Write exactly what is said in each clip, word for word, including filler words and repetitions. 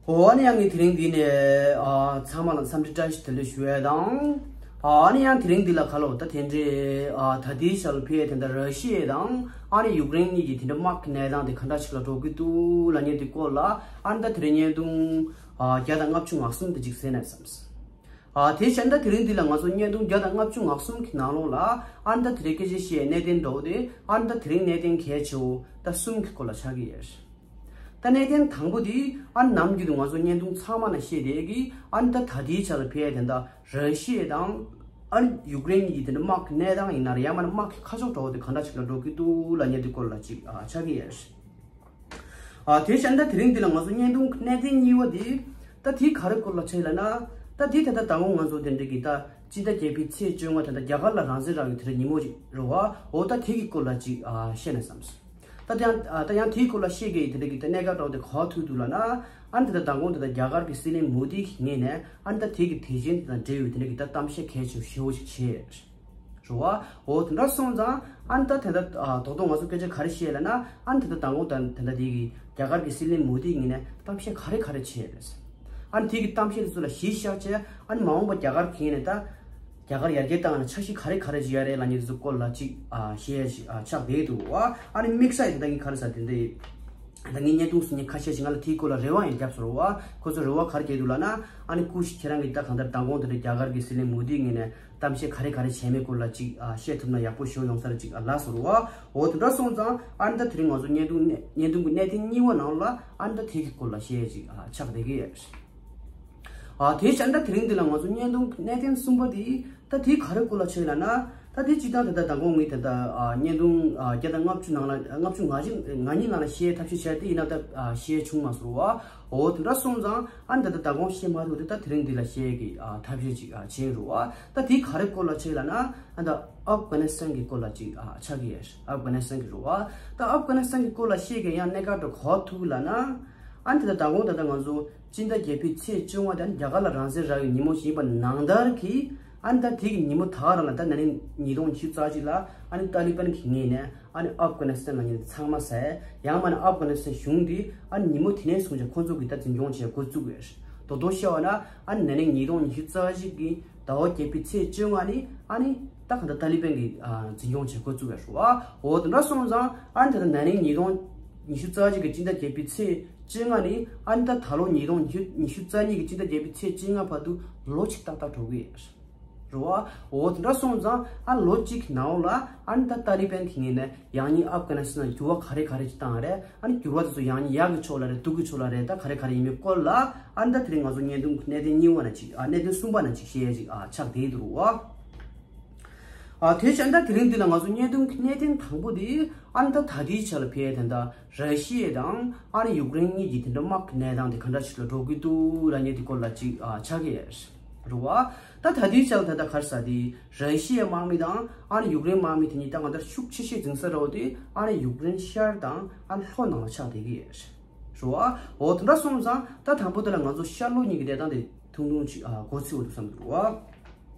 འོ་ཨ་ནི་ཡང་ངས་དེ་རིང་འདི་ནས་ཨ་ཚང་མ་ལ་འཚམས་འདྲི་བཀྲ་ཤིས་བདེ་ལེགས་ཞུ་ཡས་དང་། ཨ་ནི་ཡང་དེ་རིང་འདི་ལ་ཁ་ལོ་ད་དེ་འདྲའི་ཨ་ད་ལྟའི་ཆར་ལ་ཕེ་དེ་འདྲ་ར་ཤི་ཡ་དང་ཨ་ནི་ཡུཀ་རེན་གཉིས་ཀྱི་དེ་འདྲ་དམག་གི་གནས་སྟངས་དེ་ག་འདྲ་ཞིག་ལ་འགྲོ་གི་འདུག་ལབ་མཁན་དེ་སྐོར་ལ་ཨ་ནི་ད་དེ་རིང་བརྙན་ཐུང་ཨ་བརྒྱ་དང་ལྔ་བཅུ་ང་གསུམ་དེ་ཅིག་གསན་ན་བསམས། ཨ་དེ་བྱས་ན་ད་དེ་རིང་འདི་ལ་ང་ཚོ་བརྙན་ཐུང་བརྒྱ་དང་ལྔ་བཅུ་ང་གསུམ་གྱི་ནང་ལོགས་ལ་ཨ་ནི་ད་དེ་རིང་སྐད་ཆ་བཤད་གནད་དོན་འདྲ་བོ་དེ་ཨ་ནི་ད་དེ་རིང་གནད་དོན་གལ་ཆེ་བོ་ད་གསུམ་གྱི་སྐོར་ལ་ཆགས་ཀྱི་ཡོད། ད་གནད་དོན་དང་པོ་དེ་ཨ་ནི་ནམ་རྒྱུན་དུ་ང་ཚོ་བརྙན་ཐུང་ཚང་མ་ན་བཤད་བསྡད་ཀྱི་ཨ་ནི་ད་ད་ལྟའི་ཆར་ལ་ཕེ་དེ་འདྲ་ར་ཤི་ཡ་དང་ཨ་ནི་ཡུཀ་རེན་གཉིས་ཀྱི་དེ་འདྲ་དམག་གི་གནས་སྟངས་ཡིན་ན་རེད་ཡང་མིན་ན་དམག་གི་ཁ་ཕྱོགས་འདྲ་བོ་དེ་ག་འདྲ་ཞིག་ལ་འགྲོ་གི་འདུག་ལབ་མཁན་དེ་སྐོར་ལ་ཅིག་ཨ་ཆགས་ཀྱི་ཡོད། ཨ་དེ་བྱས་ན་ད་དེ་རིང་འདི་ལ་ང་ཚོ་བརྙན་ཐུང་གི་གནད་དོན་གཉིས་པ་དེ་ད་དེ་ག་རེ་སྐོར་ལ་ཆགས་ལབ་ན། ད་དེ་ད་ལྟ་དང་པོ་ང་ཚོ་དེ་འདྲ་གི་ད་སྤྱི་ཟླ་བརྒྱད་པའི་ཚེས་བཅོ་ལྔ་དེ་འདྲ་རྒྱ་གར་ལ་རང་བཙན་རག་ཡོད་དེ་འདྲ་ཉིན་མོ་ཅིག་རེད་བ། འོ་ད་དེ་གི་སྐོར་ལ་ཅིག་ཨ་བཤད་ན་བསམས། ད་དེ་ཡང་ཨ་ད་ཡང་དེའི་སྐོར་ལ་བཤད་མཁན་དེ་འདྲ་གི་ད་གནད་འགག་འདྲ་བོ་དེ་ག་པར་ཐུག་འདུག་ལབ་ན། ཨ་ནི་ད་ལྟ་དང་པོ་དེ་ད་རྒྱ་གར་གྱི་སྲིད་བློན་མོ་དི་གི་ངོས་ནས་ཨ་ནི་ད་དེ་གི་དེ་བཞིན་དེ་དང་འབྲེལ་ཡོད་དེ་འདྲ་གི་ད་གཏམ་བཤད་གལ་ཆེ་ཞེ་བོ་ཞིག་བྱས། རེད་བ། འོ་དེ་འདྲ་སོང་ཙང་ཨ་ནི་ད་དེ་འདྲ་ཨ་རྡོག་རྡོག་ང་ཚོ་སྐད་ཆ་ག་རེ་བཤད་ལབ་ན། ཨ་ནི་དེ་འདྲ་དང་པོ་ད་དེ་འདྲ་དེ་གི་རྒྱ་གར་གྱི་སྲིད་བློན་མོ་དི་ངོས་ནས་གཏམ་བཤད་ག་རེ་ག་རེ་བྱས་རེད། ཨ་ནི་དེ་གི་གཏམ་བཤད་དེ་ཚོ་ལ་གཞི་བཞག་བྱས་ཨ་ནི་མ་འོངས་པ་རྒྱ་གར་གྱི་ངོས་ནས་ད་རྒྱ་གར་ཡར་རྒྱས་བཏང་ན་འཆར་གཞི་ག་རེ་ག་རེ་བྱེད་ཡ་རེད་ལབ་མཁན་དེ་ཚོ་སྐོར་ལ་ཅིག་ཨ་བཤད་ཡ་ཞིག་ཨ་ཆགས་བསྡད་འདུག་བ། ཨ་ནི་དམིགས་བསལ་ཡིན་ད་ངས་ག་རེ་ཟེར་དེ་འདྲ་ད་ངས་བརྙན་ཐུང་སུ་ཉིད་ཁ་ཤས་ཤིག་ང་ལ་དེའི་སྐོར་ལ་རེ་བ་ཡང་བརྒྱབ་སོང་རེད་བ། ཁོ་ཚོ་རེ་བ་ག་རེ་བརྒྱབ་འདུག་ལབ་ན། ཨ་ནི་སྐུ་ཞིག་ཁྱེད་རང་གིས་ད་གང་ལྟར་མདང་དགོང་དེ་འདྲ་རྒྱ་གར་གྱི་སྲིད་བློན་མོ་དི་ངོས་ནས་གཏམ་བཤད་ག་རེ་ག་རེ་བྱས་མེད་སྐོར་ལ་ཅིག་ཨ་བཤད་ཐུབ་ན་ཡག་པོ་ཞེ་པོ་ཡོང་ས་རེད་ཅིག་ཨ་ལབ་སོང་རེད་བ། འོ་དེ་འདྲ་སོང་ཙང་ཨ་ནི་ད་དེ་རིང་ང་ཚོ་བརྙན་ཐུང་ནས་བརྙན་ཐུང་གི་གནད་དོན་གཉིས་པ་ནང་ལ་ཨ་ནི་ད་དེ་གི་སྐོར་ལ་བཤད་ཅིག་ཨ་ཆགས་བསྡད་ཀྱི་ཡོད། ཨ་དེ་བྱས་ན་ད་དེ་རིང་འདི་ལ་ང་ཚོ་བརྙན་ཐུང་གི་གནད་དོན་གསུམ་པ་དེ་ད་དེ་ག་རེ་སྐོར་ལ་ཆགས་ལབ་ན། ད་དེ་སྤྱིར་བཏང་དེ་ད་མདང་དགོང་ངས་དེ་ད་ཨ་བརྙན་ཐུང་ཨ་བརྒྱ་དང་ལྔ་བཅུ་ནང་ལ་ལྔ་བཅུ་ང་གཉིས་ནང་ལ་བཤད་ཐབས་ཤེས་བྱས་ཏེ་ཡིན་ན་ད་ཨ་བཤད་བྱུང་མ་སོང་བ། འོ་དེ་འདྲ་སོང་ཙང་ཨ་ནི་ད་ད་མདང་དགོང་བཤད་མ་ཐུབ་དེ་ད་དེ་རིང་འདི་ལ་བཤད་ཀྱི་ཨ་ཐབས་ཤེས་ཅིག་ཨ་བྱས་རེད་བ། ད་དེ་ག་རེ་སྐོར་ལ་ཆགས་ལབ་ན། ཨ་ད་ཨབ་གྷ་ནི་སི་ཐན་གྱི་སྐོར་ལ་ཅིག་ཨ་ཆགས་ཀྱི་ཡོད། ཨབ་གྷ་ནི་སི་ཐན་གྱི་རེད་བ། ད་ཨབ་གྷ་ནི་སི་ཐན་གྱི་སྐོར་ལ་བཤད་མཁན་ཡང་གནད་འགག་འདྲ་བོ་ག་པར་ཐུག་ལབ་ན། ཨ་ནི་དེ་ད་མདང་དགོང་ད་ལྟ་ང་ཚོ་སྤྱི་ཟླ་བརྒྱད་པའི་ཚེས་བཅོ་ལྔ་དེ་ཨ་ནི་རྒྱ་གར་ལ་རང་བཙན་རག་ཡོད་ཉིན་མོ་ཞིག་ཡིན་པ་ནང་ལྟར་གྱི་ཨ་ནི་ད་དེ་གི་ཉིན་མོ་ད་ག་རང་ལ་ད་ན་ནིང་ཉིས་སྟོང་ཉི་ཤུ་རྩ་གཅིག་ལ་ཨ་ནི་ཏཱ་ལི་བན་གྱི་ངོས་ནས་ཨ་ནི་ཨབ་གྷ་ནི་སི་ཐན་ལ་ཉིན་ཚང་མ་ཟ་ཡ་ཡང་མིན་ན་ཨབ་གྷ་ནི་སི་ཐན་གཞུང་འདི་ཨ་ནི་ཉིན་མོ་དེ་ནས་བཟུང་བྱས་ཁོང་ཚོ་གིས་ད་འཛིན་སྐྱོང་བྱེད་འགོ་བཙུགས་ཡོད། རྡོག་རྡོག་བཤད་པ་ན་ཨ་ནི་ན་ནིང་ཉིས་སྟོང་ཉི་ཤུ་རྩ་གཅིག་གི་ཟླ་བ་བརྒྱད་པའི་ཚེས་བཅོ་ལྔ་ནི་ཨ་ནི་ད་གང་ལྟར་ཏཱ་ལི་བན་གྱིས་ཨ་འཛིན་སྐྱོང་བྱེད་འགོ་བཙུགས་ཡོད་རེད་བ། འོ་དེ་འདྲ་སོང་ཙང་ཨ་ནི་ད་ལྟ་ན་ནིང་ཉིས་སྟོང་ཉི་ཤུ་རྩ་གཅིག་གི་སྤྱི་ཟླ་བརྒྱད་པའི་ཚེས་བཅོ་ལྔ་ནི་ཨ་ནི་ད་ད་ལོ་ཉིས་སྟོང་ཉི་ཤུ་རྩ་གཉིས་ཀྱི་སྤྱི་ཟླ་བརྒྱད་པའི་ཚེས་བཅོ་ལྔ་བར་དུ་ལོ་གཅིག་ཏག་ཏག་འགྲོ་གི་ཡོད་རེད་བ། འོ་དེ་འདྲ་སོང་ཙང་ཨ་ལོ་གཅིག་གི་ནང་ལ་ཨ་ནི་ད་ཏཱ་ལི་བན་གྱི་ངོས་ནས་ཡང་སྙིང་ཨབ་གྷ་ནི་སི་ཐན་ལ་འགྱུར་བ་ག་རེ་ག་རེ་ཅིག་བཏང་རེད། ཨ་ནི་འགྱུར་བ་དེ་ཚོ་ཡང་སྙིང་ཡག་གི་ཕྱོགས་ལ་རེད་སྡུག་གི་ཕྱོགས་ལ་རེད་ད་ག་རེ་ག་རེ་ཡིན་མིན་སྐོར་ལ་ཨ་ནི་ད་དེ་རིང་ང་ཚོ་བརྙན་ཐུང་གི་གནད་དོན་གཉིས་པ་ནང་ཅིག་ཨ་གནད་དོན་གསུམ་པ་ནང་ཅིག་བཤད་ཡ་ཅིག་ཨ་ཆགས་བསྡད་འདུག་བ། ཨ་དེ་བྱས་ན་ད་དེ་རིང་འདི་ལ་ང་ཚོ་བརྙན་ཐུང་གི་གནད་དོན་དང་པོ་དེ་ཨ་ནི་ད་ད་ལྟའི་ཆ་ལ་ཕེ་དེ་འདྲ་ར་ཤི་ཡ་དང་ཨ་ནི་ཡུཀ་རེན་གཉིས་ཀྱི་དེ་འདྲ་དམག་གི་གནས་སྟངས་དེ་ག་འདྲ་ཞིག་ལ་འགྲོ་གི་འདུག་ལབ་མཁན་དེ་སྐོར་ལ་ཅིག་ཨ་ཆགས་ཀྱི་རེད་བ། ད་ད་ལྟའི་ཆ་ལ་ད་ལྟ་ག་རེ་ཟེར་དེ་ར་ཤི་ཡའི་དམག་མི་དང་ཨ་ནི་ཡུཀ་རེན་དམག་མི་དེ་གཉིས་ད་གང་ལྟར་ཤུགས་ཆེ་ཤོས་འཛིང་ས་འདྲ་བོ་དེ་ཨ་ནི་ཡུཀ་རེན་ཤར་དང་ཨ་ནི་ལྷོ་ནང་ལ་ཆགས་བསྡད་ཀྱི་ཡོད་རེད་བ། འོ་དེ་འདྲ་སོང་ཙང་ད་དང་པོ་དེ་ལ་ང་ཚོ་ཤར་ལྷོ་གཉིས་ཀྱི་གནས་སྟངས་དེ་ཐུང་ཐུང་ཅིག་ཨ་མགོ་ཚོས་འོ་འདུག་བསམ་འདུག་བ།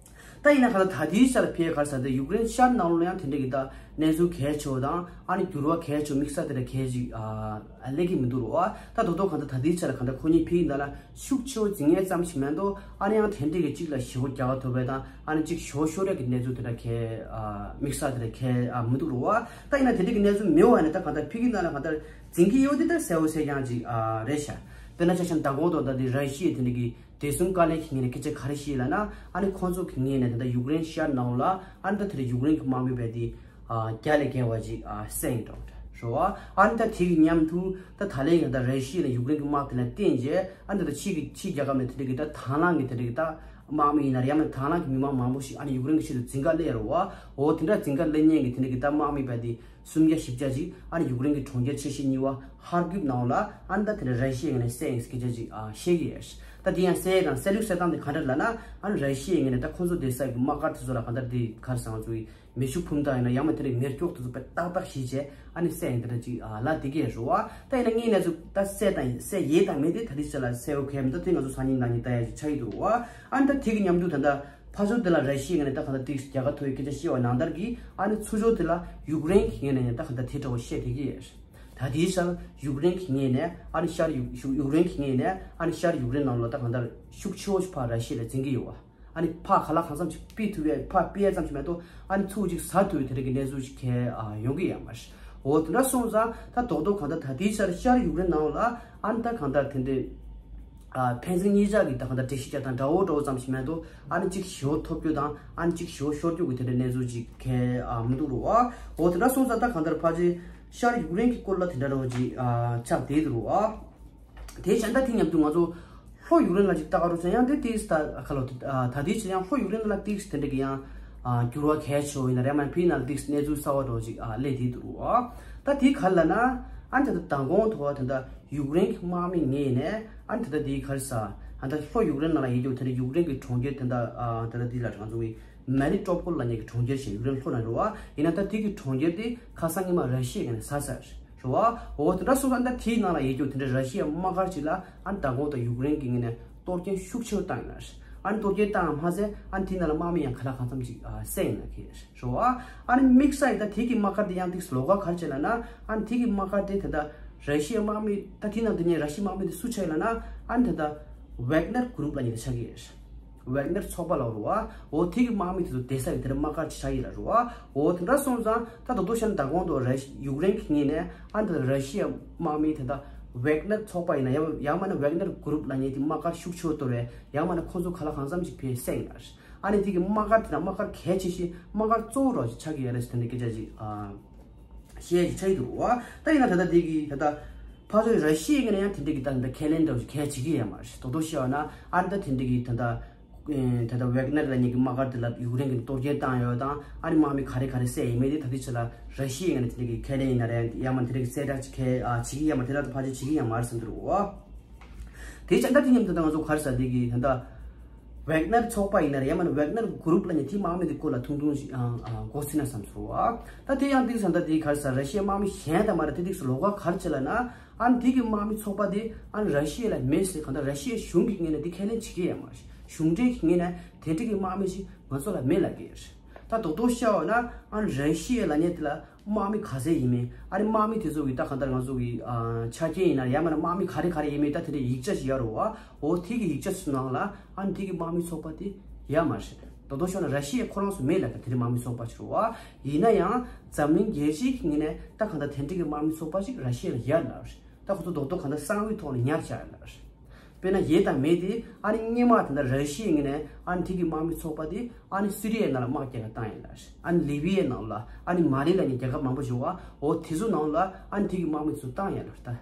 ད་ཡིན་ན་ག་ད་ད་ལྟའི་ཆ་ལ་ཕེ་ག་རེ་ཟེར་དེ་ཡུཀ་རེན་ཤར་ནང་ལོགས་ལ་ཡང་དེ་འདྲ་གི་ད་གནས་ཚུལ་གལ་ཆེ་བ་དང་ཨ་ནི་འགྱུར་བ་གལ་ཆེ་བ་དམིགས་བསལ་དེ་འདྲ་གལ་ཅིག་ཨ་སླེབས་ཀྱི་མི་འདུག་རོ། ད་དོ་དོ་གང་ལྟར་ད་ལྟའི་ཆ་ལ་གང་ལྟར་ཁོ་གཉིས་ཕེ་ཡིན་ད་ལ་ཤུགས་ཆེ་བོ་འཛིང་ངེས་ཙམ་ཞིག་མེད་འདུག་ཨ་ནི་ཡང་དེ་འདྲས་ཀྱི་གཅིག་ལ་ཞེ་པོ་རྒྱག་ག་ཐུབ་པའི་དང་ཨ་ནི་གཅིག་ཞེ་པོ་ཤོར་ཡག་གི་གནས་ཚུལ་དེ་འདྲ་གལ་ཨ་དམིགས་བསལ་དེ་འདྲ་གལ་ཨ་མི་འདུག་རོ། ད་ཡིན་ན་དེ་འདྲས་ཀྱི་གནས་ཚུལ་མེད་པ་ཡིན་ན་ད་གང་ལྟར་ཕེ་གི་ནང་ལ་གང་ལྟར་འཛིང་གི་ཡོད་དེ་ད་གསལ་པོ་གསལ་རྐྱང་ཅིག་ཨ་རེད་ཤག་དཔེར་ན་ཆ་བཞག་ན་ད་གོང་དུ་ད་དེ་ར་ཤི་ཡ་དེ་འདྲས་ཀྱི་བདེ་སྲུང་བཀའ་བློན་གྱི་ངོས་ནས་སྐད་ཆ་ག་རེ་བཤད་ལབ་ན། ཨ་ནི་ཁོང་ཚོ་གི་ངོས་ནས་ད་ལྟ་ཡུཀ་རེན་ཤར་ནང་ལ་ཨ་ནི་ད་དེ་འདྲ་ཡུཀ་རེན་གྱི་དམག་མི་བས་དེ་ཨ་བརྒྱ་ལས་བརྒལ་བ་ཅིག་ཨ་བསད་ཡིན་འགྲོ་རེད་བ། ཨ་ནི་ད་དེ་གི་མཉམ་དུ་ད་ད་ལན་ཡང་ད་ར་ཤི་ཡ་ནས་ཡུཀ་རེན་གྱི་དམག་དེ་ལ་བརྟེན་རྗེས་ཨ་ནི་ད་ཕྱི་གི་ཕྱི་རྒྱལ་ཁབ་ནས་དེ་འདྲ་གི་ད་དང་བླངས་ཀྱི་དེ་འདྲ་གི་ད་དམག་མི་ཡིན་ན་རེད་ཡང་མིན་དང་བླངས་ཀྱི་མི་མང་མང་པོ་ཞིག་ཨ་ནི་ཡུཀ་རེན་གྱི་ཆེད་དུ་འཛིང་ག་སླེབས་རེད་བ། འོ་དེ་འདྲ་འཛིང་ག་སླེབས་མཁན་གྱི་དེ་འདྲ་གི་ད་དམག་མི་བས་དེ་སུམ་བརྒྱ་བཞི་བརྒྱ་ཅིག་ཨ་ནི་ཡུཀ་རེན་གྱི་གྲོང་ཁྱེར་ཆེ་ཤོས་གཉིས་པ་ཧར་ཀིབ་ནང་ལ་ཨ་ནི་ད་དེ་འདྲ་ར་ཤི་ཡའི་ངོས་ནས་བསད་ཡིན་སྐད་ཆ་ཅིག་ཨ་བཤད་ཀྱི་ཡོད། ད་དེ་ཡང་བསད་ཡས་དང་བསད་ལུགས་བསད་སྟངས་དེ་ག་འདྲ་ལབ་ན། ཨ་ནི་ར་ཤི་ཡའི་ངོས་ནས་ད་ཁོང་ཚོ་བསྡད་ས་གི་དམག་སྒར་དེ་ཚོ་ལ་ག་འདྲ་དེ་ག་རེ་ཟེར་ང་ཚོ་གི་མེ་ཤུགས་འཕུར་མདའ་ཡིན་ན་ཡང་མིན་དེ་འདྲའི་མེ་སྒྱོགས་དེ་ཚོ་དཔེ་ཏག་ཏག་བྱས་རྗེས་ཨ་ནི་བསད་ཡིན་དེ་འདྲ་ཅིག་ཨ་ལབ་བསྡད་ཀྱི་ཡོད་རེད་བ། ད་ཡིན་ན་དངོས་གནས་ཚུལ་ད་བསད་དང་བསད་ཡས་དང་མེད་དེ་ད་དེ་ཆ་ལ་གསལ་པོ་གང་ཡང་མི་འདུག་ད་དེ་ང་ཚོ་སང་ཉིན་གནངས་ཉིན་ལྟ་ཡ་ཅིག་ཆགས་ཀྱི་འདུག་བ། ཨ་ནི་ད་དེ་གི་མཉམ་དུ་ད་ལྟ་ཕར་ཕྱོགས་དེ་ལ་ར་ཤི་ཡའི་ངོས་ནས་ད་ག་འདྲ་ཏིག་རྒྱག་ག་ཐུབ་ཡོད་སྐད་ཆ་བཤད་པ་ནང་ལྟར་གྱི་ཨ་ནི་ཚུར་ཕྱོགས་དེ་ལ་ཡུཀ་རེན་གྱི་ངོས་ནས་ད་ག་འདྲ་དེ་འདྲ་བོ་བཤད་བསྡད་ཀྱི་ཡོད། ད་ལྟའི་ཆར་ཡུཀ་རེན་གྱི་ངོས་ནས་ཨ་ནི་ཤར་ཡུཀ་ཡུཀ་ཡུཀ་རེན་གྱི་ངོས་ནས་ཨ་ནི་ཤར་ཡུཀ་རེན་ནང་ལ་ད་གང་ལྟར་ཤུགས་ཆེ་བོ་ཞིག་ཕར་ར་ཤི་ཡ་ལ་འཛིན་གྱི་ཡོད་པ། ཨ་ནི་ཕར་ག་ལ་གང་འཚམ་ཞིག་ཕུད་ཐུབ་ཡས་ཕར་ཕུད་ཡས་ཙམ་ཞིག་མེད་དོ། ཨ་ནི་ཚུར་ཅིག་ཟ་ཐུབ་ཡས་དེ་འདྲ་གི་གནས་ཚུལ་ཞིག་གང་ཡང་ཡོང་གི་ཡོད་མ་རེད། འོ་དེ་འདྲ་སོང་ཙང་ད་རྡོག་རྡོག་གང་ལྟར་ད་ལྟའི་ཆར་ཤར་ཡུཀ་རེན་ནང་ལ་ཨ་ནི་ད་གང་ལྟར་དེ་འདྲའི་ཨ་ཕན་ཚུན་གཉིས་ཆ་གི་ད་གང་ལྟར་འགྲེལ་བཤད་རྒྱག་སྟངས་འདྲ་བོ་འདྲ་བོ་ཙམ་ཞིག་མེད་དོ། ཨ་ནི་གཅིག་ཞེ་པོ་ཐོབ་རྒྱུ་དང་ཨ་ནི་གཅིག་ཞེ་པོ་ཤོར་རྒྱུ་གི་དེ་འདྲའི་གནས་ཚུལ་ཅིག་གང་ཡང་མི་འདུག་རོ། འོ་དེ་འདྲ་སོང་ཙང་ད་གང་ལྟར་ཕལ་ཆེར་ཤར་ཡུཀ་རེན་གྱི་སྐོར་ལ་དེ་འདྲ་འདྲ་བོ་ཅིག་ཨ་ཆགས་བསྡད་འདུག་རོ། དེ་བྱས་ད་དེ་མཉམ་དུ་ང་ཚོ་ལྷོ་ཡུཀ་རེན་ལ་ཅིག་ལྟ་ག་རོགས་བྱས་ཡང་དེ་ཏིག་ཙམ་ད་ཁ་ལོ་ད་དེ་བྱས་ཡང་ལྷོ་ཡུཀ་རེན་ལ་ཏིག་ཙམ་དེ་འདྲ་གི་ཡང་ཨ་འགྱུར་བ་གལ་ཆེ་བོ་ཡིན་ན་རེད་མ་ཕི་ནང་ཏིག་ཙམ་གནས་ཚུལ་གསར་བ་འདྲ་བོ་ཅིག་ཨ་སླེབས་བསྡད་འདུག་རོ། ད་དེ་ག་རེ་ལབ་ན་ཨ་ནི་ད་ད་མདང་དགོང་ཐོག་ད་ད་ཡུཀ་རེན་གྱི་དམག་མི་ངོས་ནས་ཨ་ནི་ད་ད་དེ་ག་རེ་ཟ་ཨ་ད་ལྷོ་ཡུཀ་རེན་ནང་ལ་ཡོད་རྒྱུ་དེ་འདྲ་ཡུཀ་རེན་གྱི་གྲོང་ཁྱེར་དེ་འདྲ་ཨ་ད་ད་དེ་ལ་ང་ཚོ་གི་མེ་རི་ཊོ་པོལ་ལབ་མཁན་གྱི་གྲོང་ཁྱེར་ཞིག་ཡུཀ་རེན་ལྷོ་ན་རེད་བ། ཡིན་ན་ད་དེ་གི་གྲོང་ཁྱེར་དེ་ཁ་སང་ཉི་མ་ར་ཤི་ཡའི་ངོས་ནས་ཟ་ཚར་རེད་བ། འོ་དེ་འདྲ་སོང་ཙང་ད་དེའི་ནང་ལ་ཡོད་རྒྱུ་དེ་འདྲ་ར་ཤི་ཡའི་དམག་སྒར་ཅིག་ལ་ཨ་ནི་མདང་དགོང་ད་ཡུཀ་རེན་གྱི་ངོས་ནས་གཏོར་སྐྱོན་ཤུགས་ཆེ་བོ་བཏང་ཡོད་ན་རེད། ཨ་ནི་གཏོར་སྐྱོན་བཏང་བ་མ་ཟད་ཨ་ནི་དེའི་ནང་ལ་དམག་མི་ཡང་ག་ལ་གང་འཚམ་ཅིག་ཨ་བསད་ཡོད་ན་གི་རེད་བ། ཨ་ནི་དམིགས་བསལ་ཡིན་ད་དེ་གི་དམག་སྒར་དེ་ཡང་ཏིག་ཙམ་ལོགས་ཀ་ག་རེ་བྱས་ལབ་ན་ཨ་ནི་དེ་གི་དམག་སྒར་དེ་ད་ལྟ་ར་ཤི་ཡའི་དམག་མི་ད་དེའི་ནང་དུ་ཉེ་ར་ཤི་ཡའི་དམག་མི་དེ་སུ་ཆགས་ཡོད་ལབ་ན་ཨ་ནི་ད་ལྟ་ཝེག་ནར་གུ་རུབ་ལབ་མཁན་དེ་ཆགས་ཀྱི་ཡོད་རེད། ཝེག་ནར་ཚོགས་པ་ལབ་རེད་བ། འོ་དེ་གི་དམག་མི་དེ་ཚོ་བསྡད་ས་ཡི་དེར་དམག་སྒར་ཅིག་བཞག་ཡོད་ལབ་རེད་བ། འོ་དེ་འདྲ་སོང་ཙང་ད་ད་དུང་བཤད་ན་མདང་དགོང་དུ་ར་ཡུཀ་རེན་གྱི་ངོས་ནས་ཨ་ནི་ད་ར་ཤི་ཡའི་དམག་མི་དེ་ད་ཝེག་ནར་ཚོགས་པ་ཡིན་ན་ཡང་ཡང་མིན་ན་ཝེག་ནར་གུ་རུབ་ལབ་མཁན་དེ་དམག་སྒར་ཤུགས་ཆེ་བོ་གཏོར་བས་ཡང་མིན་ན་ཁོང་ཚོ་ག་ལ་གང་འཚམ་ཞིག་ཕར་བསད་ཡོད་ལབ་རེད། ཨ་ནི་དེ་གི་དམག་སྒར་དེ་ན་དམག་སྒར་གལ་ཆེ་ཤོས་དམག་སྒར་གཙོ་བོ་ར་ཅིག་ཆགས་ཀྱི་ཡོད་རེད་ཟེར་དེ་འདྲ་སྐད་ཆ་ཅིག་ཨ། བཤད་ཀྱི་ཆགས་ཀྱི་འདུག་བ། ད་ཡིན་ན་ད་ལྟ་འདི་གི་ད་ལྟ་ཕར་ཚུར་ར་ཤི་ཡའི་ངོས་ནས་ཡང་དེ་འདྲ་གི་ད་ད་ཁས་ལེན་འདྲ་བོ་ཞིག་གང་ཡང་བྱེད་ཀྱི་ཡོད་མ་རེད། རྡོག་རྡོག་བཤད་པ་ན་ཨ་ནི་ད་དེ་འདྲ་གི་ད་ལྟ་ཨེ་ད་ལྟ་ཝེག་ནར་ལབ་མཁན་གྱི་དམག་སྒར་དེ་ལ་ཡུཀ་རེན་གྱིས་གཏོར་སྐྱོན་བཏང་ཡོད་དང་ཨ་ནི་དམག་མི་ག་རེ་ག་རེ་བསད་ཡོད་མེད་དེ་ད་ལྟའི་ཆ་ལ་ར་ཤི་ཡའི་ངོས་ནས་དེ་འདྲ་གི་ཁས་ལེན་ཡིན་ན་རེད་ཡང་མིན་དེ་འདྲ་གི་གསལ་བསྒྲགས་ཅིག་གང་ཡང་བྱེད་ཀྱི་ཡོད་མ་རེད། དེ་ལ་ད་ཕལ་ཆེར་བྱེད་ཀྱི་ཡོད་མ་རེད་བསམ་གྱི་འདུག་བ། དེ་བྱས་ད་དེ་མཉམ་དུ་ད་ང་ཚོ་ག་རེ་ཟ་འདི་གི་ད་ལྟ་ཝེག་ནར་ཚོགས་པ་ཡིན་ན་རེད་ཡང་མིན་ན་ཝེག་ནར་གུ་རུབ་ལབ་མཁན་དེའི་དམག་མི་དེ་སྐོར་ལ་ཐུང་ཐུང་ཞིག་ཨང་ཨང་མགོ་ཚོས་ན་བསམ་སོང་བ། ད་དེ་ཡང་ཏིག་ཙམ་ད་དེ་ག་རེ་ཟ་ར་ཤི་ཡའི་དམག་མི་གཞན་དང་མ་རེད། དེ་ཏིག་ཙམ་ལོགས་ཀ་ག་རེ་བྱེད་ལབ་ན་ཨ་ནི་དེ་གི་དམག་མི་ཚོགས་པ་དེ་ཨ་ནི་ར་ཤི་ཡ་ལ་མེད་ཟེར་གང་ལྟར་ར་ཤི་ཡའི་གཞུང་གི་ངོས་ནས་དེ་ཁས་ལེན་བྱེད་ཀྱི་ཡོད་མ་རེད། གཞུང་འབྲེལ་གྱི་ངོས་ནས་དེ་འདྲ་གི་དམག་མི་ཞིག་ང་ཚོ་ལ་མེད་ལབ་ཀྱི་ཡོད་རེད། ད་རྡོག་རྡོག་བཤད་པ་ན་ཨ་ནི་ར་ཤི་ཡ་ལབ་མཁན་དེ་ལ་དམག་མི་ག་ཚད་ཡིན་མིན་ཨ་ནི་དམག་མི་དེ་ཚོ་གི་ད་གང་ལྟར་ང་ཚོ་གི་ཨ་ཆ་རྐྱེན་ཡིན་ན་ཡང་མིན་ན་དམག་མི་ག་རེ་ག་རེ་ཡིན་མིན་ད་དེ་འདྲའི་ཡིག་ཆ་ཞིག་ཡོད་རེད་བ། འོ་དེ་གི་ཡིག་ཆ་ཚོའི་ནང་ལ་ཨ་ནི་དེ་གི་དམག་མི་ཚོགས་པ་དེ་ཡོད་མ་རེད། རྡོག་རྡོག་ཤོད་ན་ར་ཤི་ཡ་ཁོ་རང་ཚོ་མེད་ལབ་ཀྱི་དེ་འདྲའི་དམག་མི་ཚོགས་པ་ཞིག་རེད་བ། ཡིན་ན་ཡང་འཛམ་གླིང་རྒྱལ་སྤྱིའི་གི་ངོས་ནས་ད་གང་ལྟར་དེ་འདྲའི་གི་དམག་མི་ཚོགས་པ་ཞིག་ར་ཤི་ཡ་ལ་ཡོད་ལབ་རེད། ད་ཁོ་ཚོ་རྡོག་རྡོག་གང་ལྟར་གསང་བའི་ཐོག་ནས་ཉར་བཞག་ཡོད་ལབ་རེད། དཔེར་ན་ཡོད་དང་མེད་དེ་ཨ་ནི་སྔོན་མ་དེ་འདྲ་ར་ཤི་ཡའི་ངོས་ནས་ཨ་ནི་དེ་གི་དམག་མི་ཚོགས་པ་དེ་ཨ་ནི་སི་རི་ཡའི་ནང་ལ་དམག་རྒྱག་ག་བཏང་ཡོད་ལ། ཨ་ནི་ལི་བི་ཡའི་ནང་ལ་ཨ་ནི་མ་ལི་ལབ་མཁན་རྒྱལ་ཁབ་མང་པོ་ཞིག་ཡོད་བ། འོ་དེ་ཚོ་ནང་ལ་ཨ་ནི་དེ་གི་དམག་མི་ཚོ་བཏང་ཡོད་ལ་ད།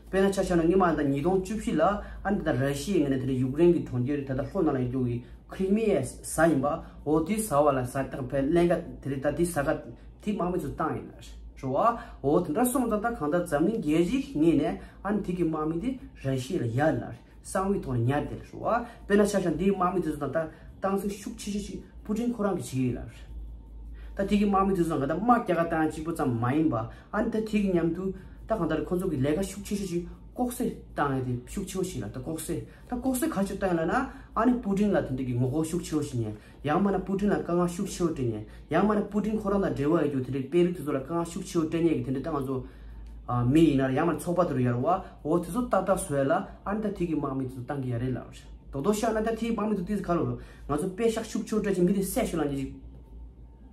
དཔེར་ན་ཆ་བཞག་ན་སྔོན་མ་ད་ཉིས་སྟོང་བཅུ་བཞི་ལ་ཨ་ནི་ད་ར་ཤི་ཡའི་ངོས་ནས་དེ་འདྲ་ཡུཀ་རེན་གྱི་གྲོང་ཁྱེར་ད་ལྟ་ལྷོ་ནང་ལ་ཡོད་རྒྱུ་གི་ཁི་རི་མི་ཡའི་ཟ་ཡིན་པ། འོ་དེ་ཟ་བ་ལ་ཟ་སྟངས་དཔེ་ཀླན་ཀ་དེ་རེད། ད་དེ་ཟ་ག་དེ་དམག་མི་ཚོ་བཏང་ཡོད་ལ་རེད་བ། འོ་དེ་འདྲ་སོང་ཙང་ད་གང་ལྟར་འཛམ་གླིང་རྒྱལ་སྤྱིའི་ངོས་ནས་ཨ་ནི་དེ་གི་དམག་མི་དེ་ར་ཤི་ཡ་ལ་ཡོད་ལ་རེད། གསང་བའི་ཐོག་ནས་ཉར་བསྡད་ལ་རེད་བ། དཔེར་ན་ཆ་བཞག་འདིའི་དམག་མི་དེ་ཚོ་དང་ད་སྟངས་འཛིན་ཤུགས་ཆེ་ཤོས་ཤིག་པུ་ཏིན་ཁོ་རང་གིས་བྱེད་ཀྱི་ཡོད་ལ་རེད། ད་དེ་གི་དམག་མི་དེ་ཚོ་དང་ག་ད་དམག་རྒྱག་ག་བཏང་གཅིག་པོ་ཙམ་མ་ཡིན་པ་ཨ་ནི་ད་དེ་གི་མཉམ་དུ་ད་གང་ལྟར་ཁོ་ཚོ་གི་ལས་ཀ་ཤུགས་ཆེ་ཤོས་ཤིག་ལྐོག་ཟ་བཏང་ཡ་དེ་ཤུགས་ཆེ་བོ་ཞིག་ལ་ད་ལྐོག་ཟ་ད་ལྐོག་ཟ་ག་རེ་བྱས་བཏང་ཡ་ལབ་ན་ཨ་ནི་པུ་ཏིན་ལ་དེ་འདྲ་གི་ངོ་རྒོལ་ཤུགས་ཆེ་བོ་ཞིག་ཉན། ཡང་མིན་ན་པུ་ཏིན་ལ་དཀའ་ངལ་ཤུགས་ཆེ་བོ་སྤྲད་ཉན། ཡང་མིན་ན་པུ་ཏིན་ཁོ་རང་དང་འབྲེལ་བ་ཡོད་རྒྱུ་དེ་འདྲའི་དཔོན་རིགས་དེ་ཚོ་ལ་དཀའ་ངལ་ཤུགས་ཆེ་བོ་སྤྲད་ཉན་གྱི་དེ་འདྲའི་ད་ང་ཚོ་ཨ་མི་ཡིན་ན་རེད། ཡང་མིན་ན་ཚོགས་པ་དེ་རུ་ཡོད་རེད་བ། འོ་དེ་ཚོ་ཏག་ཏག་བཟོ་ཡ་ལ་ཨ་ནི་ད་དེ་གི་དམག་མི་དེ་ཚོ་བཏང་གི་ཡོད་རེད་ལབ་རེད། རྡོག་རྡོག་བཤད་ན་ད་དེ་གི་དམག་མི་དེ་ཚོ་ཏིས་ག་རུ་ང་ཚོ་པད་ཤག་ཤུགས་ཆེ་བོ་སྤྲད་ཅིག་མི་དེ་བསད་ཤོག་ལབ་ཉན་ཅིག་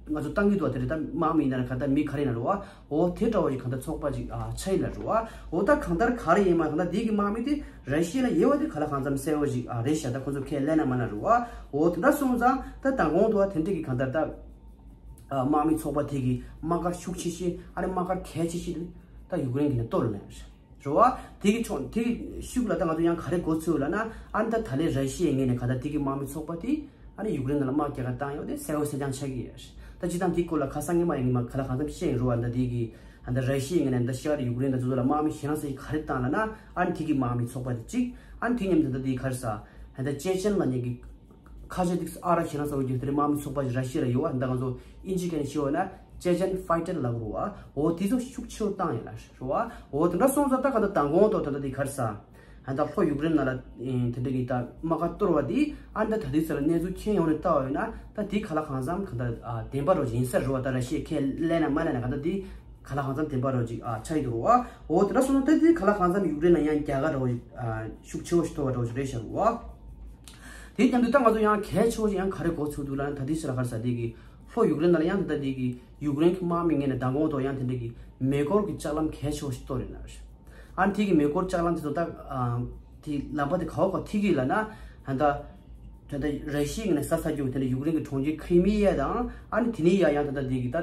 ང་ཚོ་བཏང་གི་འདུག་བ། དེ་རེད། ད་དམག་མི་ཡིན་ན་རེད། ག་ད་མི་ག་རེ་ཡིན་ན་རེད་བ། འོ་དེ་འདྲ་བོ་ཞིག་གང་ལྟར་ཚོགས་པ་ཅིག་ཨ་ཆགས་ཡིན་ལ་རེད་བ། འོ་ད་གང་ལྟར་ག་རེ་ཡིན་མ་གང་ལྟར་འདི་གི་དམག་མི་དེ་ར་ཤི་ཡ་ལ་ཡོད་པ་དེ་ག་ལ་གང་འཚམ་གསལ་བོ་ཞིག་ཨ་རེད་ཤག་ད་ཁོ་ཚོ་ཁས་ལེན་ན་མ་ན་རེད་བ། འོ་དེ་འདྲ་སོང་ཙང་ད་མདང་དགོང་དུ་བ་དེ་འདྲ་གི་གང་ལྟར་ད་ཨ་དམག་མི་ཚོགས་པ་དེ་གི་དམག་སྒར་ཤུགས་ཆེ་ཤོས་ཨ་ནི་དམག་སྒར་གལ་ཆེ་ཤོས་དེ་ད་ཡུཀ་རེན་གྱི་ནས་གཏོར་ལེན་རེད། རེད་བ། དེ་གི་ཕྱོགས་དེ་གི་ཤུགས་ལ་ད་ང་ཚོ་ཡང་ག་རེ་མགོ་ཚོས་ལབ་ན་ཨ་ནི་ད་ད་ལན་ར་ཤི་ཡའི་ངོས་ནས་ག་ད་དེ་གི་དམག་མི་ཚོགས་པ་དེ་ཨ་ནི་ཡུཀ་རེན་ནང་ལ་དམག་རྒྱག་ག་བཏང་ཡོད་དེ་གསལ་བོ་གསལ་རྐྱང་ཆགས་ཀྱི་ཡོད་རེད། ད་སྤྱིར་བཏང་དེའི་སྐོར་ལ་ཁ་སང་ཉི་མ་ཡང་ཉི་མ་ག་ལ་གང་འཚམ་བཤད་ཡིན་རེད་བ། ད་དེ་གི་ཨ་ད་ར་ཤི་ཡའི་ངོས་ནས་ད་ཤར་ཡུཀ་རེན་དང་དེ་ཚོ་ལ་དམག་མི་ཞེ་དྲག་ས་ཞིག་ག་རེ་བཏང་ལབ་ན་ཨ་ནི་དེ་གི་དམག་མི་ཚོགས་པ་དེ་གཅིག་ཨ་ནི་དེ་མཉམ་དུ་ད་དེ་ག་རེ་ཟ་ཨ་ད་ཅེ་ཅན་ལབ་མཁན་གྱི་ཁ་ཤས་དེ་ཨ་ར་ཞེ་དྲག་ས་འོས་ཀྱི་དེ་རིང་དམག་མི་ཚོགས་པ་ཞིག་ར་ཤི་ཡ་ལ་ཡོད་བ། ད་ང་ཚོ་ཨིན་ཇི་སྐད་ནས་ཞུ་བ་ན་ཅེ་ཅན་ཕའི་ཊར་ལབ་རུ་བ། འོ་དེ་ཚོ་ཤུགས་ཆེ་བོ་བཏང་ཡོད་ལ་རུ་བ། འོ་དེ་འདྲ་སོང་ཙང་ད་ག་ད་མདང་དགོང་དུ་ད་ལྟ་དེ་ག་རེ་ཟ་ཨ་ད་ལྷོ་ཡུཀ་རེན་ནང་ལ་དེ་འདྲ་གི་ད་དམག་སྒར་གཏོར་བ་དེ་ཨ་ད་ད་དེ་ཚོ་ལ་གནས་ཚུལ་མཁྱེན་ཡོང་ནས་ལྟ་བ་ཡོད་ན་ད་དེ་ག་ལ་གང་འཚམ་ག་ད་བདེན་པ་རོ་ཡིན་ས་རུ་བ། ད་ར་ཤི་ཡ་ཁས་ལེན་ན་མ་ལེན་ན་ག་ད་དེ་ ག་ལ་གང་འཚམ་བདེན་པ་རོ་ཅིག་ཨ་ཆགས་ཡི་འདུག་རོ་བ། འོ་དེ་འདྲ་སོང་ན་ད་དེ་ག་ལ་གང་འཚམ་ཡུཀ་རེན་ལ་ཡང་རྒྱལ་ཁ་རོ་ཨ་ཤུགས་ཆེ་བོ་ཞིག་ཐོབ་པ་རོ་ཞིག་རེད་ཤག་རོ་བ། དེ་མཉམ་དུ་ད་ང་ཚོ་ཡང་གལ་ཆེ་བོ་ཞིག་ཡང་ག་རེ་གོ་ཚུགས་འདུག་ལབ་ན། ད་དེ་ཕྱི་ལ་ག་རེ་ཟ་དེ་གི་ལྷོ་ཡུཀ་རེན་ནང་ལ་ཡང་ད་ལྟ་དེ་གི་ཡུཀ་རེན་གི་དམག་མི་ངོས་ནས་མདང་དགོང་ཐོག་ཡང་དེ་འདྲ་གི་མེ་འཁོར་གི་ལྕགས་ལམ་གལ་ཆེ་བོ་ཞིག་གཏོར་ཡོད་ན་རེད། ཨ་ནི་དེ་གི་མེ་འཁོར་ལྕགས་ལམ་དེ་ཚོ་ད་ཨ་དེ་ལམ་པ་དེ་ག་བ་ག་ཐིག་གི་ལབ་ན། ད་ད་ད་ལྟ་ར་ཤི་ཡ་ངོས་ནས་ཟ་ས་རྒྱུ་དེ་འདྲ་ཡུཀ་རེན་གི་གྲོང་ཁྱེར་ཁི་རི་མི་ཡ་དང་། ཨ་ནི་དེ་ནས་ཡ་ཡང་ད་ལྟ་དེ་གི་ད་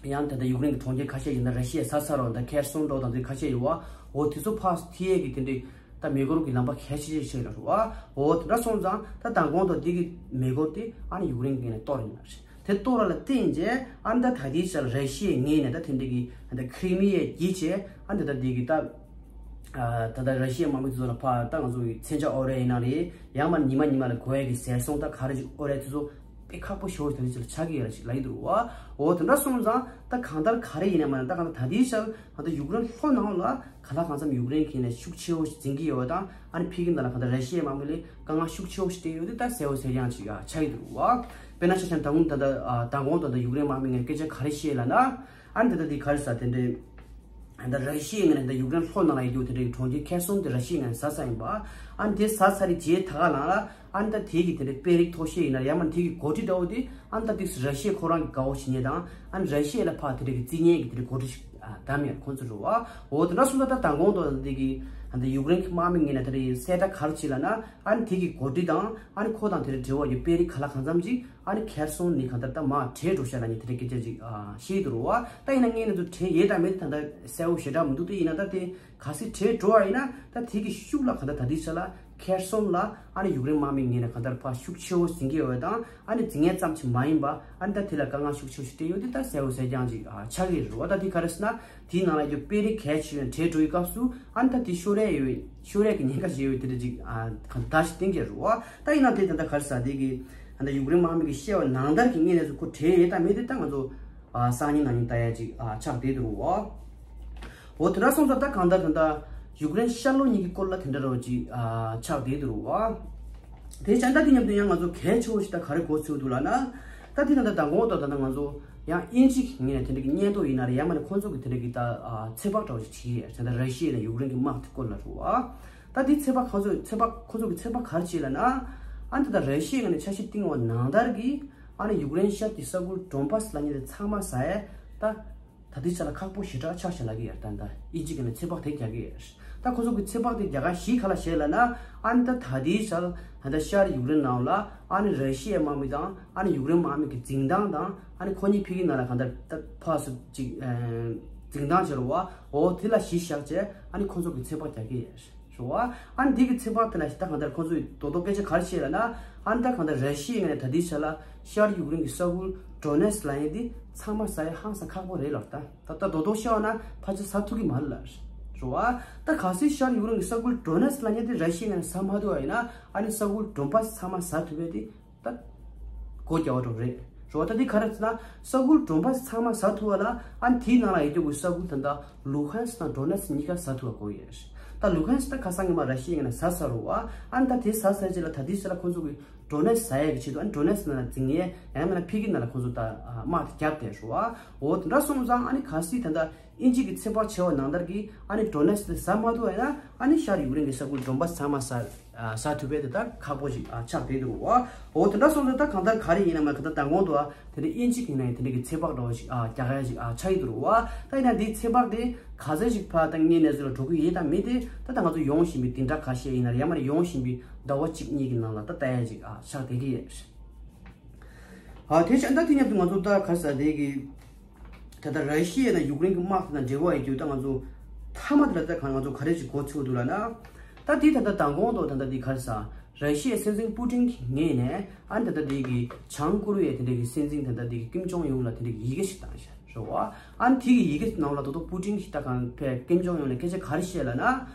ཡང་ད་ལྟ་ཡུཀ་རེན་གྱི་གྲོང་ཁྱེར་ཁ་ཤས་ཡིན་ན་ར་ཤི་ཡས་ཟ་ཚར་བ་དང་། ཁེར་སོན་འགྲོ་དང་དེ་ཁ་ཤས་ཡོད་བ། འོ་དེ་ཚོ་ཕར་ཐི་ཡས་ཀྱི་དེ་འདྲའི་ད་མེ་འཁོར་གྱི་ལམ་པ་གལ་ཆེ་ཆེ་ཆགས་ཡོད་རེད་བ། འོ་དེ་འདྲ་སོང་ཙང་ད་མདང་དགོང་དང་འདི་གི་མེ་འཁོར་དེ་ཨ་ནི་ཡུཀ་རེན་གྱི་ངོས་ནས་གཏོར་ཡོད་རེད། དེ་གཏོར་བ་ལ་བརྟེན་བྱས་ཨ་ནི་ད་ད་ལྟའི་ཆར་ར་ཤི་ཡའི་ངོས་ནས་ད་དེ་འདྲ་གི་ད་ཁི་རི་མི་ཡ་བརྒྱུད་བྱས་ཨ་ནི་ད་ད་འདི་གི་ད། ད་ལྟ་ར་ཤི་ཡའི་དམག་མི་ཚོ་ལ་ཕར་ད་ང་ཚོ་གི་མཚོན་ཆ་དབོར་ཡས་ཡིན་ན་རེད། ཡང་མ་ཉི་མ་ཉི་མ་ལ་དགོས་ཡས་ཀྱི་ཟས་སོང་ད་ག་རེ་ཅིག་དབོར་ཡས་དེ་ཚོ་དཔེ་ཁག་པོ་ཞེ་པོ་ཞིག་ད་ལྟའི་ཆར་ཆགས་ཀྱི་ཡོད་རེད་ཅིག་ལབ་ཀྱི་འདུག་བ། འོ་དེ་འདྲ་སོང་ཙང་ད་གང་ལྟར་ག་རེ་ཡིན་ན་མ་ན་ད་གང་ལྟར་ད་ལྟའི་ཆར་ད་ལྟ་ཡུཀ་རེན་ལྷོ་ནང་ལ་ག་ལ་གང་འཚམ་ཡུཀ་རེན་གྱི་ངོས་ནས་ཤུགས་ཆེ་བོ་ཞིག་འཛིན་གྱི་ཡོད་པ་དང་། ཨ་ནི་ཕ་གི་ནང་ལ་གང་ལྟར་ར་ཤི་ཡའི་དམག་མི་ལ་དཀའ་ངལ་ཤུགས་ཆེ་བོ་ཞིག་སྤྲད་ཡོད་དེ་ད་གསལ་པོ་གསལ་རྐྱང་ཅིག་ཆགས་ཀྱི་འདུག་བ། དཔེར་ན་ཆ་བཞག་ན་ད་དུང་ད་ལྟ་མདང་དགོང་ད་ལྟ་ཡུཀ་རེན་དམག་མི་ངོས་ནས་སྐད་ཆ་ག་རེ་བཤད་ལབ་ན། ཨ་ནི་ད་ལྟ་འདི་ག་རེ་ཟ་དེ་འདྲའི་ད་ར་ཤི་ཡའི་ངོས་ནས་ད་ཡུཀ་རེན་ལྷོ་ནང་ལ་ཡོད་རྒྱུ་དེ་འདྲའི་གྲོང་ཁྱེར་ཁེར་སོན་དེ་ར་ཤི་ཡའི་ངོས་ནས་ཟ་ཚར་ཡིན་པ། ཨ་ནི་དེ་ཟ་ཚར་རེད་བྱས་ད་ག་ལ་ལ་ཨ་ནི་ད་དེ་གི་དེ་འདྲའི་དཔོན་རིགས་མཐོ་ཤོས་ཡིན་ན་ཡང་མ་དེ་གི་འགོ་ཁྲིད་འདྲ་བོ་དེ་ཨ་ནི་ད་དེ་ར་ཤི་ཡ་ཁོ་རང་གི་དགའ་བོ་བྱེད་མཁན་དང་། ཨ་ནི་ར་ཤི་ཡ་ལ་ཕར་དེ་འདྲའི་གི་རྩིས་ཉེས་ཀྱི་དེ་འདྲའི་འགོ་ཁྲིད་ཞིག་བདམས་ཡོད་ཁོང་ཚོ་རེད་བ། འོ་དེ་འདྲ་སོང་ཙང་ད་མདང་དགོང་དང་དེ་གི་ད་ཡུཀ་རེན་གྱི་དམག་མི་ངོས་ནས་དེ་འདྲའི་གསལ་བསྒྲགས་ག་རེ་བྱས་ལབ་ན། ཨ་ནི་དེ་གི་འགོ་ཁྲིད་དང་ཨ་ནི་ཁོ་དང་དེ་འདྲའི་འབྲེལ་བ་ཡོད་དཔོན་རིགས་ག་ལ་གང་འཚམ་ཅིག་ཨ་ནི་ཁེར་སོན་ནས་གང་ལྟར་ད་མར་བྲོས་འགྲོ་ཤག་ལབ་མཁན་དེ་འདྲའི་སྐད་ཆ་ཅིག་ཨ་བཤད་འདུག་རོ་བ། ད་ཡིན་ན་ངས་ནི་ཚོ་བྲོས་ཡོད་དང་མེད་དེ་ད་ལྟ་གསལ་པོ་ཞེ་དྲག་མི་འདུག་དེ་ཡིན་ན་ད་དེ་གལ་སྲིད་བྲོས་འགྲོ་བ་ཡིན་ན་ད་དེ་གི་ཤུགས་ལ་གང་ལྟར་ད་ལྟའི་ཆ་ལ་ཁེར་སོན་ལ་ཨ་ནི་ཡུཀ་རེན་དམག་མི་ངོས་ནས་གང་ལྟར་ཕར་ཤུགས་ཆེ་བོ་འཛིན་གྱི་ཡོད་དང་། ཨ་ནི་འཛིན་མཁན་ཙམ་ཞིག་མ་ཡིན་པ་ཨ་ནི་ད་དེ་ལ་དཀའ་ངལ་ཤུགས་ཆེ་བོ་ཞིག་སྤྲད་ཡོད་དེ་ད་གསལ་པོ་གསལ་རྐྱང་ཅིག་ཨ་ཆགས་ཀྱི་རེད་བ། ད་དེ་ག་རེ་ཟེར་ན། དེའི་ནང་ལ་ཡོད་དཔོན་རིགས་གལ་ཆེ་བའི་བྲོས་འགྲོ་བའི་སྐབས་སུ་ཨ་ནི་ད་དེ་ཤོར་ཡས་ཡོད། ཤོར་ཡས་ཀྱི་ཉེན་ཁ་ཞིག་ཡོད་དེ་འདྲ་ཅིག་ཨ་གང་ལྟར་ཞིག་བསྟན་གྱི་རེད་བ། ད་ཡིན་ན་དེ་ད་ལྟ་ག་རེ་ཟེར་དེ་གི་ཨ་ད་ཡུཀ་རེན་དམག་མི་གི་བཤད་པ་ནང་ལྟར་གྱི་ངོས་ནས་སུ་ཁོ་བྲོས་ཡོད་དང་མེད་དེ་ད་ང་ཚོ་ཨ་སང་ཉིན་གནངས་ཉིན་ལྟ་ཡ་ཅིག་ཨ་ཆགས་བསྡད་འདུག་རོ། འོ་དེ་འདྲ་སོང་ཙང་ད་གང་ལྟར་ད་ལྟ་ཡུཀ་རེན་ཤར་ལྷོ་གཉིས་ཀྱི་སྐོར་ལ་དེ་འདྲ་རོ་ཅིག་ཨ་ཆགས་བསྡད་འདུག་རོ། དེ་བྱས་ད་དེ་མཉམ་དུ་ཡང་ང་ཚོ་གལ་ཆེ་བོ་ཞིག་ད་ག་རེ་གོ་ཚུལ་འདུག་ལབ་ན། ད་དེ་ད་ལྟ་མདང་དགོང་ད་ད་ལྟ་ང་ཚོ་ཡང་དབྱིན་ཇི་གི་ངོས་ནས་དེ་འདྲ་གི་སྙན་ཐོ་ཡིན་ན་རེད། ཡང་མ་ནི་ཁོང་ཚོ་གི་དེ་འདྲ་གི་ད་ཨ་ཚོད་དཔག་འདྲ་བོ་ཞིག་བྱས་ཡོད་རེད། ད་ལྟ་ར་ཤི་ཡ་ནས་ཡུཀ་རེན་གྱི་དམག་དེ་སྐོར་ལ་རོ། ཨ་ད་དེ་ཚོད་དཔག་ཁོང་ཚོ་ཚོད་དཔག་ཁོང་ཚོ་གི་ཚོད་དཔག་ག་རེ་བྱས་ལབ་ན། ཨ་ད་ལྟ་ར་ཤི་ཡ་ནས་འཆར་གཞི་བཏིང་བ་ནང་ལྟར་གྱི་ཨ་ནི་ཡུཀ་རེན་ཤར་གྱི་ས་ཁུལ་ཌོན་བྷ་སི་ལབ་མཁན་དེ་ཚང་མ་ཟ་ཡས་ད། ད་ལྟའི་ཆ་ལ་ཁག་པོ་ཞེ་དྲག་ཆགས་བཞག་ལབ་ཀྱི་ཡོད་རེད། ད་ལྟ་དབྱིན་ཇི་གི་ནས་ཚོད་དཔག་དེ་རྒྱག་གི་ཡོད་རེད། ད་ཁོ་ཚོ་གི་ཚོད་དཔག་དེ་རྒྱག་ག་གཞི་ག་ལ་བཞག་ལབ་ན། ཨ་ནི་ད་ད་ལྟའི་ཆ་ལ་ད་ལྟ་ཤར་ཡུཀ་རེན་ནང་ལ་ཨ་ནི་ར་ཤི་ཡའི་དམག་མི་དང་ཨ་ནི་ཡུཀ་རེན་དམག་མི་གི་འཛིན་སྟངས་དང་། ཨ་ནི་ཁོ་གཉིས་ཕ་གི་ནང་ལ་གང་ལྟར་ད་ཕར་ཚུར་ཅིག་འཛིན་སྟངས་བྱེད་རོགས་བ། འོ་དེ་ལ་གཞི་བཞག་བྱས་ཨ་ནི་ཁོ་ཚོ་གི་ཚོད་དཔག་རྒྱག་གི་ཡོད་རེད། རེད་བ། ཨ་ནི་འདི་གི་ཚོད་དཔག་དེ་ལ་ད་གང་ལྟར་ཁོ་ཚོས་རྡོག་རྡོག་སྐད་ཆ་ག་རེ་བཤད་ལབ་ན། ཨ་ནི་ད་གང་ལྟར་ར་ཤི་ཡའི་ངོས་ནས་ད་ལྟའི་ཆ་ལ་ཤར་ཡུཀ་རེན་གྱི་ས་ཁུལ་ཌོ་ནེ་སི་ལབ་མཁན་འདི་ཚང་མ་ཟ་ཡ་ཧང་སང་ཁག་པོ་རེད་ལབ། ད་ད་ད་རྡོག་རྡོག་བཤད་པ་ན་ཕལ་ཆེར་ཟ་ཐུབ་ཀྱི་མ་རེད་ལབ། རེད་བ། ད་གལ་སྲིད་ཤར་ཡུཀ་རེན་གྱི་ས་ཁུལ་ཌོ་ནེ་སི་ལབ་མཁན་འདི་ར་ཤི་ཡའི་ངོས་ནས་ཟ་མ་ཐུབ་པ་ཡིན་ན། ཨ་ནི་ས་ཁུལ་ཌོན་བྷ་སི་ཚང་མ་ཟ་ཐུབ་པ་འདི། ད་སྒོ་རྒྱག་པ་འདྲ་རེད། རེད་བ། ད་འདི་ག་རེ་ཟེར་ན་ས་ཁུལ་ཌོན་བྷ་སི་ཚང་མ་ཟ་ཐུབ་པ་ལ། ཨ་ནི་དེའི་ནང་ལ་ཡོད་རྒྱུ་གི་ས་ཁུལ་ད་ལྟ་ལུ་ཧན་སི་དང་ཌོ་ནེ་སི་གཉིས་ཀ་ཟ་ཐུབ་པ་དགོས་ཡོད་རེད། ད་ལུ་ཧན་སི་ད་ཁ་སང་ཉི་མ་ར་ཤི་ཡའི་ངོས་ནས་ཟ་ཚར་རེད་བ། ཨ་ནི་ད་དེ་ཟ་ཚར་རྗེས་ལ་ད་དེའི་ཆ་ལ་ཁོང་ཚོ་གི་ཌོ་ནེ་སི་ཟ་ཡག་གི་ཆེད་དུ། ཨ་ནི་ཌོ་ནེ་སི་ནང་ལ་འཛིང་ཡས་ཡང་མིན་ན་ཕ་གི་ནང་ལ་ཁོང་ཚོ་ད་དམག་དེ་བརྒྱབ་བསྡད་རེད་བ། འོ་དེ་འདྲ་སོང་ཙང་ཨ་ནི་གལ་སྲིད་ད་ལྟ་དབྱིན་ཇི་གི་ཚོད་དཔག་བྱས་པ་ནང་ལྟར་གྱི་ཨ་ནི་ཌོ་ནེ་སི་དེ་ཟ་མ་ཐུབ་པ་ཡིན་ན། ཨ་ནི་ཤར་ཡུཀ་རེན་གྱི་ས་ཁུལ་ཌོན་བྷ་སི་ཚང་མ་ཟ་ཨ་ཟ་ཐུབ་པ་དེ་ད་ཁག་པོ་ཞིག་ཨ་ཆགས་བསྡད་འདུག་བ། འོ་དེ་འདྲ་སོང་ཙང་ད་གང་ལྟར་ག་རེ་ཡིན་ན་མ་གང་ལྟར་མདང་དགོང་དུ་ཨ་དེ་འདྲ་དབྱིན་ཇི་གི་ནང་དེ་འདྲ་གི་ཚོད་དཔག་འདྲ་བོ་ཞིག་ཨ་རྒྱག་ཡ་ཞིག་ཨ་ཆགས་ཀྱི་འདུག་བ། ད་ཡིན་ན་འདིའི་ཚོད་དཔག་དེ་ག་ཚོད་ཞིག་ཕར་ད་ངའི་གནས་ཚུལ་ལ་འགྲོ་གི་ཡོད་དང་མེད་དེ། ད་ད་ང་ཚོ་ཡོང་བཞིན་པའི་བདུན་ཕྲག་ཁ་ཤས་ཡིན་ན་རེད། ཡང་མ་རེད་ཡོང་བཞིན་པའི་ཟླ་བ་གཅིག་གཉིས་ཀྱི་ནང་ལ་ད་ལྟ་ཡ་ཞིག་ཨ་ཆགས་བསྡད་ཀྱི་ཡོད། ཨ་དེ་བྱས་ད་དེ་མཉམ་དུ་ང་ཚོ་ད་ག་རེ་ཟེར་དེ་གི་ད་ལྟ་ར་ཤི་ཡ་དང་ཡུཀ་རེན་གྱི་དམག་དེ་དང་འབྲེལ་བ་ཡོད་རྒྱུ་ད་ང་ཚོ་མཐའ་མ་དེ་ལ་ད་ག་ང་ཚོ་ག་རེ་ཞིག་གོ་ཚུལ་འདུག་ལབ་ན། ད་དེ་ད་ལྟ་མདང་དགོང་དུ་ད་ལྟ་དེ་ག་རེ་ཟེར། ར་ཤི་ཡའི་སྲིད་འཛིན་པུ་ཏིན་གྱི་ངོས་ནས་ཨ་ནི་ད་ལྟ་དེ་གི་བྱང་ཀོ་རི་ཡའི་དེ་འདྲ་གི་སྲིད་འཛིན་ད་ལྟ་དེ་གི་ཀིམ་ཇོང་ཡུང་ལ་དེ་འདྲ་གི་ཡི་གེ་ཞིག་བཏང་ཤག་རེད་བ། ཨ་ནི་དེ་གི་ཡི་གེ་ནང་ལ་ད་ལྟ་པུ་ཏིན་གྱིས་ད་གང་ཕེ་ཀིམ་ཇོང་ཡུང་ལ་སྐད་ཆ་ག་རེ་བཤད་ལབ་ན།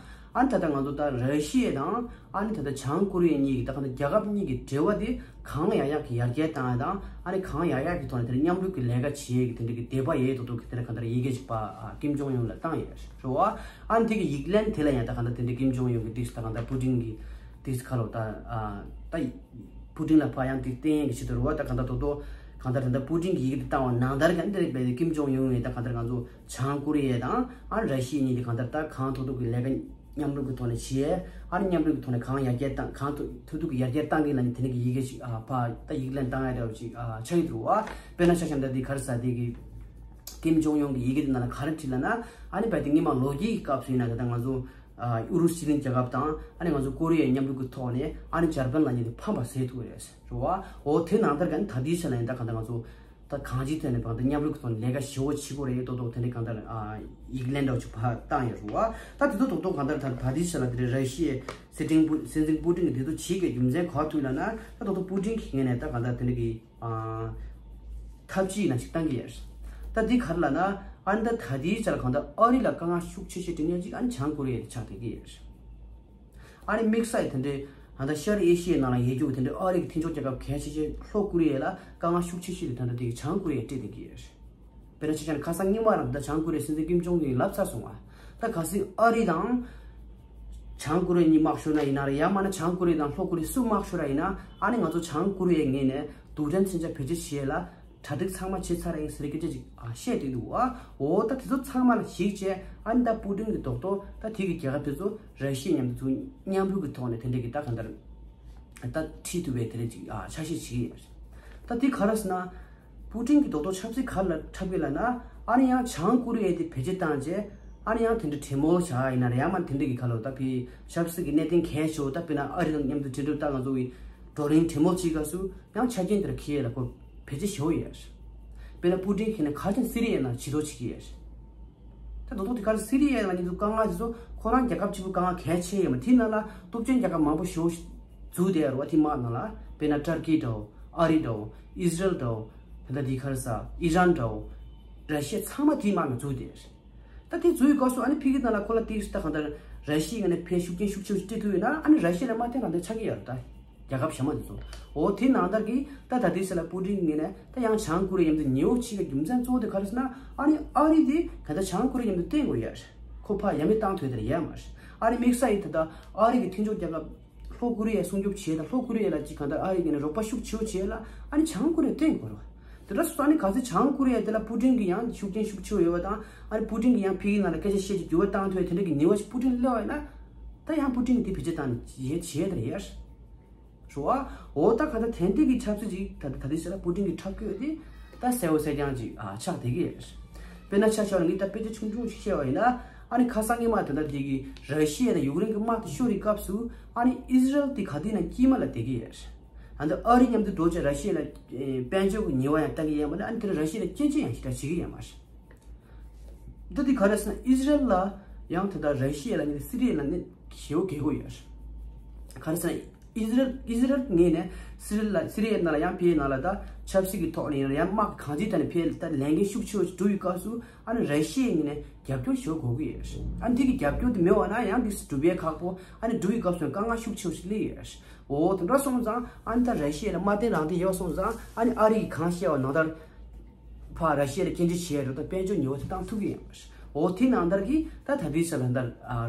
ཨ་ནི་ད་ལྟ་ང་ཚོ་ད་ར་ཤི་ཡ་དང་ཨ་ནི་ད་ལྟ་བྱང་ཀོ་རི་ཡ་གཉིས་ཀྱི་ད་གང་ད་རྒྱལ་ཁབ་གཉིས་ཀྱི་འབྲེལ་བ་དེ་གང་ཡག་ཡག་གི་ཡར་རྒྱས་བཏང་ཡ་དང་། ཨ་ནི་གང་ཡག་ཡག་གི་ཐོག་ནས་དེ་འདྲ་མཉམ་རུབ་ཀྱི་ལས་ཀ་བྱེད་ཡས་ཀྱི་དེ་འདྲ་གི་དད་པ་ཡོད་མདོག་མདོག་གི་དེ་འདྲ་གང་ལྟར་ཡི་གེ་ཞིག་ཕར་ཨ་ཀིམ་ཇོང་ཡུང་ལ་བཏང་ཡོད་རེད་བ། ཨ་ནི་དེ་གི་ཡིག་ལན་དེ་ལ་ཡང་ད་གང་ལྟར་དེ་འདྲ་ཀིམ་ཇོང་ཡུང་གི་ཏིས་ད་གང་ལྟར་པུ་ཏིན་གྱི་ཏིས་ཁ་ལོ་ད་ཨ་ད་པུ་ཏིན་ལ་ཕར་ཡང་ཏིས་བསྟན་ཡས་ཀྱི་ཆེད་དུ་རེད་བ། ད་གང་ལྟར་མདོག་མདོག་ གང་ལྟར་ད་ལྟ་པུ་ཏིན་གྱིས་ཡི་གེ་དེ་བཏང་བ་ནང་ལྟར་གྱི་འདི་རེད་པས། ཀིམ་ཇོང་ཡུང་ཡིས་ད་གང་ལྟར་ང་ཚོ་བྱང་ཀོ་རི་ཡ་དང་ཨ་ར་ཤི་ཡ་གཉིས་དེ་གང་ལྟར་ད་གང་ཐུབ་ཐུབ་ཀྱི་ལས་ཀ་མཉམ་རུབ་ཀྱི་ཐོག་ནས་བྱས། ཨ་ནི་མཉམ་རུབ་ཀྱི་ཐོག་ནས་གང་ཡར་རྒྱས་བཏང་གང་ཐུབ་ཐུབ་ཐུབ་ཀྱི་ཡར་རྒྱས་བཏང་གི་ལ་ནི་དེ་ནས་ཀྱི་ཡི་གེ་ཞིག་ཨ་ཕ་ད་ཡིག་ལན་བཏང་ཡ་འདྲ་བ་ཞིག་ཨ་ཆགས་ཀྱི་འདུག་བ། དཔེར་ན་ཆ་བཞག་ན་ད་དེ་ག་རེ་ཟེར་དེ་གི་ཀིམ་ཇོང་ཡུང་གི་ཡི་གེ་དེ་ནང་ལ་ག་རེ་བྲིས་ལབ་ན། ཨ་ནི་བས་དེ་སྔོན་མ་ལོ་རྒྱུས་ཀྱི་སྐབས་སུ་ཡིན་ན་ད་ལྟ་ང་ཚོ་ཨུ་རུ་སུ་སྤྱི་མཐུན་རྒྱལ་ཁབ་དང་ཨ་ནི་ང་ཚོ་ཀོ་རི་ཡའི་མཉམ་རུབ་ཀྱི་ཐོག་ནས་ཨ་ནི་འཇར་པན་ལ་ཉིད་དུ་ཕམ་པ་བཟོས་ཐུབ་རེད་རེད་བ། འོ་དེ་ནང་ལྟར་ག་ནི་ད་ལྟའི་ཆ་ལ་ཡིན་ད་གང་ལྟར་ང་ཚོ་ད་གང་ཅིའི་ཐད་ནས་གང་ལྟར་མཉམ་རུབ་ཀྱི་ཐོག་ནས་ལས་ཀ་ཞེ་པོ་བྱེད་དགོས་རེད། ཏོག་ཏོག་དེ་འདྲའི་གང་ལྟར་ཡིག་ལན་འདྲ་བོ་ཅིག་ཕར་བཏང་ཡོད་རེད་བ། ད་དེ་ཚོ་ཏོག་ཏོག་གང་ལྟར་ད་ད་ལྟའི་ཆ་ལ་དེ་རེད་ར་ཤི་ཡའི་སྲིད་འཛིན་པུ་སྲིད་འཛིན་པུ་ཏིན་གྱིས་དེ་ཚོ་བྱེད་དགོས་རྒྱུ་མཚན་ག་རེ་ཐུག་ལབ་ན། ད་ཏོག་ཏོག་པུ་ཏིན་གྱི་ངོས་ནས་ད་གང་ལྟར་དེ་འདྲ་གི་ཐབས་ཇུས་ནང་ཞིག་བཏང་གི་ཡོད། ད་འདི་ག་རེ་ལབ་ན། ཨ་ནི་ད་ད་ལྟའི་ཆར་གང་ལྟར་ཨ་རི་ལ་དཀའ་ངལ་ཤུགས་ཆེ་ཤོས་འཕྲད་མཁན་ཅིག་ཨ་ནི་བྱང་ཀོ་རི་ཡ་དེ་ཆགས་བསྡད་ཀྱི་ཡོད། ཨ་ནི་དམིགས་བསལ་དེ་འདྲའི་ད་ལྟ་ཤར་ཨེ་ཤི་ཡའི་ནང་ལ་ཡོད་རྒྱུ་དེ་འདྲའི་ཨ་རི་གི་མཐུན་ཕྱོགས་རྒྱལ་ཁབ་གལ་ཆེ་ཤོས་ལྷོ་ཀོ་རི་ཡ་ལ་དཀའ་ངལ་ཤུགས་ཆེ་ཤོས་དེ་ད་ལྟ་དེ་གི་བྱང་ཀོ་རི་ཡས་སྤྲད་བསྡད་ཀྱི་ཡོད། དཔེར་ན་ཆ་བཞག་ན་ཁ་སང་སྔོན་མ་རང་ད་བྱང་ཀོ་རི་ཡའི་སྲིད་འཛིན་ཀིམ་ཇོང་གིས་ལབ་ཚར་སོང་བ། ད་གལ་སྲིད་ཨ་རི་དང་བྱང་ཀོ་རི་ཡ་གཉིས་དམག་ཤོར་ན་ཡིན་ན་རེད། ཡང་མིན་ན་བྱང་ཀོ་རི་ཡ་དང་ལྷོ་ཀོ་རི་ཡ་སུ་དམག་ཤོར་ར་ཡིན་ན། ཨ་ནི་ང་ཚོ་བྱང་ཀོ་རི་ཡའི་ངོས་ནས་རྡུལ་ཕྲན་མཚོན་ཆ་བེད་སྤྱོད་བྱེད་ཡས་ལ་གྲ་སྒྲིག་ཚང་མ་བྱས་ཚར་ཡིན་ཟེར་སྐད་ཆ་ཅིག་ཨ་བཤད་བསྡད་འདུག་བ། འོ་ད་དེ་ཚོ་ཚང་མ་ལ་གཞིགས་བྱས། ཨ་ནི་ད་པུ་ཏིན་གྱི་རྡོག་རྡོག་ད་དེ་གི་རྒྱལ་ཁབ་དེ་ཚོ་ར་ཤི་ཡ་མཉམ་དུ་ཚུར་མཉམ་རུབ་ཀྱི་ཐོག་ནས་དེ་འདྲ་གི་ད་གང་ལྟར་ད་ཁྲིད་ཐུབ་པའི་དེ་འདྲ་ཅིག་ཨ་ཆ་ཤས་བྱེད་ཀྱི་ཡོད། ད་དེ་ག་རེ་ཟེར་ན། པུ་ཏིན་གྱི་རྡོག་རྡོག་ཆབ་སྲིད་ག་རེ་ལ་འཁྲབ་ཀྱི་ལབ་ན། ཨ་ནི་ཡང་བྱང་ཀོ་རི་ཡ་དེ་བེད་སྤྱོད་བཏང་རྗེས་ཨ་ནི་ཡང་དེ་འདྲ་གྲོས་མོལ་བྱ་ཡིན་ན་རེད། ཡང་མིན་ན་དེ་འདྲ་གི་ཁ་ལོ་ད་ཕའི་ཆབ་སྲིད་ཀྱི་གནད་དོན་གལ་ཆེ་བོ་ད་དཔེར་ན་ཨ་རི་དང་མཉམ་དུ་འབྲེལ་འདྲིས་ད་ང་ཚོ་གི་བགྲོ་གླེང་གྲོས་མོལ་བྱེད་སྐབས་སུ་ཡང་ཆ་རྐྱེན་དེ་འདྲ་འཁྱེར་ཡས་ལ་ཁོ་བེད་སྤྱོད་བྱེད་འོས་ཡོད་རེད། དཔེར་ན་པུ་ཏིན་གྱིས་ནི་ག་རེ་བྱས་ན་སི་རི་ཡའི་ནང་ཇུས་གཏོགས་བྱེད་ཀྱི་ཡོད་རེད། ད་རྡོག་རྡོག་དེ་ག་རེ་སི་རི་ཡའི་ནང་ཉིད་དུ་དཀའ་ངལ་དེ་ཚོ་ཁོ་རང་རྒྱལ་ཁབ་གཅིག་པུ་དཀའ་ངལ་གལ་ཆེ་ཡོད་མ་རེད། དེའི་ནང་ལ་སྟོབས་ཆེན་རྒྱལ་ཁབ་མང་པོ་ཞེ་པོ་འཛུལ་བསྡད་ཡོད་རེད་བ། དེ་དམག་ནང་ལ་དཔེར་ན་ཏར་ཀི་འདྲ་བོ། ཨ་རི་འདྲ་བོ། ཨི་ཟི་རལ་འདྲ་བོ། ད་ལྟ་དེ་ག་རེ་ཟེར་ཨི་རན་འདྲ་བོ། ར་ཤི་ཡ་ཚང་མ་དེའི་དམག་ནང་འཛུལ་བསྡད་ཡོད་རེད། ད་དེ་འཛུལ་བའི་སྐབས་སུ་ཨ་ནི་ཕ་གིའི་ནང་ལ་ཁོ་ལ་ཏིག་ཙམ་ད་གང་ལྟར་ར་ཤི་ཡའི་ངོས་ནས་ཕའི་ཤུགས་རྐྱེན་ཤུགས་ཆེ་བོ་ཞིག་སྤྲད་ཐུབ་ཡོད་ན། ཨ་ནི་ར་ཤི་ཡ་ལ་དམག་འཐེན་རང་འཐེན་ཆགས་ཀྱི་ཡོད་རེད་ད། རྒྱལ་ཁབ་གཞན་མ་དེ་ཚོ། འོ་དེ་ནང་ལྟར་གྱི་ད་ད་ལྟའི་ཆ་ལ་པུ་ཏིན་གྱི་ངོས་ནས་ད་ཡང་བྱང་ཀོ་རི་ཡ་མཉམ་དུ་ཉེ་བོ་བྱེད་ཀྱི་རྒྱུ་མཚན་གཙོ་བོ་དེ་ག་རེ་ཟེར་ན། ཨ་ནི་ཨ་རི་དེ་ག་ད་བྱང་ཀོ་རི་ཡ་མཉམ་དུ་བསྟེན་དགོས་ཡ་རེད། ཁོ་ཕར་ཡ་མེད་བཏང་ཐུབ་ཡ་དེ་ཡོད་མ་རེད། ཨ་ནི་དམིགས་བསལ་ཡིན་ད་ལྟ་ཨ་རི་གི་མཐུན་ཕྱོགས་རྒྱལ་ཁབ་ལྷོ་ཀོ་རི་ཡ་སྲུང་སྐྱོབ་བྱེད་དང་ལྷོ་ཀོ་རི་ཡ་ལ་ཅིག་ག་ད་ཨ་རི་གི་ནས་རོགས་པ་ཤུགས་ཆེ་བོ་བྱེད་ལ་ཨ་ནི་བྱང་ཀོ་རི་ཡ་བསྟེན་དགོས་རེད་བ། དེ་འདྲ་སོང་ཙང་ཨ་ནི་ག་ཚོད་བྱང་ཀོ་རི་ཡ་དེ་ལ་པུ་ཏིན་གྱི་ཡང་ཤུགས་རྐྱེན་ཤུགས་ཆེ་བོ་ཡོད་པ་དང་། ཨ་ནི་པུ་ཏིན་གྱི་ཡང་ཕ་གིའི་ནང་ལ་སྐད་ཆ་བཤད་ཀྱི་འགྱུར་བ་བཏང་ཐུབ་ཡ་དེ་འདྲ་གི་ཉེ་བ་ཞིག་པུ་ཏིན་སླེབས་པ་ཡིན་ན། ད་ཡང་པུ་ཏིན་གྱིས་དེ་བེད་སྤྱོད་བཏང་ནས་བྱེད་བྱེད་དེ་ཡོད་རེད། རེད་བ། འོ་ད་ག་ད་དེ་འདྲ་གི་ཆབ་སྲིད་ཅིག་ད་ད་ལྟའི་ཆ་ལ་པུ་ཏིན་གྱིས་འཁྲབ་ཀྱི་ཡོད་དེ། ད་གསལ་བོ་གསལ་རྐྱང་ཅིག་ཨ་ཆགས་བསྡད་ཀྱི་ཡོད་རེད། དཔེར་ན་ཆ་བཞག་ན་ངས་ད་དཔེ་ཆ་ཆུང་ཆུང་ཞིག་བཤད་པ་ཡིན་ན། ཨ་ནི་ཁ་སང་ཉི་མ་དེ་འདྲ་དེ་གི་ར་ཤི་ཡ་དང་ཡུཀ་རེན་གྱི་དམག་དེ་ཤོར་བའི་སྐབས་སུ་ཨ་ནི་ཨི་ཟི་རལ་དེ་ག་དུས་ན་དཀྱིལ་མ་ལ་བསྡད་ཀྱི་ཡོད་རེད། ཨ་ནི་ཨ་རི་མཉམ་དུ་འགྲོ་བྱས་ར་ཤི་ཡ་ལ་ཨེ་དཔལ་འབྱོར་གྱི་ཉེས་པ་ཡང་བཏང་གི་ཡོད་མ་རེད། ཨ་ནི་དེ་ལ་ར་ཤི་ཡ་ལ་སྐྱོན་བརྗོད་ཡང་ཞེ་དྲག་བྱེད་ཀྱི་ཡོད་མ་རེད། འདི་དེ་ག་རེ་ཟེར་ན་ཨི་ཟི་རལ་ལ་ཡང་དེ་ལྟར་ར་ཤི་ཡ་ལ་ནི་སི་རི་ཡའི་ནང་ནས་ཞེ་པོ་གལ་དགོས་ཡོད་རེད། ག་རེ་ཟེར་ན་ཨི་ཟི་རལ་ཨི་ཟི་རལ་ངོས་ནས་སི་རི་ལ་སི་རི་ཡའི་ནང་ལ་ཡང་ཕའི་ནང་ལ་ད་ཆབ་སྲིད་ཀྱི་ཐོག་ནས་ཡང་དམག་གང་ཅིའི་ཐད་ནས་ཕའི་ད་ལས་འགན་ཤུགས་ཆེ་བོ་ཞིག་སྒྲུབ་པའི་སྐབས་སུ་ཨ་ནི་ར་ཤི་ཡའི་ངོས་ནས་རྒྱབ་སྐྱོར་ཞེ་པོ་དགོས་ཀྱི་ཡོད་རེད། ཨ་ནི་འདི་གི་རྒྱབ་སྐྱོར་དེ་མེད་པ་ན་ཡང་འདི་སྒྲུབ་ཡས་ཁག་པོ། ཨ་ནི་སྒྲུབ་པའི་སྐབས་སུ་དཀའ་ངལ་ཤུགས་ཆེ་བོ་ཞིག་སླེབས་ཡོད་རེད། འོ་དེ་འདྲ་སོང་ཙང་ཨ་ནི་ད་ར་ཤི་ཡ་ལ་མ་བརྟེན་རང་བརྟེན་ཡོད་སོང་ཙང་ཨ་ནི་ཨ་རི་གིས་གང་བཤད་པ་ནང་ལྟར། ཕར་ར་ཤི་ཡ་ལ་སྐྱོན་བརྗོད་བྱས་རེད་ད་དཔལ་འབྱོར་ཉེས་པ་དེ་བཏང་ཐུབ་ཀྱི་ཡོད་མ་རེད། འོ་དེ་ནང་ལྟར་གྱི་ད་ད་ལྟའི་ཆ་ལ་ད་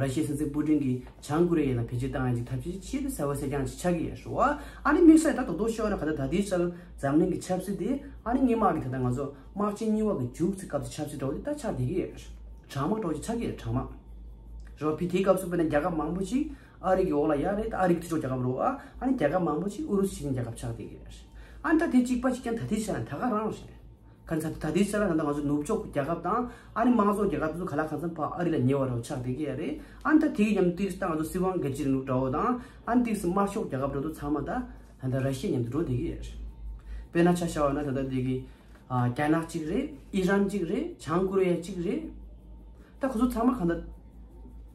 ར་ཤི་ཡའི་སྲིད་འཛིན་པུ་ཏིན་གྱིས་བྱང་ཀོ་རི་ཡ་ལ་བེད་སྤྱོད་བཏང་ཡ་ཅིག་ཐབས་ཤེས་ཆེད་དུ་གསལ་བོ་གསལ་རྐྱང་ཅིག་ཆགས་ཀྱི་ཡོད་རེད་བ། ཨ་ནི་དམིགས་བསལ་ད་རྡོག་རྡོག་ཤོད་ན་ག་ད་ད་ལྟའི་ཆ་ལ་འཛམ་གླིང་གི་ཆབ་སྲིད་དེ་ཨ་ནི་སྔོན་མ་གི་ད་ལྟ་ང་ཚོ་དམག་ཆེན་གཉིས་པ་གི་མཇུག་ཚེ་སྐབས་ཀྱི་ཆབ་སྲིད་འདྲ་བོ་དེ་ད་ཆགས་བསྡད་ཀྱི་ཡོད་རེད། གྲང་དམག་འདྲ་བོ་ཅིག་ཆགས་ཀྱི་ཡོད་རེད། གྲང་དམག་རེད་བ། ཕི་དེའི་སྐབས་སུ་དཔེར་ན་རྒྱལ་ཁབ་མང་པོ་ཅིག་ཨ་རི་གི་འོག་ལ་ཡོད་རེད། ད་ཨ་རི་གི་མཐུན་ཕྱོགས་རྒྱལ་ཁབ་རེད་བ། ཨ་ནི་རྒྱལ་ཁབ་མང་པོ་ཅིག་ཨུ་རུ་སུ་སྤྱི་མཐུན་རྒྱལ་ཁབ་ཆགས་བསྡད་ཀྱི་ཡོད་རེད། ཨ་ནི་ད་དེ་གཅིག་པ་གཅིག་རྐྱང་ད་ལྟའི་ཆ་ལ་ད་ག་རང་རེད། ག་རེ་ཟེར་ད་ལྟའི་ཆ་ལ་ད་ལྟ་ང་ཚོ་ནུབ་ཕྱོགས་ཀྱི་རྒྱལ་ཁབ་དང་ཨ་ནི་དམངས་གཙོ་རྒྱལ་ཁབ་དེ་ཚོ་ག་ལ་གང་འཚམ་ཕར་ཨ་རི་ལ་ཉེ་བ་འདྲ་བོ་ཆགས་བསྡད་ཀྱི་ཡོད་རེད། ཨ་ནི་ད་དེ་གི་མཉམ་དུ་ཏིག་ཙམ་ད་ང་ཚོ་སྲིད་དབང་སྒེར་གཅིག་རིང་ལུགས་འདྲ་བོ་དང་ཨ་ནི་ཏིག་ཙམ་དམར་ཤོག་རྒྱལ་ཁབ་འདྲ་བོ་ཚང་མ་ད་ད་ལྟ་ར་ཤི་ཡ་མཉམ་དུ་འགྲོ་བསྡད་ཀྱི་ཡོད་རེད། དཔེར་ན་ཆ་བཞག་པ་ན་ད་ལྟ་དེ་གི་ཨ་རྒྱ་ནག་གཅིག་རེད། ཨི་རན་གཅིག་རེད། བྱང་ཀོ་རི་ཡ་གཅིག་རེད། ད་ཁོ་ཚོ་ཚང་མ་གང་ལྟར་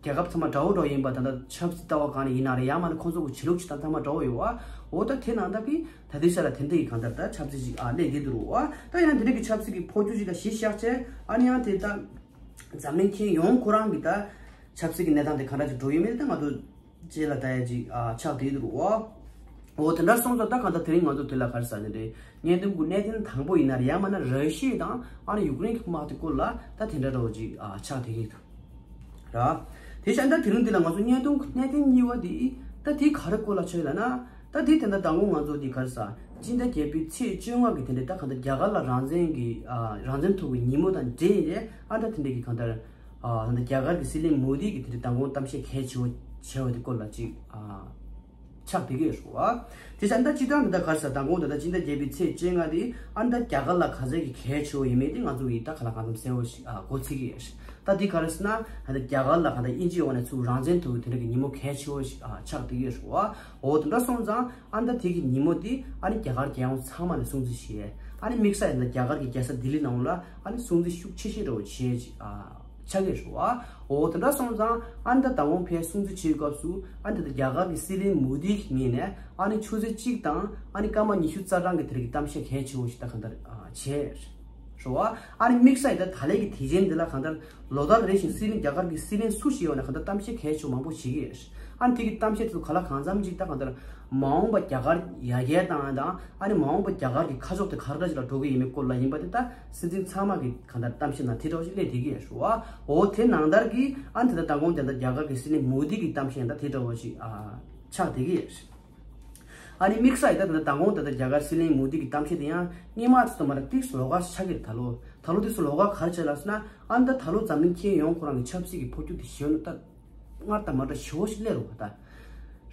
རྒྱལ་ཁབ་ཚང་མ་འདྲ་བོ་འདྲ་བོ་ཡིན་པ། ད་ལྟ་ཆབ་སྲིད་ལྟ་བ་གང་ནས་ཡིན་ན་རེད། ཡང་མིན་ན་ཁོ་ཚོ་གི་ཆོས་ལུགས་ཀྱི་ལྟ་ཚང་མ་འདྲ་བོ་ཡོད་བ། འོ་ད་དེ་ནང་ལྟར་གི་ད་ལྟའི་ཆ་ལ་དེ་འདྲ་ཡི་གང་ལྟར་ད་ཆབ་སྲིད་ཅིག་ཨ་སླེབས་བསྡད་འདུག་རོ་བ། ད་ཡིན་ན་དེ་འདྲ་གི་ཆབ་སྲིད་ཀྱི་འཕོ་འགྱུར་ཅིག་ལ་གཞི་བཞག་བྱས་ཨ་ནི་ཡང་དེ་ད་འཛམ་གླིང་ཁྱོན་ཡོངས་ཁོ་རང་གི་ད་ཆབ་སྲིད་ཀྱི་གནས་སྟངས་དེ་གང་འདྲ་ཅིག་འགྲོ་ཡོད་མེད་དེ་ད་ང་ཚོ་རྗེས་ལ་ལྟ་ཡ་ཅིག་ཨ་ཆགས་བསྡད་འདུག་རོ་བ། འོ་དེ་འདྲ་སོང་ཙང་ད་གང་ལྟར་དེ་རིང་ང་ཚོ་དེ་ལ་ག་རེ་ཟེར་ནི་རེད། བརྙན་ཐུང་གི་གནད་དོན་དང་པོ་ཡིན་ན་རེད། ཡང་མིན་ན་ར་ཤི་ཡ་དང་ཨ་ནི་ཡུཀ་རེན་གྱི་དམག་དེ་སྐོར་ལ་ད་དེ་འདྲ་འདྲ་བོ་ཅིག་ཨ་ཆགས་བསྡད་ཀྱི་འདུག་ར། དེ་བཞིན་ད་དེ་རིང་འདི་ལ་ང་ཚོ་བརྙན་ཐུང་གི་གནད་དོན་གཉིས་པ་དེ་ད་དེ་ག་རེ་སྐོར་ལ་ཆགས་ཡོད་ལབ་ན། ད་ ད་དེ་དེ་འདྲ་མདང་དགོང་ང་ཚོ་དེ་ག་རེ་ཟ། སྤྱི་ཟླ་བརྒྱད་པའི་ཚེས་བཅོ་ལྔ་གི་དེ་འདྲ་ད་གང་ལྟར་རྒྱ་གར་ལ་རང་བཙན་གྱི་ཨ་རང་བཙན་ཐོབ་པའི་ཉིན་མོ་དང་འབྲེལ་ནས་ཨ་ད་དེ་འདྲ་གི་གང་ལྟར་ཨ་ད་རྒྱ་གར་གྱི་སྲིད་བློན་མོ་དི་གི་དེ་འདྲ་མདང་དགོང་གཏམ་བཤད་གལ་ཆེ་བོ་བྱས་པ་དེ་སྐོར་ལ་ཅིག་ཨ་ཆགས་བསྡད་ཀྱི་ཡོད་རེད་བ། དེ་ཙང་ད་སྤྱི་བཏང་དེ་འདྲ་ག་རེ་ཟ་མདང་དགོང་དེ་འདྲ་སྤྱི་ཟླ་བརྒྱད་པའི་ཚེས་བཅོ་ལྔ་དེ་ཨ་ད་རྒྱ་གར་ལ་ག་ཚད་ཀྱི་གལ་ཆེ་བོ་ཡིན་མིན་དེ་ང་ཚོ་གིས་ད་ག་ལ་གང་འཚམ་གསལ་བོ་ཞིག་ཨ་གོ་ཚིག་གི་ཡོད་རེད། ད་འདི་ག་རེ་ཟེར་ན་ད་ལྟ་རྒྱ་གར་ལ་གང་ལྟར་དབྱིན་ཇིའི་འོག་ནས་ཚུར་རང་བཙན་ཐོབ་ཀྱི་དེ་འདྲ་གི་ཉིན་མོ་གལ་ཆེ་བོ་ཞིག་ཨ་ཆགས་བསྡད་ཀྱི་ཡོད་རེད་བ། འོ་དེ་འདྲ་སོང་ཙང་ཨ་ད་དེ་གི་ཉིན་མོ་འདི་ཨ་ནི་རྒྱ་གར་རྒྱལ་ཡོངས་ཚང་མ་ལ་སྲུང་བརྩི་བྱས། ཨ་ནི་དམིགས་བསལ་ཡིན་ན་རྒྱ་གར་གྱི་རྒྱལ་ས་ལྡི་ལི་ནང་ལ་ཨ་ནི་སྲུང་བརྩི་ཤུགས་ཆེ་ཤོས་འདྲ་བོ་བྱས་ཅིག་ཨ་ཆགས་ཀྱི་རེད་བ། འོ་དེ་འདྲ་སོང་ཙང་ཨ་ནི་ད་ད་འོང་ཕར་སྲུང་བརྩི་བྱེད་སྐབས་སུ་ཨ་ནི་ད་ལྟ་རྒྱ་གར་གྱི་སྲིད་བློན་མོ་དི་གི་ངོས་ནས་ཨ་ནི་ཆུ་ཚོད་གཅིག་དང་ཨ་ནི་སྐར་མ་ཉི་ཤུ་རྩ་གྲངས་ཀྱི་དེ་རིང་གི་གཏམ་བཤད་གལ་ཆེ་བོ་ཞིག་ད་གང་ལྟར་ཨ་བྱས། རེད་བ། ཨ་ནི་དམིགས་བསལ་ཡིན་ད་ད་ལན་གྱི་དུས་ཆེན་འདི་ལ་གང་ལྟར་ལོ་ལྟར་རེ་བཞིན་སྲིད་བློན་རྒྱ་གར་གྱི་སྲིད་བློན་སུ་ཞིག་ཡོང་ན་གང་ལྟར་གཏམ་བཤད་གལ་ཆེ་མང་པོ་བྱེད་ཀྱི་ཡོད། ཨ་ནི་དེ་གི་གཏམ་བཤད་དེ་ཚོ་ག་ལ་གང་འཚམ་ཅིག་ད་གང་ལྟར་མ་འོངས་པ་རྒྱ་གར་ཡར་རྒྱས་བཏང་ཡ་དང་ཨ་ནི་མ་འོངས་པ་རྒྱ་གར་གྱི་ཁ་ཕྱོགས་དེ་ག་རེ་ཅིག་ལ་འགྲོ་གི་ཡིན་མིན་སྐོར་ལ་ཡིན་པ་དེ་ད་སྲིད་འཛིན་ཚང་མ་གི་གང་ལྟར་གཏམ་བཤད་ནང་དེ་འདྲ་བོ་ཞིག་སླེབས་བསྡད་ཀྱི་ཡོད་རེད་བ། འོ་དེ་ནང་ལྟར་གྱི་ཨ་ནི་ད་ལྟ་མདང་དགོང་དེ་ད་རྒྱ་གར་གྱི་སྲིད་བློན་མོ་དི་གི་གཏམ་བཤད་ད་དེ་འདྲ་བོ་ཞིག་ཨ་ཆགས་བསྡད་ཀྱི་ཡོད་རེད། ཨ་ནི་དམིགས་བསལ་ཡིན་ད་ད་ལྟ་མདང་དགོང་ད་ལྟ་རྒྱ་གར་སྲིད་བློན་མོ་དི་གི་གཏམ་བཤད་དེ་ཡང་སྔོན་མ་ཚོ་ཚང་མ་ལ་ཏིག་ཙམ་ལོགས་ཀ་ཆགས་ཀྱི་རེད། ད་ལོ་ད་ལོ་ཏིག་ཙམ་ལོགས་ཀ་ག་རེ་བྱས་ལབ་ཟེར་ན་ཨ་ནི་ད་ད་ལོ་འཛམ་གླིང་ཁྱོན་ཡོངས་ཁོ་རང་གི་ཆབ་སྲིད་ཀྱི་འཕོ་འགྱུར་དེ་ཞེ་པོ་ད་སྔར་དང་མ་འདྲ་ཞེ་པོ་ཞིག་སླེབས་རེད་བ། ད་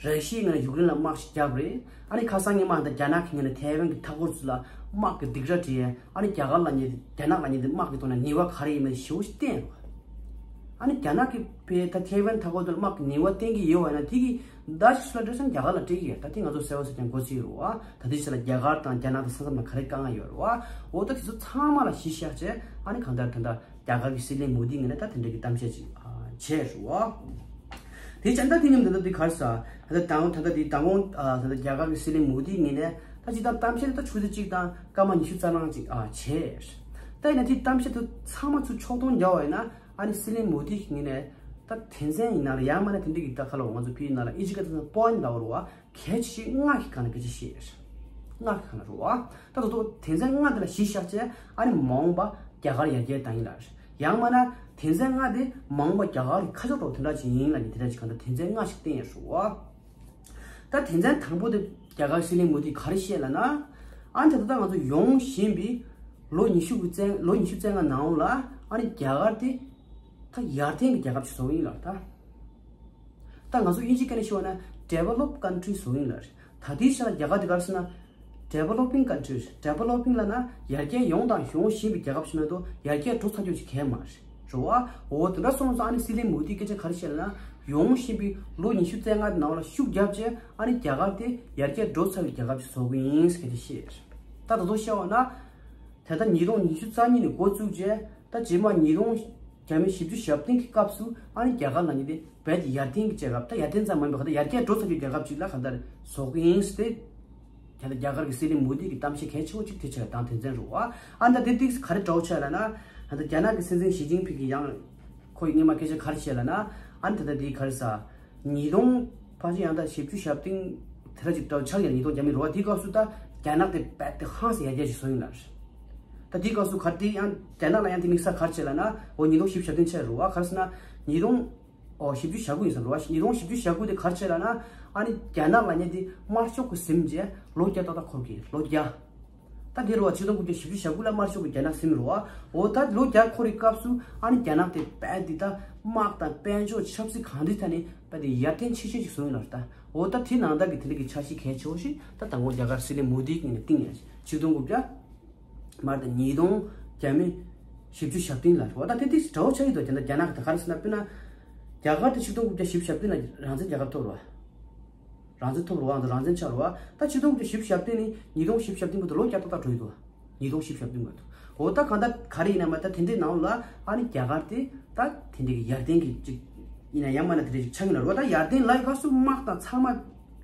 ར་ཤི་ཡའི་ངོས་ནས་ཡུཀ་རེན་ལ་དམག་ཞིག་བརྒྱབ་རེད། ཨ་ནི་ཁ་སང་སྔོན་མ་ད་རྒྱ་ནག་གི་ངོས་ནས་ཐའེ་ཝན་གྱི་མཐའ་འཁོར་ཚོ་ལ་དམག་གི་སྡིགས་ར་སྤྲད། ཨ་ནི་རྒྱ་གར་ལབ་མཁན་དེ་རྒྱ་ནག་ལབ་མཁན་དེ་དམག་གི་ཐོག་ནས་ནུས་པ་ག་རེ་ཡིན་མིན་ཞེ་པོ་ཞིག་བསྟན་རེད་བ། ཨ་ནི་རྒྱ་ནག་གིས་ཕར་ད་ཐའེ་ཝན་མཐའ་འཁོར་དུ་དམག་གི་ནུས་པ་བསྟན་གྱི་ཡོད་པ་ཡིན་ན་དེ་གི་བརྡ་ཞིག་སུ་ལ་སྤྲད་སོང་། རྒྱ་གར་ལ་སྤྲད་ཀྱི་ཡོད། ད་དེ་ང་ཚོ་གསལ་པོ་གསལ་རྐྱང་གོ་ཚོད་ཡོད་རེད་བ། ད་དེ་ཕྱི་ལ་རྒྱ་གར་དང་རྒྱ་ནག་དང་ས་མཚམས་ལ་ག་རེ་དཀའ་ངལ་ཡོད་རེད་བ། འོ་ད་དེ་ཚོ་ཚང་མ་ལ་གཞི་བཞག་བྱས་ཨ་ནི་གང་ལྟར་ད་ལྟ་རྒྱ་གར་གྱི་སྲིད་བློན་མོ་དི་ངོས་ནས་ད་དེ་འདྲ་གི་གཏམ་བཤད་ཅིག་ཨ་བྱས་རེད་བ། དེ་བྱས་ད་དེ་མཉམ་དུ་ད་ལྟ་དེ་ག་རེ་ཟ། ད་ལྟ་དང་ད་ལྟ་དེ་མདང་དགོང་ཨ་ད་ལྟ་རྒྱ་གར་གྱི་སྲིད་བློན་མོ་དི་ངོས་ནས་ད་ཅི་ད་གཏམ་བཤད་ད་ཆུ་ཚོད་གཅིག་དང་སྐར་མ་ཉི་ཤུ་རྩ་གྲངས་ཅིག་ཨ་བྱས། ད་ཡིན་ན་དེ་གཏམ་བཤད་དེ་ཚང་མ་ཚུར་ཕྱོགས་སྡོམ་རྒྱག་པ་ཡིན་ན་ཨ་ནི་སྲིད་བློན་མོ་དི་ངོས་ནས་ད་དོན་ཚན་ཡིན་ན་རེད། ཡང་མིན་ན་དེ་འདྲ་གི་ད་ག་ལ་ང་ཚོ་ཕ་གི་ནང་ལ་ཨིན་ཇི་སྐད་དུ་པོ་ཡིན་ཊི་ལབ་པ་རེད་བ། གལ་ཆེ་ཤོས་ལྔ་གི་སྒང་ལ་སྐད་ཆ་བཤད། ལྔ་གི་སྒང་ལ་རེད་བ། ད་དོ་དོ་དོན་ཚན་ལྔ་དེ་ལ་གཞི་བཞག་བྱས་ཨ་ནི་མ་འོངས་པ་རྒྱ་གར་ཡར་རྒྱས་བཏང་ཡིན་ལ། ཡང་མིན་ན་དོན་ཚན་ལྔ་དེ་མ་འོངས་པ་རྒྱ་གར་གྱི་ཁ་ཕྱོགས་འདྲ་བོ་དེ་འདྲ་ཅིག་ཡིན་ལབ་ནས་དེ་འདྲ་ཅིག་གང་ལྟར་དོན་ཚན་ལྔ་ཞིག་བསྟན་ཡོད་རེད་བ། ད་དོན་ཚན་དང་པོ་དེ་རྒྱ་གར་སྲིད་བློན་མོ་དིས་ག་རེ་བཤད་ལབ་ན། ཨ་ནི་ད་ལྟ་ང་ཚོ་ཡོང་བཞིན་པའི་ལོ་ཉི་ཤུ་གི་བཙན་ལོ་ཉི་ཤུ་རྩ་ལྔ་ནང་ལ་ཨ་ནི་རྒྱ་གར་དེ་ད་ཡར་ཐོན་གྱི་རྒྱལ་ཁབ་ཅིག་བཟོ་གི་ཡིན་ལབ། ད་ད་ང་ཚོ་དབྱིན་ཇིའི་སྐད་ནས་ཞུས་པ་ན་developed country བཟོ་གི་ཡིན་ལབ། ད་ལྟའི་ཆ་ལ་རྒྱ་གར་དེ་ག་རེ་ཟེར་ན་developing country། developing ལབ་ན་ཡར་རྒྱས་ཡོང་དང་ཡོང་བཞིན་པའི་རྒྱལ་ཁབ་ཞིག་མ་གཏོགས་ཡར་རྒྱས་འགྲོ་ཚར་རྒྱུ་ཞིག་གང་ཡང་མ་རེད། རེད་བ། འོ་དེ་འདྲ་སོང་ཙང་ཨ་ནི་སྲིད་བློན་མོ་དིས་སྐད་ཆ་ག་རེ་བཤད་ལབ་ན་ཡོང་བཞིན་པའི་ལོ་ཉི་ཤུ་རྩ་ལྔ་ནང་ལ་ཤུགས་རྒྱབ་བྱས་ཨ་ནི་རྒྱ་གར་དེ་ཡར་རྒྱས་འགྲོ་ཚར་བའི་རྒྱལ་ཁབ་ཅིག་བཟོ་གི་ཡིན་ཟེར་སྐད་ཆ་བཤད། ད་ད་དུང་བཤད་པ་ན། ད་ལྟ་ཉིས་སྟོང་ཉི་ཤུ་རྩ་གཉིས་ནས་འགོ་བཙུགས་རྗེས་ད་རྗེས་མ་ཉིས་སྟོང་བརྒྱ་མེད་བཞི་བཅུ་ཞེ་བདུན་གྱི་སྐབས་སུ་ཨ་ནི་རྒྱ་གར་ལབ་མཁན་དེ་རྦད་དེ་ཡར་ཐོན་གྱི་རྒྱལ་ཁབ། ད་ཡར་ཐོན་ཙམ་མ་ཡིན་པར་ག་ད་ཡར་རྒྱས་འགྲོ་ཚར་བའི་རྒྱལ་ཁབ་ཅིག་ལ་ག་ད་བཟོ་གི་ཡིན་ཟེར་ཏེ། ད་ལྟ་རྒྱ་གར་གྱི་སྲིད་བློན་མོ་དི་གི་གཏམ་བཤད་གལ་ཆེ་བོ་གཅིག་དེ་ཆ་དང་དོན་ཚན་རེད་བ། ཨ་ནི་ད་དེ་ཏིག་ག་རེ་འདྲ་བོ་ཆགས་ལབ་ན། ད་ལྟ་རྒྱ་ནག་གི་སྲིད་འཛིན་ཞི་ཅིན་ཕིང་གིས་ཡང་ཁོ་ཡི་སྔོན་མ་སྐད་ཆ་ག་རེ་བཤད་ལབ་ན། ཨ་ནི་ད་ལྟ་དེ་ག་རེ་ཟ། ཉིས་སྟོང་ཕལ་ཆེར་ཡང་ད་བཞི་བཅུ་ཞེ་བདུན་དེ་འདྲ་ཅིག་འདྲ་བོ་ཆགས་ཀྱི་ཡོད། ཉིས་སྟོང་བརྒྱ་མེད་རེད་བ། དེའི་སྐབས་སུ་ད་རྒྱ་ནག་དེ་རྦད་དེ་ཧང་སང་ཡར་རྒྱས་ཅིག་བཟོ་ཡིན་ལབ། ད་དེའི་སྐབས་སུ་ག་རེ་དེ་ཡང་རྒྱ་ནག་ལ་ཡང་དེ་དམིགས་བསལ་ག་རེ་བྱས་ལབ་ན། འོ་ཉིས་སྟོང་བཞི་བཅུ་ཞེ་བདུན་ཆགས་རེད་བ། ག་རེ་ཟེར་ན་ཉིས་སྟོང་། ཨོ་བཞི་བཅུ་ཞེ་དགུ་ཡིན་ས་རེད་བ། ཉིས་སྟོང་བཞི་བཅུ་ཞེ་དགུ་དེ་ག་རེ་བྱས་ལབ་ན། ཨ་ནི་རྒྱ་ནག་ལབ་མཁན་དེ་དམར་ཤོག་གིས་ཟིན་རྗེས་ལོ་བརྒྱ་ཏག་ཏག་འཁོར་གི་ལོ་བརྒྱ། ད་དེ་རེད་བ། ཆིག་སྟོང་དགུ་བརྒྱ་བཞི་བཅུ་ཞེ་དགུ་ལ་དམར་ཤོག་གིས་རྒྱ་ནག་ཟིན་རེད་བ། འོ་ད་ལོ་བརྒྱ་འཁོར་བའི་སྐབས་སུ་ཨ་ནི་རྒྱ་ནག་དེ་རྦད་དེ་ད་དམག་དང་དཔལ་འབྱོར་ཆབ་སྲིད་གང་འདྲའི་ཐད་ནས་རྦད་དེ་ཡར་ཐོན་ཆེ་ཤོས་ཤིག་བཟོ་ཡིན་ལབ་ད། འོ་ད་དེ་ནང་ལྟར་གྱི་དེ་འདྲ་གི་འཆར་གཞི་གལ་ཆེ་བོ་ཞིག་ད་དང་པོ་རྒྱ་གར་སྲིད་བློན་མོ་དིའི་ངོས་ནས་བཏིང་ཡ་ཞིག་ཆིག་སྟོང་དགུ་བརྒྱ། མར་དང་ཉིས་སྟོང་བརྒྱ་མེད་བཞི་བཅུ་ཞེ་བདུན་ལ་རེད་བ། ད་དེ་དེ་འདྲ་བོ་ཆགས་ཀྱི་འདུག་དེ་འདྲ་རྒྱ་ནག་གི་ད་ག་རེ་ཟེར་ན་དཔེར་ན། རྒྱ་གར་དེ་ཆིག་སྟོང་དགུ་བརྒྱ་བཞི་བཅུ་ཞེ་བདུན་ལ་རང་བཙན་རྒྱལ་ཁབ་ཐོབ་རེད་བ། རང་བཙན་ཐོབ་རེད་བ། ང་ཚོ་རང་བཙན་ཆགས་རེད་བ། ད་ཆིག་སྟོང་དགུ་བརྒྱ་བཞི་བཅུ་ཞེ་བདུན་ནས་ཉིས་སྟོང་བཞི་བཅུ་ཞེ་བདུན་བར་དུ་ལོ་བརྒྱ་ཏག་ཏག་འགྲོ་ཡི་འདུག་ཉིས་སྟོང་བཞི་བཅུ་ཞེ་བདུན་བར་དུ། འོ་ད་གང་ལྟར་ག་རེ་ཡིན་ན་མ་ད་དེ་འདྲའི་ནང་ལ་ཨ་ནི་རྒྱ་གར་དེ་ད་དེ་འདྲའི་གི་ཡར་ཐོན་གྱི་ཅིག་ཡིན་ན་ཡང་མིན་ན་དེ་འདྲའི་ཅིག་ཆགས་ཀྱི་ཡོད་རེད་བ། ད་ཡར་ཐོན་ལབ་ཡི་སྐབས་སུ་དམག་དང་ཚང་མ་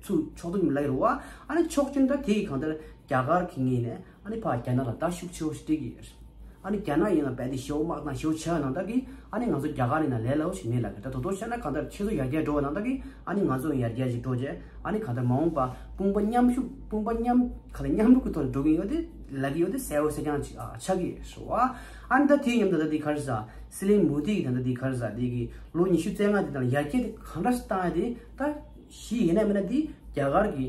ཚུར་ཕྱོགས་སྡོམ་ལབ་ཡི་རེད་བ། ཨ་ནི་ཕྱོགས་གཅིག་ད་དེ་ཡི་གང་ལྟར་རྒྱ་གར་གྱི་ངོས་ནས་ཨ་ནི་ཕར་རྒྱ་ནག་ལ་ད་ཤུགས་ཆེ་བོ་ཞིག་སྤྲད་ཀྱི་ཡོད་རེད། ཨ་ནི་རྒྱ་ནག་ཡིན་ན་རྦད་དེ་ཞེ་པོ་དམག་དང་ཞེ་པོ་ཆགས་ཡོད་ནང་ལྟར་གྱི་ཨ་ནི་ང་ཚོ་རྒྱ་གར་ཡིན་ན་ལས་སླ་བོ་ཞིག་མེད་ལབ་ཀྱི། ད་དོ་དོ་བཤད་ན་གང་ལྟར་ཁྱེད་ཚོ་ཡར་རྒྱས་འགྲོ་བ་ནང་ལྟར་གྱི་ཨ་ནི་ང་ཚོ་ཡང་ཡར་རྒྱས་ཅིག་འགྲོ་བྱས་ཨ་ནི་གང་ལྟར་མ་འོངས་པ་དཔུང་པ་མཉམ་ཞུགས་དཔུང་པ་མཉམ་ག་ལ་མཉམ་རུབ་ཀྱི་ཐོག་ནས་འགྲོ་གི་ཡོད་དེ་ལབ་ཀྱི་ཡོད་དེ་གསལ་པོ་གསལ་རྐྱང་ཅིག་ཨ་ཆགས་ཀྱི་ཡོད་རེད་བ། ཨ་ནི་ད་དེའི་མཉམ་དུ་ད་དེ་ག་རེ་ཟ་སྲིད་བློན་མོ་དི་གི་ད་ད་དེ་ག་རེ་ཟ་དེ་གི་ལོ་ཉི་ཤུ་རྩ་ལྔ་དེ་དང་ཡར་རྒྱས་དེ་གང་འདྲ་ཞིག་བཏང་ཡ་དེ་ད་གཞི་ཡིན་ན་མིན་ན་དེ་རྒྱ་གར་གྱི་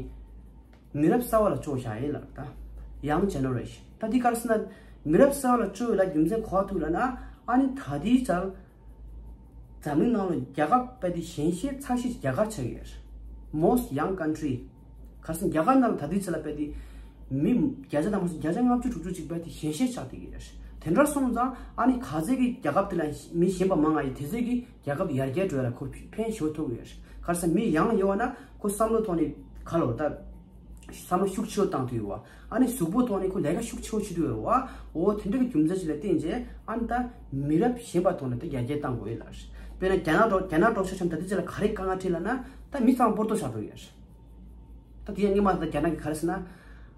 མི་རབས་གསར་བ་ལ་བཅོལ་བཞག་ཡིན་ལབ་ད། Young generation། ད་འདི་ག་རེ་ཟེར་ན། མི་རབས་གསར་བ་ལ་བཅོལ་ཡོད་ལ་རྒྱུ་མཚན་ག་པར་ཐུག་ལབ་ན། ཨ་ནི་ད་ལྟའི་ཆར་འཛམ་གླིང་ནང་ལ་རྒྱལ་ཁབ་དཔེ་དེ་གཞན་ཤོས་ཚ་ཤོས་རྒྱ་གར་ཆགས་ཡོད། Most young country། ག་རེ་ཟེར་ན་རྒྱ་གར་ནང་ལ་ད་ལྟའི་ཆར་ལ་དཔེ་དེ་མི་བརྒྱ་ཆ་དང་མ་སོང་བརྒྱ་ཆ་ལྔ་བཅུ་དྲུག་ཅུ་ཅིག་དཔེ་དེ་གཞན་ཤོས་ཆགས་བསྡད་ཀྱི་ཡོད། དེ་འདྲ་སོང་ཙང་ཨ་ནི་ག་ཚད་ཀྱི་རྒྱལ་ཁབ་དེ་ལ་མི་གཞན་པ་མང་ང་ཡོད་དེ་ཚད་ཀྱི་རྒྱལ་ཁབ་ཡར་རྒྱས་འགྲོ་ཡ་ལ་ཁོ་ཕན་ཞེ་པོ་ཐོགས་ཡོད། ག་རེ་ཟེར་ན་མི་ཡང་ཡོད་བ་ན་ཁོ་བསམ་བློ་ཐོག་ནས་ག་ལོ་ད། བསམ་བློ་ཤུགས་ཆེ་བོ་བཏང་ཐུབ་ཡོད་བ། ཨ་ནི་གཟུགས་པོ་ཐོག་ནས་ཁོ་ལས་ཀ་ཤུགས་ཆེ་བོ་བྱེད་ཐུབ་ཡོད་རེད་བ། འོ་དེ་འདྲ་གི་རྒྱུ་མཚན་ཞིག་ལ་བརྟེན་བྱས་ཨ་ནི་ད་མི་རབས་གཞན་པ་ཐོག་ནས་ད་ཡར་རྒྱས་བཏང་དགོས་ཡོད་ལ། དཔེར་ན་རྒྱ་ནག་འགྲོ་རྒྱ་ནག་འགྲོ་ཆ་ཆམ་ད་ལྟའི་ཆ་ལ་ག་རེ་དཀའ་ངལ་འཕྲད་ལབ་ན། ད་མི་ཚང་མ་སྤོར་ཏོ་བཞག་འགྲོ་ཡོད་རེད། ད་དེ་ཡང་སྔོན་མ་ད་རྒྱ་ནག་གི་ག་རེ་ཟེར་ན།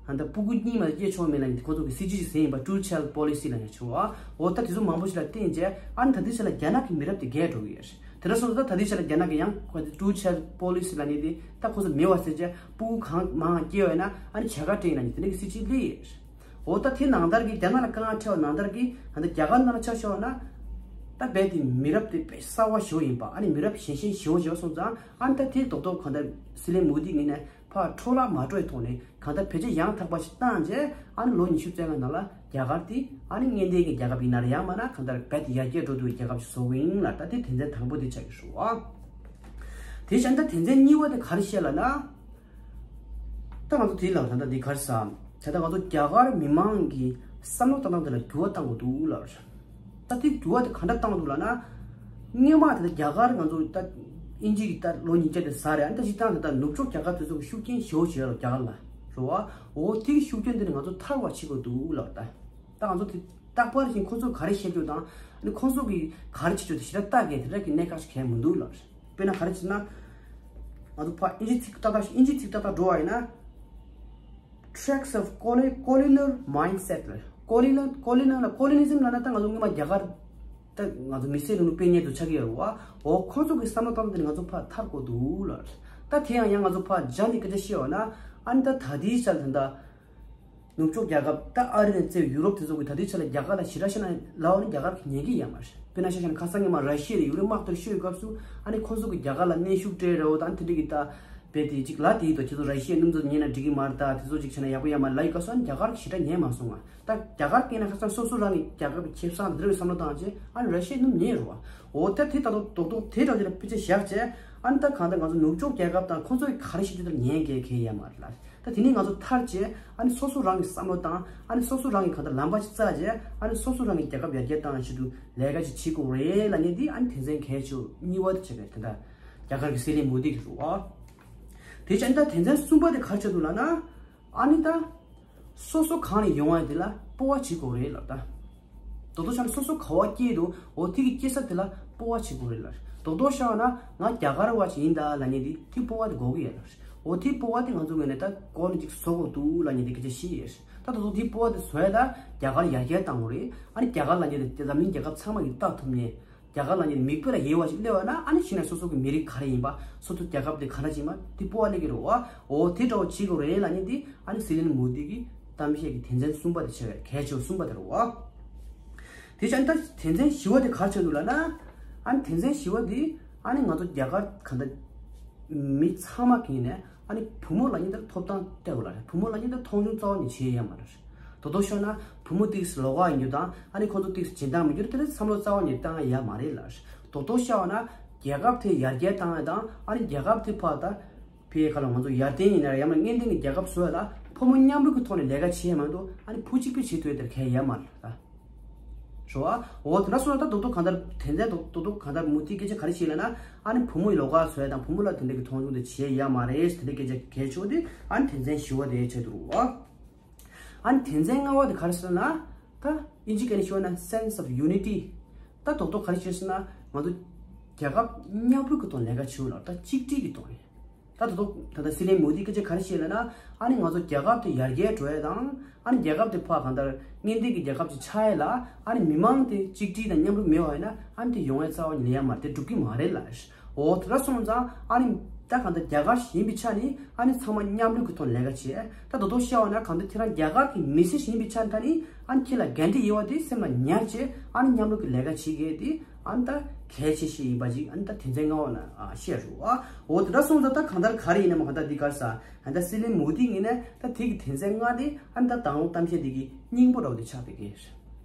ཨ་ད་སྤུ་གུ་གཉིས་མ་སྐྱེ་ཆོག་མེད་ལབ་ནས་ཁོ་ཚོ་གི་སྲིད་ཇུས་ཤིག་ཟིན་ཡིན་པ། Two Child Policy ལབ་ཡ་ཆོག་བ། འོ་ད་དེ་ཚོ་མང་པོ་ཞིག་ལ་བརྟེན་བྱས་ཨ་ནི་ད་ལྟའི་ཆ་ལ་རྒྱ་ནག་གི་མི་རབས་དེ་རྒས་འགྲོ་གི་ཡོད་རེད། དེ་འདྲ་སོང་ཙང་ད་ལྟའི་ཆ་ལ་རྒྱ་ནག་གི་ཡང་ཁོ་ཚོ་Two Child Policy ལབ་ནས་དེ་ད་ཁོ་ཚོ་མེད་པ་ཟེར་བྱས་སྤུ་གུ་གང་མང་སྐྱེ་བ་ཡིན་ན་ཨ་ནི་བྱ་དགའ་སྤྲད་ཡིན་ལབ་ནས་དེ་འདྲ་གི་སྲིད་ཇུས་སླེབས་ཡོད་རེད། འོ་ད་དེ་ནང་ལྟར་གྱི་རྒྱ་ནག་ལ་དཀའ་ངལ་འཕྲད་པ་ནང་ལྟར་གྱི་ད་ལྟ་རྒྱ་གར་ནང་ལ་ཆ་བཞག་ན། ད་རྦད་དེ་མི་རབས་དེ་དཔེ་གསར་བ་ཞེ་པོ་ཡིན་པ། ཨ་ནི་མི་རབས་གཞན་ཤོས་ཞེ་པོ་ཞེ་པོ་སོང་ཙང་ཨ་ནི་ད་དེ་རྡོག་རྡོག་གང་ལྟར་སྲིད་བློན་མོ་དི་ངོས་ནས་ཕར་འཕྲོ་བརླག་མ་འགྲོ་བའི་ཐོག་ནས་གང་ལྟར་བེད་སྤྱོད་ཡང་དག་པ་ཞིག་བཏང་རྗེས་ཨ་ནི་ལོ་ཉི་ཤུ་རྩ་ལྔ་ནང་ལ་རྒྱ་གར་དེ་ཨ་ནི་སྔོན་ཐོན་གྱི་རྒྱལ་ཁབ་ཡིན་ན་རེད། ཡང་མིན་ན་གང་ལྟར་རྦད་དེ་ཡར་རྒྱས་འགྲོ་ཐུབ་པའི་རྒྱལ་ཁབ་ཞིག་བཟོ་དགོས་ཡིན་ལ། ད་དེ་དོན་ཚན་དང་པོ་དེ་ཆགས་ཀྱི་རེད་བ། དེ་བཞིན་ད་དོན་ཚན་གཉིས་པ་དེ་ག་རེ་བཤད་ལབ་ན། ད་ང་ཚོ་དེ་ལ་ད་ལྟ་འདི་ག་རེ་ཟེར། ད་ལྟ་ང་ཚོ་རྒྱ་གར་མི་མང་གི་བསམ་བློ་བཏང་སྟངས་དེ་ལ་འགྱུར་བ་བཏང་དགོས་འདུག་ལབ་རེད། ད་དེ་འགྱུར་བ་དེ་ག་འདྲ་བཏང་འདུག་ལབ་ན། སྔོན་མ་དེ་ལ་རྒྱ་གར་ང་ཚོ་ད་དབྱིན་ཇི་གི་ད་ལོ་ཉིས་བརྒྱ་དེ་ཟ་རེད། ཨ་ནི་ད་སྤྱིར་བཏང་དེ་ད་ནུབ་ཕྱོགས་རྒྱལ་ཁབ་དེ་ཚོ་གི་ཤུགས་རྐྱེན་ཞེ་པོ་ཅིག་ཡོད་རེད་རྒྱ་གར་ལ། རེད་བ། འོ་དེ་གི་ཤུགས་རྐྱེན་དེ་ནི་ང་ཚོ་ཐར་བ་བྱེད་དགོས་འདུག་ལབ་རེད། ད་ད་ང་ཚོ་དེ་རྟག་པར་བཞིན་ཁོ་ཚོ་ག་རེ་བཤད་རྒྱུ་དང་ཨ་ནི་ཁོ་ཚོ་གི་ག་རེ་བྱེད་རྒྱུ་དེ་ཞེ་དྲག་ལྟ་གི་དེ་འདྲ་གི་གནད་འགག་ཞིག་གང་ཡང་མི་འདུག་ལབ་རེད། དཔེར་ན་ག་རེ་བྱེད་ན། ང་ཚོ་ཕར་དབྱིན་ཇི་ཚིག་ཏག་ཏག་དབྱིན་ཇི་ཚིག་ཏག་ཏག་འགྲོ་བ་ཡིན་ན། Tracts of colo- colonial mindset ལ། Colonial colonial ལ་colonialism ལབ་ན་ད་ང་ཚོ་སྔོན་མ་རྒྱ་གར། ད་ང་ཚོ་མི་སེར་རིང་ལུགས་སྤེལ་མཁན་ཚོ་ཆགས་ཀྱི་ཡོད་རེད་བ། འོ་ཁོ་ཚོ་གི་བསམ་བློ་བཏང་སྟངས་དེ་ནི་ང་ཚོ་ཕར་ཐར་དགོས་འདུག་ལབ། ད་དེ་ཡང་ཡང་ང་ཚོ་ཕར་སྦྱར་ནས་སྐད་ཆ་བཤད་པ་ན། ཨ་ནི་ད་ད་ལྟའི་ཆར་ད་ལྟ། ནུབ་ཕྱོགས་རྒྱལ་ཁབ་ད་ཨ་རི་ནས་བཙལ་ཡུ་རོབ་དེ་ཚོ་གིས་ད་ལྟའི་ཆ་ལ་རྒྱ་གར་ལ་ཞེ་དྲག་བཤད་ན་ལབ་པ་ནི་རྒྱ་གར་གྱིས་ཉན་གྱི་ཡོད་མ་རེད། དཔེར་ན་ཆ་བཞག་ན་ཁ་སང་སྔོན་མ་ར་ཤི་ཡ་དེ་ཡུ་རོབ་དམག་དེར་ཤོར་བའི་སྐབས་སུ་ཨ་ནི་ཁོ་ཚོ་གིས་རྒྱ་གར་ལ་གནོན་ཤུགས་སྤྲད་རེད་བ། ད་ཨ་ནི་དེ་འདྲ་གི་ད་རྦད་དེ་ཅིག་ལབ་བསྡད་ཡོད་དོ། ཁྱེད་ཚོ་ར་ཤི་ཡའི་སྣུམ་ཚོ་ཉོས་ན་འགྲིག་གི་མ་རེད། ད་དེ་ཚོ་ཅིག་བྱས་ན་ཡག་པོ་ཡོད་མ་རེད་ལབ་ཡོད་སྐབས་སུ་ཨ་ནི་རྒྱ་གར་གྱིས་ཞེ་དྲག་ཉན་མ་སོང་ང་། ད་རྒྱ་གར་སྐད་ན་ཁ་སང་སོ་སོ་རང་གི་རྒྱལ་ཁབ་ཀྱི་ཁེ་བཟང་དེ་འདྲ་གི་བསམ་བློ་བཏང་བྱས་ཨ་ནི་ར་ཤི་ཡའི་སྣུམ་ཉོས་རེད་བ། འོ་ད་དེ་ད་དོག་དོག་དོག་དེ་འདྲ་ཅིག་ལ་དཔེ་ཆ་བཞག་བྱས་ཨ་ནི་ད་གང་ལྟར་ང་ཚོ་ནུབ་ཕྱོགས་རྒྱལ་ཁབ་དང་ཁོ་ཚོ་གིས་ག་རེ་བཤད་རྒྱུ་དེ་ལ་ཉན་གི་གལ་ཡོད་མ་རེད་ལ། ད་དེ་ནས་ང་ཚོ་ཐར་བྱས་ཨ་ནི་སོ་སོ་རང་གི་བསམ་བློ་བཏང་ཨ་ནི་སོ་སོ་རང་གི་གང་ལྟར་ལམ་པ་ཞིག་བཙལ་བྱས་ཨ་ནི་སོ་སོ་རང་གི་རྒྱལ་ཁབ་ཡར་རྒྱས་བཏང་ཆེད་དུ་ལས་ཀ་ཞིག་བྱེད་དགོས་རེད་ལབ་མཁན་འདི་ཨ་ནི་དོན་ཚན་གལ་ཆེ་བ་གཉིས་པ་དེ་བྱས་པས་དེ་འདྲ་རྒྱ་གར་གྱི་སྲིད་བློན་མོ་དི་གིས་རེད་བ། དེ་བྱས་ཨ་ནི་ད་དོན་ཚན་གསུམ་པ་དེ་ག་རེ་ཆགས་འདུག་ལབ་ན། ཨ་ནི་ད། སོ་སོ་གང་ནས་ཡོང་བ་དེ་ལ་སྤོབས་པ་བྱེད་དགོས་རེད་ལབ་ད། རྡོག་རྡོག་བཤད་ན་སོ་སོ་ག་པར་སྐྱེས་འདུག་འོ་དེ་གི་སྐྱེས་ས་དེ་ལ་སྤོབས་པ་བྱེད་དགོས་རེད་ལབ། རྡོག་རྡོག་བཤད་ན་ང་རྒྱ་གར་བ་ཞིག་ཡིན་ད་ལབ་མཁན་དེ་དེ་སྤོབས་པ་དེ་དགོས་ཀྱི་ཡོད་ལབ། འོ་དེ་སྤོབས་པ་དེ་ང་ཚོ་ངོས་ནས་ད་གོ་ནས་ཅིག་བཟོ་དགོས་འདུག་ལབ་མཁན་དེ་སྐད་ཆ་བཤད་ཡོད། ད་རྡོག་རྡོག་དེ་སྤོབས་པ་དེ་བཟོ་ཡ་ལ་རྒྱ་གར་ཡར་རྒྱས་གཏང་དགོས་རེད། ཨ་ནི་རྒྱ་གར་ལབ་མཁན་དེ་འཛམ་གླིང་རྒྱལ་ཁབ་ཚང་མ་གིས་བལྟ་ཐུབ་མཁན། རྒྱ་གར་ལབ་མཁན་དེ་མིག་དཔེ་ལ་ཡོད་པ་ཞིག་སླེབས་པ་ན་ཨ་ནི་གཞི་ནས་སོ་སོ་གི་མི་རིགས་ག་རེ་ཡིན་པ་སོ་སོ་རྒྱལ་ཁབ་དེ་ག་འདྲ་ཅིག་ཡིན་པ་དེ་སྤོབས་པ་སླེབས་ཀྱི་རེད་བ། འོ་དེ་འདྲ་བོ་བྱེད་དགོས་རེད་ལབ་མཁན་དེ་ཨ་ནི་སྲིད་བློན་མོ་དི་གི་གཏམ་བཤད་ཀྱི་དོན་ཚན་གསུམ་པ་དེ་ཆགས་ཡོད་རེད། གལ་ཆེ་བ་གསུམ་པ་དེ་རེད་བ། དེ་བྱས་ད་དོན་ཚན་བཞི་པ་དེ་ག་རེ་ཆགས་འདུག་ལབ་ན། ཨ་ནི་དོན་ཚན་བཞི་པ་དེ་ཨ་ནི་ང་ཚོ་རྒྱ་གར་ག་འདྲ་མི་ཚང་མ་གིས་ནས་ཨ་ནི་བུ་མོ་ལབ་མཁན་དེར་ཐོབ་ཐང་སྤྲད་དགོས་ལབ་རེད། བུ་མོ་ལབ་མཁན་དེ་མཐོང་ཆུང་རྩ་བ་ནས་བྱེད་ཡ་མ་རེད། རྡོག་རྡོག་ཤོད་ན་བུ་མོ་ཏོག་ཙམ་ལོགས་ཀ་ཡིན་རྒྱུ་དང་ཨ་ནི་ཁོང་ཚོ་ཏོག་ཙམ་སྦྱིན་བདག་མི་འགྱུར་དེ་འདྲ་བསམ་བློ་རྩ་བ་ནས་བཏང་ཡ་མ་རེད་ལབ་རེད། རྡོག་རྡོག་ཤོད་ན་རྒྱལ་ཁབ་དེ་ཡར་རྒྱས་བཏང་ཡ་དང་ཨ་ནི་རྒྱལ་ཁབ་དེ་ཕར་ད་ཕ་གི་ཁ་ལ་ང་ཚོ་ཡར་ཐོན་ཡིན་ན་ཡང་ན་སྔོན་ཐོན་གྱི་རྒྱལ་ཁབ་བཟོ་ཡ་ལ་ཕོ་མོ་མཉམ་རུབ་ཀྱི་ཐོག་ནས་ལས་ཀ་བྱེད་ཡ་མ་གཏོགས་ཨ་ནི་བུ་གཅིག་པུས་བྱེད་ཐུབ་ཡ་དེར་གལ་ཡོད་མ་རེད་ད། རེད་བ། འོ་དེ་འདྲ་སོང་ན་ད་རྡོག་རྡོག་གང་ལྟར་དོན་ཚན་རྡོག་རྡོག་རྡོག་གང་ལྟར་མོ་དི་སྐད་ཆ་ག་རེ་བཤད་ལབ་ན། ཨ་ནི་བུ་མོ་ཡི་ལོགས་ཀ་བཟོ་ཡ་དང་བུ་མོ་ལ་དེ་འདྲ་གི་མཐོང་ཆུང་དེ་བྱེད་ཡ་མ་རེད། དེ་འདྲ་སྐད་ཆ་གལ་ཆེ་བ་དེ་ཨ་ནི་དོན་ཚན་བཞི་པ་དེ་ཆགས་འདུག་རེད་བ། ཨ་ནི་དོན་ཚན་ལྔ་པ་དེ་ག་རེ་ཟེར་ན། ད་དབྱིན་ཇི་སྐད་ནས་ཞུས་ན་sense of unity། ད་རྡོག་རྡོག་ག་རེ་བཤད་ཟེར་ན་ང་ཚོ་རྒྱལ་ཁབ་མཉམ་རུབ་ཀྱི་ཐོག་ལས་ཀ་བྱེད་དགོས་ལབ་ད་གཅིག་སྒྲིལ་གྱི་ཐོག་ནས། ད་ད་དུང་ད་ལྟ་སྲིད་བློན་མོ་དིས་སྐད་ཆ་ག་རེ་བཤད་ལབ་ན། ཨ་ནི་ང་ཚོ་རྒྱལ་ཁབ་དེ་ཡར་རྒྱས་འགྲོ་ཡ་དང་ཨ་ནི་རྒྱལ་ཁབ་དེ་ཕར་གང་ལྟར་སྔོན་ཐོན་གྱི་རྒྱལ་ཁབ་ཅིག་ཆགས་ཡ་ལ་ཨ་ནི་མི་མང་དེ་གཅིག་སྒྲིལ་དང་མཉམ་རུབ་མེད་པ་ཡིན་ན་ཨ་ནི་དེ་ཡོང་ཡ་རྩ་བ་ནས་ལེན་ཡ་མ་རེད། དེ་འགྲུབ་ཀྱི་མ་རེད་ལབ། འོ་དེ་འདྲ་སོང་ཙང་ཨ་ནི་ད་གང་ལྟར་རྒྱ་གར་ཞིག་ཡིན་པའི་ཆ་ནས་ཨ་ནི་ཚང་མ་མཉམ་རུབ་ཀྱི་ཐོག་ལས་ཀ་བྱས། ད་དོ་དོ་བཤད་པ་ན་གང་ལྟར་ཁྱེད་རང་རྒྱ་གར་གྱི་མི་སེར་ཞིག་ཡིན་པའི་ཆ་ནས་ད་ནི་ཨ་ནི་ཁྱེད་ལ་འགན་འཁྲི་ཡོད་པ་དེ་སེམས་ལ་ཉར་བྱས་ཨ་ནི་མཉམ་རུབ་ཀྱི་ལས་ཀ་བྱེད་དགོས་དེ། ཨ་ནི་ད་ གལ་ཆེ་ཤོས་ཡིན་པ་ཅིག་ཨ་ནི་ད་དོན་ཚན་ལྔ་པ་ན་ཨ་བཤད་རུ་ཨ། འོ་དེ་འདྲ་སོང་ཙང་ད་གང་ལྟར་ག་རེ་ཡིན་ནའང་གང་ལྟར་འདི་ག་རེ་ཟ་ཨ་ད་སྲིད་བློན་མོ་དི་ཡིན་ན་ད་དེ་གི་དོན་ཚན་ལྔ་དེ་ཨ་ནི་ད་དང་པོ་གཏམ་བཤད་དེ་གི་སྙིང་པོ་འདྲ་བོ་དེ་ཆགས་བསྡད་ཀྱི་རེད།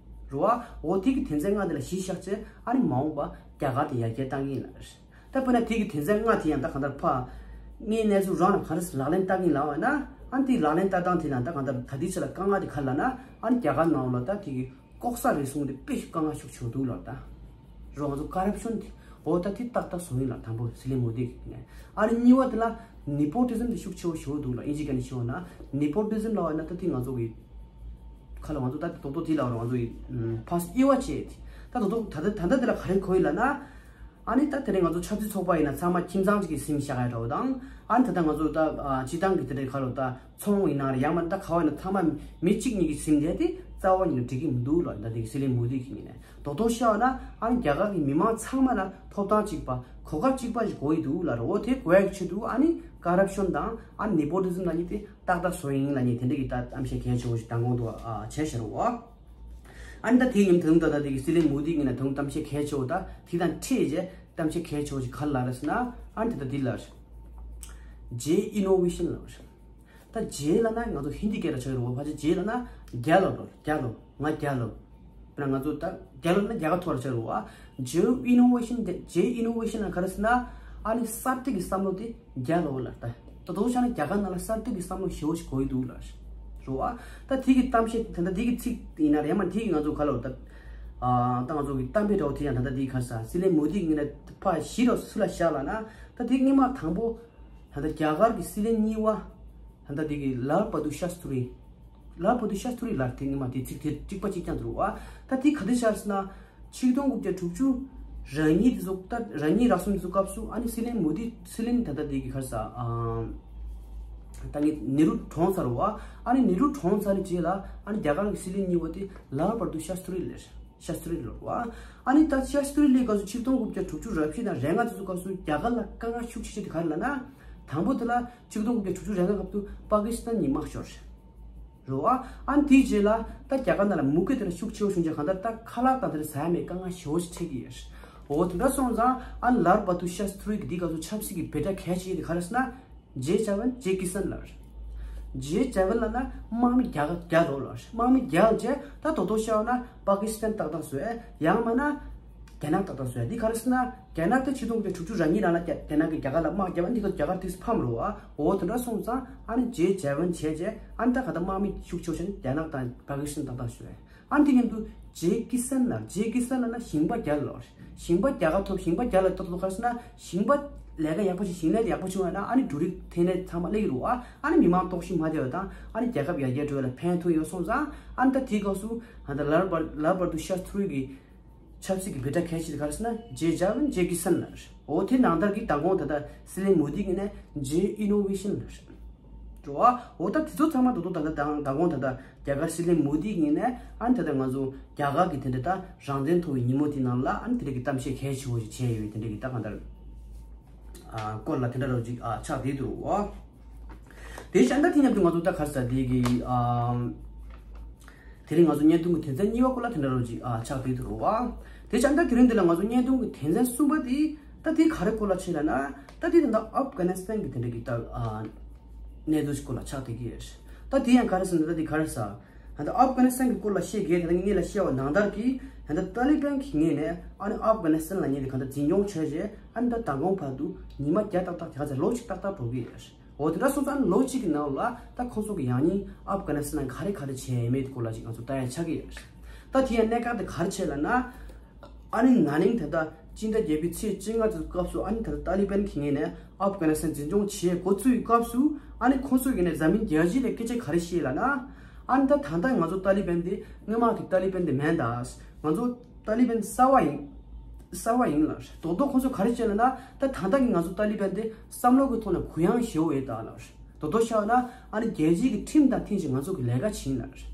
རུ་ཨ། འོ་དེ་གི་དོན་ཚན་ལྔ་དེ་ལ་གཞི་བཞག་བྱས་ཨ་ནི་མ་འོངས་པ་རྒྱ་གར་དེ་ཡར་རྒྱས་བཏང་གི་ཡིན་ལ་རེད། ད་དཔེར་ན་དེ་གི་དོན་ཚན་ལྔ་དེ་ཡང་ད་གང་ལྟར་ཕ། དངོས་གནས་ཚུལ་རང་ལ་ག་རེ་ལག་ལེན་བསྟར་གིན་ལབ་པ་ན་ཨ་ནི་དེ་ལག་ལེན་བསྟར་སྟངས་དེ་ན་ད་གང་ལྟར་ད་ལྟའི་ཆ་ལ་དཀའ་ངལ་དེ་ག་རེ་ལབ་ན་ཨ་ནི་རྒྱ་གར་ནང་ལ་ད་དེ་གི་ལྐོག་ཟ་རུལ་སུངས་དེ་དཔེ་ཞིག་དཀའ་ངལ་ཤུགས་ཆེ་བོ་འདུག་ལབ་ད། རོ་ང་ཚོ་ཀ་རབ་ཤོན་དེ་འོ་ད་དེ་ཏག་ཏག་བཟོ་ཡིན་ལ་དང་པོ་སྲིད་བློན་མོ་དི་གི་ནས་ཨ་ནི་གཉིས་པ་དེ་ལ་ནི་པོ་ཏི་ཛིམ་དེ་ཤུགས་ཆེ་བོ་ཞེ་པོ་འདུག་ལ་ཨིན་ཇི་སྐད་ནས་ཞུ་བ་ན་ནི་པོ་ཏི་ཛིམ་ལབ་པ་ན་ད་དེ་ང་ཚོ་གི་ཁ་ལ་ང་ཚོ་ད་དེ་རྡོག་རྡོག་དེ་ལ་རོ་ང་ཚོ་གི་ཕ་སི་དབྱེ་བ་བྱས་དེ་ད་རྡོག་རྡོག་ད་ད་ད་ད་དེ་ལ་ག་རེ་གོ་ཡིན་ལབ་ན། ཨ་ནི་ད་དེ་རིང་ང་ཚོ་ཆབ་སྲིད་ཚོགས་པ་ཡིན་ན་ཚང་མ་ཁྱིམ་ཚང་གཅིག་གི་སེམས་ཤར་ཡ་འདྲ་བོ་དང་། ཨ་ནི་ད་ལྟ་ང་ཚོ་ད་ཨ་སྤྱི་བཏང་གི་དེ་འདྲའི་ཁ་ལོ་ད་ཚོང་ཡིན་ན་རེད་ཡང་མིན་ད་ག་བ་ཡིན་ན་ཚང་མ་མི་གཅིག་གཉིས་ཀྱི་སེམས་བསྡད་དེ་རྩ་བ་ཉིད་ནས་འགྲིག་གི་མི་འདུག་ལ་ད་དེ་གི་སྲིད་བློན་མོ་དི་གི་ཡིན་ནས་རྡོག་རྡོག་བཤད་ན་ཨ་ནི་རྒྱ་གར་གི་མི་མང་ཚང་མ་ལ་ཐོབ་ཐང་གཅིག་པ་གོ་སྐབས་གཅིག་པ་ཞིག་དགོས་ཡི་འདུག་ལ་རེད། འོ་དེ་དགོས་ཡ་གི་ཆེད་དུ་ཨ་ནི་ཀ་རབ་ཤོན་དང་ཨ་ནི་ནི་པོ་ཏི་ཛིམ་ལ་ནི་དེ་ཏག་ཏག་བཟོ་ཡིན་ལ་ནི་དེ་འདྲ་གི་ད་གཏམ་བཤད་གལ་ཆེ་བོ་ཞིག་མདང་དགོང་དུ་ཨ་བྱས་ཤག་རོ། ཨ་ནི་ད་དེའི་ཉིན་དུང་ད་ད་དེ་གི་སྲིད་བློན་མོ་དི་གི་ནས་དུང་གཏམ་བཤད་གལ་ཆེ་བོ་ད་དེ་དང་འཕྲད་རྗེས་གཏམ་བཤད་གལ་ཆེ་བོ་ཞིག་ག་རེ་ལབ་རེད་ཟེར་ན་ཨ་ནི་དེ་ད་འདི་ལབ་རེད། ཇེ་ཨི་ནོ་ཝེ་ཤན་ལབ་རེད། ད་ཇེ་ལབ་ན་ང་ཚོ་ཧིན་དི་སྐད་ལ་ཆགས་ཡོད་རེད་བ། ཕལ་ཆེར་ཇེ་ལབ་ན་རྒྱལ་ལོ་རེད། རྒྱལ་ལོ་ང་རྒྱལ་ལོ། དཔེར་ན་ང་ཚོ་ད་རྒྱལ་ལོ་ན་རྒྱ་གར་ཐོག་ལ་ཆགས་རེད་བ། ཇེ་ཨི་ནོ་ཝེ་ཤན་ཇེ་ཨི་ནོ་ཝེ་ཤན་ལ་ག་རེ་ཟེར་ན་ཨ་ནི་གསར་གཏོད་ཀྱི་བསམ་བློ་དེ་རྒྱལ་ལོ་ལ་ལྟ། ད་དོ་ཆ་ན་རྒྱ་གར་ནང་ལ་གསར་གཏོད་ཀྱི་བསམ་བློ་ཞེ་པོ་ཞིག་དགོས་ཀྱི་འདུག་ལ། རེད་བ། ད་དེ་གི་གཏམ་བཤད་ད་ལྟ་དེ་གི་ཚིག་ཡིན་ན་རེད་མ་དེ་གི་ང་ཚོ་ག་ལ་ད་ཨ་ད་ང་ཚོ་གི་གཏམ་དཔེ་འདྲ་བོ་དེ་ཡང་ད་ལྟ་དེ་ག་ས་སྲིད་བློན་མོ་དི་གི་ངོས་ནས་ཕ་གཞི་རུ་སུ་ལ་བཞག་ལ་ན་ད་དེ་སྔོན་མ་དང་པོ་ད་ལྟ་རྒྱ་གར་གི་སྲིད་བློན་གཉིས་པ་ད་ལྟ་དེ་གི་ལལ་བྷ་དུར་ཤཱ་སྟྲི། ལལ་བྷ་དུར་ཤཱ་སྟྲི་ལབ་དེ་སྔོན་མ་དེ་ཚིག་དེ་གཅིག་པ་གཅིག་རྐྱང་དུ་རུ་བ། ད་དེ་ག་དེ་ཤར་སི་ན། ཆིག་སྟོང་དགུ་བརྒྱ་དྲུག་ཅུ་རེ་གཉིས་དེ་ཚོ་ད་རེ་གཉིས་རེ་གསུམ་དེ་ཚོ་སྐབས་སུ་ཨ་ནི་སྲིད་བློན་མོ་དི་སྲིད་བློན་ད་ལྟ་དེ་གི་ག་རེ་ཟ། ད་ངས་ནེ་རུ་གྲོངས་ཚར་བ། ཨ་ནི་ནེ་རུ་གྲོངས་ཚར་རྗེས་ལ་ཨ་ནི་རྒྱ་གར་གི་སྲིད་བློན་གཉིས་པ་དེ་ལལ་བྷ་དུར་ཤཱ་སྟྲི་ལབ། ཤཱ་སྟྲི་ལབ་བ། ཨ་ནི་ད་ཤཱ་སྟྲི་ལབ་སྐབས་སུ་ཆིག་སྟོང་དགུ་བརྒྱ་དྲུག་ཅུ་རེ་བཞི་དང་རེ་ལྔ་དེ་ཚོ་སྐབས་སུ་རྒྱ་གར་ལ་དཀའ་ངལ་ཤུགས་ཆེ་ཤོས་དེ་ག་རེ་ལབ་ན། དང་པོ་དེ་ལ་ཆིག་སྟོང་དགུ་བརྒྱ་དྲུག་ཅུ་རེ་ལྔ་སྐབས་སུ་པ་ཀི་སི་ཐན་གཉིས་དམག་ཤོར། རེད་བ། ཨ་ནི་དེའི་རྗེས་ལ་ད་རྒྱ་གར་ནང་ལ་མུ་གེ་དེ་འདྲ་ཤུགས་ཆེ་བོ་བྱུང་རྗེས་གང་ལྟར་ད་ཁ་ལག་དང་དེ་འདྲ་ཟ་ཡ་མེད་དཀའ་ངལ་ཞེ་བོ་ཞིག་འཕྲད་ཀྱི་ཡོད། འོ་དེ་འདྲ་སོང་ཙང་ཨ་ནི་ལལ་བྷ་དུར་ཤཱ་སྟྲི་གི་འདི་ག་ཚོད་ཆབ་སྲིད་ཀྱི་འབོད་སྒྲ་གལ་ཆེ་དེ་ག་རེ་ཟེར་ན། ཇེ་ཇ་ཝན་ཇེ་ཀི་སན་ལབ་རེད། ཇེ་ཇ་ཝན་ལབ་ན་དམག་མི་རྒྱ་རྒྱ་ལོ་ལབ་རེད། དམག་མི་རྒྱ་ལ་རྗེས་ད་དོ་དོ་ཤ་བ་ན་པ་ཀི་སི་ཐན་ཏག་ཏག་བཟོས། ཡང་མིན་ན་རྒྱ་ནག་ཏག་ཏག་བཟོས། འདི་ག་རེ་ཟེར་ན་རྒྱ་ནག་ད་ཆིག་སྟོང་དགུ་བརྒྱ་དྲུག་ཅུ་རེ་གཉིས་ནང་ལ་རྒྱ་རྒྱ་ནག་གིས་རྒྱ་གར་ལ་དམག་བརྒྱབ་པ་འདི་ག་རྒྱ་གར་དེ་ཕམ་རེད་བ། འོ་དེ་འདྲ་སོང་ཙང་ཨ་ནི་ཇེ་ཇ་ཝན་བྱས་རྗེས་ཨ་ནི་ད་ག་ད་དམག་མི་ཤུགས་ཆེ་ཤོས་ནི་རྒྱ་ནག་དང་པ་ཀི་སི་ཐན་ཏག་ཏག་བཟོས། ཨ་ནི་དེ་མཉམ་དུ་ཇེ་ཀི་སན་ལབ། ཇེ་ཀི་སན་ལབ་ན་ཞིང་པ་རྒྱ་ལོ། ཞིང་པ་རྒྱ་ག་ཐོབ། ཞིང་པ་རྒྱ་ལ་ཐོབ་ཐོབ་ག་རེ་ཟེར་ན་ཞིང་པ་ལས་ཀ་ཡག་པོ་ཞིག་ཞིང་ལས་ཡག་པོ་བྱུང་བ་ན་ཨ་ནི་འབྲུ་རིགས་ཐོན་ལས་ཚང་མ་སླེབས་ཀྱི་རེད་བ། ཨ་ནི་མི་མང་ལྟོགས་ཤི་མ་བསྡད་པ་དང་ཨ་ནི་རྒྱལ་ཁབ་ཡར་རྒྱས་འགྲོ་བ་ལ་ཕན་ཐོགས་ཡོད་སོང་ཙང་ཨ་ནི་ད་དེའི་སྐབས་སུ་ཨ་ད་ལལ་བྷ་ལལ་བྷ་དུར་ཤཱ་སྟྲི་གི་ཆབ་སྲིད་ཀྱི་འབོད་སྒྲ་གལ་ཆེ་དེ་ག་རེ་ཟེར་ན་ཇེ་ཇ་ཝན་ཇེ་ཀི་སན་ལབ་རེད། འོ་དེ་ནང་ལྟར་གྱི་མདང་དགོང་ད་ལྟ་སྲིད་བློན་མོ་དི་གི་ནས་ཇེ་ཨི་ནོ་ཝེ་ཤན་ལབ་རེད། འགྲོ་བ། འོ་ད་དེ་ཚོ་ཚང་མ་ད་དུང་ད་ལྟ་མདང་དགོང་ད་ལྟ་རྒྱ་གར་སྲིད་བློན་མོ་དི་གི་ནས་ཨ་ནི་ད་ལྟ་ང་ཚོ་རྒྱ་གར་གི་དེ་འདྲ་ད་རང་བཙན་ཐོབ་པའི་ཉིན་མོ་དེ་ནང་ལ་ཨ་ནི་དེ་འདྲ་གི་གཏམ་བཤད་གལ་ཆེ་བོ་ཞིག་བྱས་ཡོད་པའི་དེ་འདྲ་གི་ད་གང་ལྟར་ཨ་སྐོར་ལ་དེ་འདྲ་རོ་ཅིག་ཨ་ཆགས་བསྡད་འདུག་འོ། དེ་བཞིན་ད་དེ་མཉམ་དུ་ང་ཚོ་ད་ག་རེ་ཟེར་དེ་གི་ཨ། དེ་རིང་ང་ཚོ་བརྙན་ཐུང་གི་དོན་ཚན་གཉིས་པ་སྐོར་ལ་དེ་འདྲ་རོ་ཅིག་ཨ་ཆགས་བསྡད་འདུག་རོ་བ། དེ་བཞིན་ད་དེ་རིང་འདི་ལ་ང་ཚོ་བརྙན་ཐུང་གི་དོན་ཚན་གསུམ་པ་དེ་ད་དེ་ག་རེ་སྐོར་ལ་བྱས་ལབ་ན་ད་དེ་ད་ལྟ་ཨབ་གྷ་ནི་སི་ཐན་གི་དེ་འདྲ་གི་ད་ཨ་གནས་ཚུལ་ཞིག་སྐོར་ལ་ཆགས་བསྡད་ཀྱི་ཡོད། ད་དེ་ཡང་ག་རེ་ཟེར་ན་ད་དེ་ག་རེ་ཟེར། ད་ལྟ་ཨབ་གྷ་ནི་སི་ཐན་གྱི་སྐོར་ལ་བཤད་གི་ད་ལྟ་ངས་ལ་བཤད་པ་ནང་ལྟར་གྱི་ད་ལྟ་ཏཱ་ལི་བན་གྱི་ངོས་ནས་ཨ་ནི་ཨབ་གྷ་ནི་སི་ཐན་ལ་ངས་ལ་གང་ལྟར་འཛིན་སྐྱོང་བྱས་རྗེས་ཨ་ནི་ད་ད་གོང་བར་དུ་ཉི་མ་བརྒྱ་ཏག་ཏག་ག་ཚོད་ལོ་གཅིག་ཏག་ཏག་འགྲོ་གི་ཡོད། འོ་དེ་འདྲ་སོང་ཙང་ལོ་གཅིག་གི་ནང་ལ་ད་ཁོང་ཚོ་གི་ཡང་སྙིང་ཨབ་གྷ་ནི་སི་ཐན་ག་རེ་ག་རེ་བྱས་ཡོད་མེད་སྐོར་ལ་ཅིག་ང་ཚོ་ལྟ་ཡ་ཆགས་ཀྱི་ཡོད། ད་དེ་ཡང་གནད་འགག་དེ་ག་རེ་བྱས་ལབ་ན། ཨ་ནི་ན་ནིང་ད་ལྟ་སྤྱི་ཟླ་བརྒྱད་པའི་ཚེས་བཅོ་ལྔ་དེ་སྐབས་སུ་ཨ་ནི་ད་ལྟ་ཏཱ་ལི་བན་གྱི་ངོས་ནས་ཨབ་གྷ་ནི་སི་ཐན་འཛིན་སྐྱོང་བྱེད་འགོ་བཙུགས་པའི་སྐབས་སུ་ཨ་ནི་ཁོང་ཚོ་གི་ནས་འཛམ་གླིང་རྒྱལ་སྤྱི་ལ་སྐད་ཆ་ག་རེ་བཤད་ལབ་ན། ཨ་ནི་ད་ད་ལྟ་ང་ཚོ་ཏཱ་ལི་བན་དེ་སྔོན་མ་གི་ཏཱ་ལི་བན་དེ་མིན་ད། ང་ཚོ་ཏཱ་ལི་བན་གསར་བ་ཡིན། གསར་བ་ཡིན་ལབ་རེད། རྡོག་རྡོག་ཁོང་ཚོ་ག་རེ་བྱས་ལབ་ན་ད་ད་ལྟ་གི་ང་ཚོ་ཏཱ་ལི་བན་དེ་བསམ་བློ་གི་ཐོག་ནས་གུ་ཡངས་ཞེ་པོ་ཡོད་ད་ལབ་རེད། རྡོག་རྡོག་བཤད་ན་ཨ་ནི་རྒྱལ་སྤྱིའི་གི་ཁྲིམས་དང་མཐུན་ཞིག་ང་ཚོ་གི་ལས་ཀ་བྱེད་ཡིན་ལབ་རེད།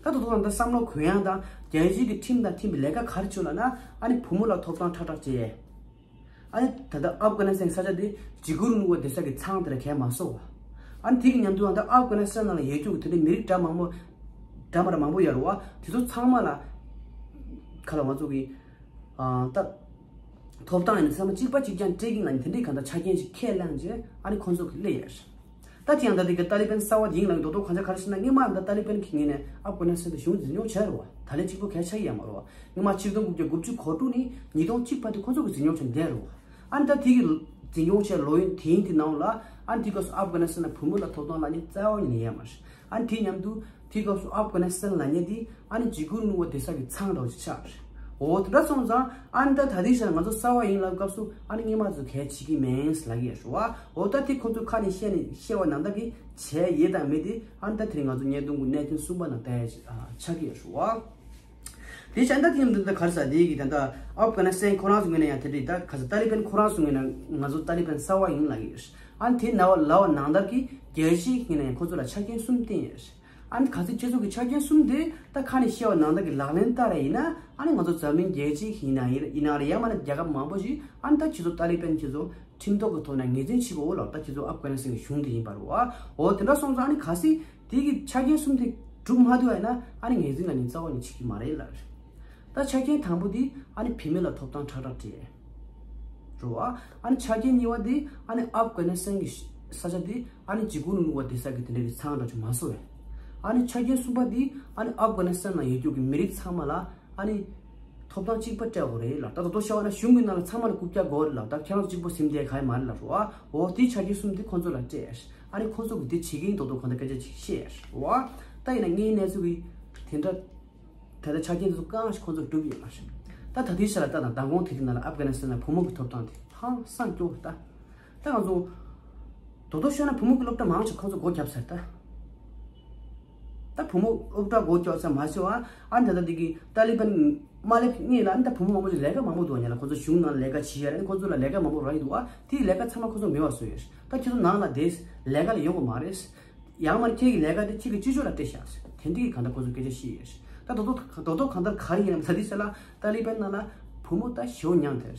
ད་རྡོག་རྡོག་ད་ལྟ་བསམ་བློ་གུ་ཡངས་དང་རྒྱལ་སྤྱིའི་གི་ཁྲིམས་དང་མཐུན་པའི་ལས་ཀ་ག་རེ་བྱེད་ལབ་ན་ཨ་ནི་བུ་མོ་ལ་ཐོབ་ཐང་ཁྲ་ཁྲ་བྱེད། ཨ་ནི་ད་ལྟ་ཨབ་གྷ་ནི་སི་ཐན་ས་ཆ་དེ་འཇིགས་སྐུལ་རིང་ལུགས་པ་བསྡད་ས་གི་ཚང་དེ་ལ་གས་མ་སོང་བ། ཨ་ནི་དེ་གི་མཉམ་དུ་ཨ་ད་ཨབ་གྷ་ནི་སི་ཐན་ནང་ལ་ཡོད་རྒྱུ་གི་དེ་འདྲའི་མི་རིགས་འདྲ་མང་པོ་འདྲ་མ་འདྲ་མང་པོ་ཡོད་རེད་བ། དེ་ཚོ་ཚང་མ་ལ་ཁ་ལ་ང་ཚོ་གི་ཨ་ད་ ཐོབ་ཐང་ཡིན་ན་ཚང་མ་གཅིག་པ་གཅིག་རྐྱང་སྤྲད་ཀྱི་ང་ནི་དེ་འདྲའི་གང་ལྟར་ཆ་རྐྱེན་ཞིག་ཁས་བླངས་རྗེས་ཨ་ནི་ཁོང་ཚོ་གི་སླེབས་ཡོད་རེད། ད་དེ་ཡང་ད་དེ་གི་ཏཱ་ལི་པན་གསར་པ་ཡིན་ལབ་ཡོད་མདོག་མདོག་གང་ཆགས། ག་རེ་ཟེར་ན་སྔོན་མ་ད་ཏཱ་ལི་པན་གྱི་ངོས་ནས་ཨབ་གྷ་ནི་སི་ཐན་དུ་གཞུང་འཛིན་སྐྱོང་བྱས་རེད་བ། ད་ལན་གཅིག་པོ་གལ་ཆགས་ཀྱི་ཡོད་མ་རེད་བ། སྔོན་མ་ཆིག་སྟོང་དགུ་བརྒྱ་དགུ་བཅུ་གོ་དྲུག་ནས་ཉིས་སྟོང་གཅིག་བར་དུ་ཁོང་ཚོ་གི་འཛིན་སྐྱོང་བྱས་བསྡད་རེད་བ། ཨ་ནི་ད་དེ་གི་འཛིན་སྐྱོང་བྱས་ལོ་ཡུན་དེ་ཡིན་དེ་ནང་ལ་ཨ་ནི་དེ་སྐབས་སུ་ཨབ་གྷ་ནི་སི་ཐན་ལ་བུ་མོ་ལ་ཐོབ་ཐང་ལེན་མཁན་རྩ་བ་ཉིད་ནས་ཡོད་མ་རེད། ཨ་ནི་དེ་མཉམ་དུ་དེ་སྐབས་སུ་ཨབ་གྷ་ནི་སི་ཐན་ལབ་མཁན་དེ་ཨ་ནི་འཇིགས་སྐུལ་དངོས་པོ་སྡོད་ས་གི་ཚང་འདྲ་བོ་ཞིག་ཆགས་རེད། འོ་དེ་འདྲ་སོང་ཙང་ཨ་ནི་ད་ད་ལྟའི་ཆར་ང་ཚོ་གསར་པ་ཡིན་ལབ་སྐབས་སུ་ཨ་ནི་སྔོན་མ་ཚོ་གལ་བྱེད་ཀྱི་མིན་ལབ་ཀྱི་ཡོད་རེད་བ། འོ་ད་དེ་ཁོང་ཚོ་ཁ་ནས་བཤད་ནས་བཤད་པ་ནང་ལྟར་གྱི་བྱས་ཡོད་དང་མེད་དེ་ཨ་ནི་ད་དེ་རིང་ང་ཚོ་བརྙན་ཐུང་གི་གནད་དོན་གསུམ་པ་ནང་ལྟ་ཡ་ཞིག་ཆགས་ཀྱི་ཡོད་རེད་བ། དེ་བྱས་ད་དེ་མཉམ་དུ་ད་ག་རེ་ཟེར། དེ་གི་ད་ལྟ་ཨབ་གྷ་ནི་སི་ཐན་ཁོ་རང་ཚོ་ངོས་ནས་ཡང་དེ་འདྲའི་ད་ག་རེ་ཟེར། ཏཱ་ལི་པན་ཁོ་རང་ཚོ་ངོས་ནས་ང་ཚོ་ཏཱ་ལི་པན་གསར་པ་ཡིན་ལབ་ཀྱི་ཡོད་རེད། ཨ་ནི་དེ་ནང་ལབ་པ་ནང་ལྟར་གྱི་རྒྱལ་སྤྱིའི་ངོས་ནས་ཁོ་ཚོ་ལ་ཆ་རྐྱེན་གསུམ་བསྟན་ཡོད་རེད། ཨ་ནི་གལ་སྲིད་ཁྱེད་ཚོ་གི་ཆ་རྐྱེན་གསུམ་དེ་ད་ཁ་ནས་བཤད་པ་ནང་ལྟར་གྱི་ལག་ལེན་བསྟར་རེ་ཡིན་ན་ཨ་ནི་ང་ཚོ་འཛམ་གླིང་རྒྱལ་སྤྱི་ཡིན་ན་ཡིན་ཡིན་ན་རེད། ཡང་མིན་ན་རྒྱལ་ཁབ་མང་པོ་ཞིག་ཨ་ནི་ད་ཁྱེད་ཚོ་ཏཱ་ལི་པན་ཁྱེད་ཚོ་ཁྲིམས་ཐོག་གི་ཐོག་ནས་ངོས་འཛིན་བྱེད་དགོས་ལབ། ད་ཁྱེད་ཚོ་ཨབ་གྷ་ནི་སི་ཐན་གྱི་གཞུང་དེ་ཡིན་པ་རེད་བ། འོ་དེ་འདྲ་སོང་ཙང་ཨ་ནི་གལ་སྲིད་དེ་གི་ཆ་རྐྱེན་གསུམ་དེ་གྲུབ་མ་ཐུབ་པ་ཡིན་ན་ཨ་ནི་ངོས་འཛིན་ལབ་མཁན་རྩ་བ་ནས་བྱེད་ཀྱི་མ་རེད་ལབ། ད་ཆ་རྐྱེན་དང་པོ་དེ་ཨ་ནི་བུད་མེད་ལ་ཐོབ་ཐང་ཁྲག་ཁྲག་སྤྲད་རེད་བ། ཨ་ནི་ཆ་རྐྱེན་གཉིས་པ་དེ་ཨ་ནི་ཨབ་གྷ་ནི་སི་ཐན་གྱི་ས་ཆ་དེ་ཨ་ནི་འཇིགས་སྐུལ་དངོས་པོ་སྡོད་ས་གི་དེ་འདྲ་གི་ཚང་འདྲ་ཅིག་མ་བཟོ་བས། ཨ་ནི་ཆ་རྐྱེན་གསུམ་པ་དེ་ཨ་ནི་ཨབ་གྷ་ནི་སི་ཐན་ནང་ཡོད་རྒྱུ་གི་མི་རིགས་ཚང་མ་ལ་ཨ་ནི་ཐོབ་ཐང་གཅིག་པ་སྤྲད་དགོས་རེད་ལབ། ད་ད་དུང་བཤད་པ་ན་གཞུང་གི་ནང་ལ་ཚང་མ་ལ་རྐུབ་བཀྱག་དགོས་རེད་ལབ། ད་ཁྱེད་རང་ཚོ་གཅིག་པོ་ཟིན་བསྡད་ག་ཡི་མ་རེད་ལབ་རེད་བ། འོ་དེའི་ཆ་རྐྱེན་གསུམ་དེ་ཁོང་ཚོ་ལ་སྤྲད། ཨ་ནི་ཁོང་ཚོ་གི་དེ་བྱེད་ཀྱི་ཡིན་མདོག་མདོག་གང་ལྟར་སྐད་ཆ་ཅིག་བཤད་རེད་བ། ད་ཡིན་ན་དངོས་གནས་ཚུལ་གི་དེ་འདྲ་ད་ལྟ་ཆ་རྐྱེན་དེ་ཚོ་གང་ཞིག་ཁོང་ཚོར་གྲུབ་ཡོད་མ་རེད། ད་ད་ལྟའི་ཆ་ལ་ལྟ་དང་མདང་དགོང་དེ་དུས་ནང་ལ་ཨབ་གྷ་ནི་སི་ཐན་ནང་བུ་མོ་གི་ཐོབ་ཐང་དེ་ཧང་སང་སྐྱོ་བ། ད་ད་ང་ཚོ་དོ་དོ་ཤོད་ན་བུ་མོ་གི་སློབ་གྲྭ་མང་ཆེ་ཁོང་ཚོ་སྒོ་བརྒྱབ་ཚར། ད་ད་བུ་མོ་སློབ་གྲྭ་སྒོ་བརྒྱབ་ཚར་མ་ཟད་བ་ཨ་ནི་ད་ལྟ་འདི་གི་ཏཱ་ལི་པན་མ་སླེབས་སྔོན་ལ་ཨ་ནི་ད་བུ་མོ་མང་པོ་ཞིག་ལས་ཀ་མང་པོ་འདུག་བ། ཉེ་ལ་ཁོང་ཚོ་གཞུང་ནང་ལས་ཀ་བྱེད་ཡ་ཨ་ནི་ཁོང་ཚོ་ལ་ལས་ཀ་མང་པོ་རག་གི་འདུག་བ། དེའི་ལས་ཀ་ཚང་མ་ཁོང་ཚོ་མེད་པ་བཟོས་ཡོད། ད་ཁྱེད་ཚོ་ནང་ལ་བསྡད་ལས་ཀ་ལ་ཡོང་གི་མ་རེད། ཡང་མ་ཁྱེད་ཀྱི་ལས་ཀ་དེ་ཁྱེད་ཀྱི་སྤྱི་ཚོགས་ལ་སྤྲད་བཞག་ཟེར། དེ་འདྲའི་གང་ལྟར་ཁོ་ཚོ་སྐད་ཆ་བཤད་ཡོད། ད་རྡོག་རྡོག་རྡོག་རྡོག་གང་ལྟར་ག་རེ་ཡིན་ནམ་ད་དེ་ཟེར་ལ་ཏཱ་ལི་པན་ནང་ལ་བུ་མོ་ད་ཞེ་པོ་ཉུང་དེར།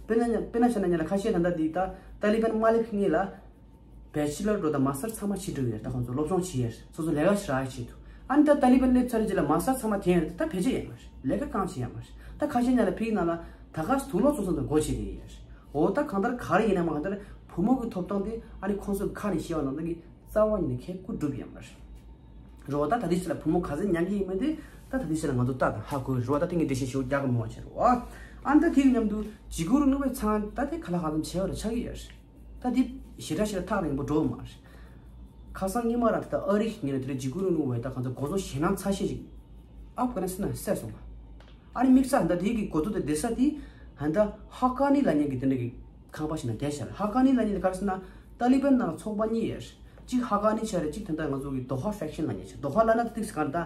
དཔེར་ན་དཔེར་ན་བཤད་ན་ཉེ་ལ་ཁ་ཤས་ད་ལྟ་འདི་ད་ཏཱ་ལི་པན་མ་སླེབས་སྔོན་ལ་བེ་ཆི་ལར་འགྲོ་དང་མ་སི་ཊར་ཚང་མ་བྱེད་འགྲོ་ཡོད། ད་ཁོང་ཚོ་སློབ་སྦྱོང་བྱེད་ཡོད། སོ་སོ་ལས་ཀ་ཞིག་རག་ཡ་ཆེད་དུ། ཨ་ནི་ད་ཏཱ་ལི་པན་སླེབས་ཚར་རྗེས་ལ་མ་སི་ཊར་ཚང་མ་འཐེན་ཡོད། ད་བེད་སྤྱོད་ཡོད་མ་རེད། ལས་ཀ་གང་བྱེད་ཡོད་མ་རེད། ད་ཁ་ཤས་ཉེ་ལ་ཕ་གི་ནང་ལ་ད་ག་སེ་དུག་ལོག་བཙོང་ས་དང་སྒོ་ཕྱེ་བསྡད་ཡོད། འོ་ད་གང་ལྟར་ག་རེ་ཡིན་ནའང་གང་ལྟར་བུ་མོ་གི་ཐོབ་ཐང་དེ་ཨ་ནི་ཁོང་ཚོ་གི་ཁ་ནས་བཤད་པ་ནང་ལྟར་གྱི་རྩ་བ་ཉིད་ནས་ཁོ་གོ་སྒྲུབ་ཡོད་མ་རེད། རེད་བ། ད་ད་ལྟའི་ཆ་ལ་བུ་མོ་ག་ཚོད་ཉར་གྱི་ཡིན་མིན་དེ་ད་ད་ལྟའི་ཆ་ལ་ང་ཚོ་ལྟ་དང་ཧ་གོ་རེད་བ། ད་དེ་ངས་འགྲེལ་བཤད་ཞེ་པོ་རྒྱག་གི་མི་འདུག་བ། བྱས་རེད་བ། ཨ་ནི་ད་དེ་གི་མཉམ་དུ་འཇིགས་སྐུལ་དངོས་པོའི་ཚང་ད་དེ་ག་ལ་གང་འཚམ་བྱས་པ་རེད་ཆགས་ཀྱི་ཡོད་རེད། ད་དེ་ཞེ་དྲག་ཞེ་དྲག་ཐག་རིང་པོ་འགྲོ་གི་མ་རེད། ཁ་སང་ཉི་མ་ར་ད་ལྟ་ཨ་རི་གི་ངོས་ནས་དེ་འདྲའི་འཇིགས་སྐུལ་དངོས་པོ་བས་ད་གང་ཚོད་གོ་ཚོད་ཞེད་སྣང་ཚ་ཤོས་ཤིག་ཨབ་གྷ་ནི་སི་ཐན་ནང་བསད་སོང་བ། ཨ་ནི་དམིགས་བསལ་ད་དེ་གི་གོ་ཐོས་དེ་བསྡད་ས་དེ་ད་ཧ་ཀ་ནི་ལབ་མཁན་གྱི་དེ་འདྲ་གི་ཁང་པ་ཞིག་ནང་བསྡད་བཞག་རེད། ཧ་ཀ་ནི་ལབ་མཁན་དེ་ག་རེ་ཟེར་ན་ཏཱ་ལི་པན་ནང་ལ་ཚོགས་པ་གཉིས་ཡོད་རེད། གཅིག་ཧ་ཀ་ནི་ཆགས་རེད། གཅིག་ད་ལྟ་ང་ཚོ་གི་དོ་ཧ་ཕེག་ཤན་ལབ་མཁན་ཆགས། དོ་ཧ་ལབ་ན་ཏིག་ཙམ་ག་རེ་ད།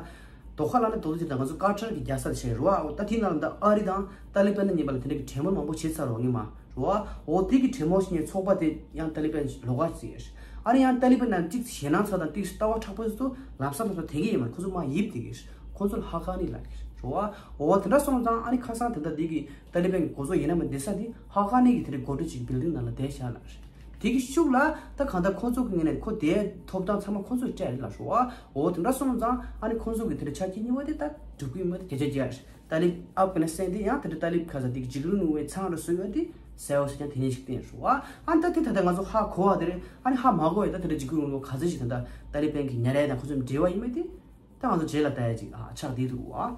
དོ་ཧ་ལབ་ན་དོ་དོ་ཅིག་ད་ང་ཚོ་ཀ་ཊར་གྱི་རྒྱལ་ས་དེ་ཆགས་རེད་བ། འོ་ད་དེའི་ནང་ལ་ད་ཨ་རི་དང་ཏཱ་ལི་པན་གཉིས་བར་ལ་དེ་འདྲ་གི་གྲོས་མོལ་མང་པོ་བྱས་ཚར་རེད་བ་སྔོན་མ་རེད་བ། འོ་དེ་གི་གྲོས་མོལ་བྱས་ནས་ཚོགས་པ་དེ་ཡང་ཏཱ་ལི་པན་ལོགས་ཀ་བརྩིས་ཡོད་རེད། ཨ་ནི་ཡང་ཏཱ་ལི་པན་ནང་ཏིག་ཙམ་ཞེད་སྣང་ཚ་དང་ཏིག་ཙམ་ལྟ་བ་མཁྲེགས་པོ་ཚོ་ལམ་སང་ལམ་སང་དེ་གི་ཡིན་མ་རེད། ཁོ་ཚོ་མར་ཡིབ་བསྡད་ཀྱི་རེད། ཁོ་ཚོ་ལ་ཧ་ཀ་ནི་ལབ་ཀྱི་རེད་བ། འོ་དེ་འདྲ་སོང་ཙང་ཨ་ནི་ཁ་སང་དེ་འདྲ་དེ་གི་ཏཱ་ལི་པན་གྱི་གོ་ཚོད་ཡིན་ན་མིན་བསྡད་ས་དེ་ཧ་ཀ་ནི་གི་དེ་འདྲའི་འགོ་ཁྲིད་ཅིག་བིལ་ཌིང་ནང་ལ་བསྡད་བཞག་ལབ་རེད། དེ་གི་ཤུགས་ལ་ད་གང་ལྟར་ཁོང་ཚོ་གི་ངོས་ནས་ཁོ་དེའི་ཐོབ་ཐང་ཚང་མ་ཁོང་ཚོས་སྤྲད་རེད་ལབ་རེད་བ། འོ་དེ་འདྲ་སོང་ཙང་ཨ་ནི་ཁོང་ཚོ་གི་དེ་འདྲ་ཆ་རྐྱེན་གཉིས་པ་དེ་ད་འགྲུབ་ཀྱི་ཡོད་མེད་དེ་སྐད་ཆ་རྒྱག་རེད། ཏཱ་ལི་ཨབ་གྷ་ནི་སི་ཐན་དེ་ཡང་དེ་འདྲ་ཏཱ་ལི་ཁ་ས་དེ་གི་འཇིགས་སྐུལ་དངོས་པོའི་ཚང་རུ་བཟོས་ཡོད་དེ་གསལ་པོ་ཞིག་ཀྱང་དེ་ནས་ཞིག་བསྟན་རེད་བ། ཨ་ནི་ད་དེ་ད་ལྟ་ང་ཚོ་ཧ་གོ་བ་དེ་རེད། ཨ་ནི་ཧ་མ་གོ་བའི་ད་དེ་འདྲ་འཇིགས་སྐུལ་དངོས་པོ་ག་ཚོད་ཞིག་ད་ལྟ་ཏཱ་ལི་པན་གྱི་ཉར་ཡ་དང་ཁོ་ཚོའི་འབྲེལ་བ་ཡིན་མེད་དེ། ད་ང་ཚོ་རྗེས་ལ་ལྟ་ཡ་ཅིག་ཨ་ཆགས་བསྡད་འདུག་བ།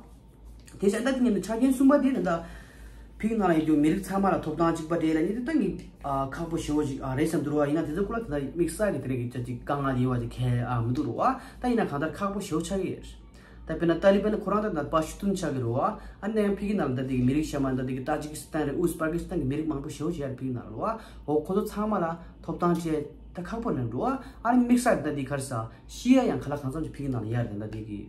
དེ་བྱས་ད་དེ་ཉིན་དུ་ཆ་རྐྱེན་གསུམ་པ་དེ་ད་ལྟ་ཕ་གི་ནང་ལ་ཡོད་རྒྱུ་མི་རིགས་ཚང་མ་ལ་ཐོབ་ཐང་གཅིག་པ་སྤྲད་ལབ་ནི་དེ་ད་ངས་ཨ་ཁག་པོ་ཞེ་པོ་ཅིག་ཨ་རེད་བསམ་འདུག་བ། ཡིན་ན་དེ་ཚོ་སྐོར་ལ་ད་ལྟ་དམིགས་བསལ་གྱི་དེ་རིང་གི་ཅ་ཅིག་དཀའ་ངལ་ཡོད་པ་ཅིག་གང་ཡང་མི་འདུག་རུ་བ། ད་ཡིན་ན་གང་ལྟར་ཁག་པོ་ཞེ་པོ་ཆགས་ཀྱི་ཡོད་རེད། ད་དཔེར་ན་ཏཱ་ལི་པན་ཁོ་རང་ད་ད་པ་ཤུ་ཏུན་ཆགས་ཀྱི་རུ་བ། ཨ་ནི་ཡང་ཕ་གི་ནང་ལ་ད་དེ་གི་མི་རིགས་གཞན་མ་ད་དེ་གི་ཏཱ་ཇི་ཀི་སི་ཐན་རེད། ཨུ་ཛི་པ་ཀི་སི་ཐན་གྱི་མི་རིགས་མང་པོ་ཞེ་པོ་ཅིག་ཡོད་རེད་ཕ་གི་ནང་ལ་རུ་བ། འོ་ཁོ་ཚོ་ཚང་མ་ལ་ཐོབ་ཐང་སྤྲད་ད་ཁག་པོ་རེད་འགྲོ་བ། ཨ་ནི་དམིགས་བསལ་ད་དེ་ག་རེ་ཟ་ཤི་ཡ་ཡང་ཁ་ལག་གང་འཚམ་ཅིག་ཕ་གི་ནང་ལ་ཡོད་རེད། ད་དེ་གི་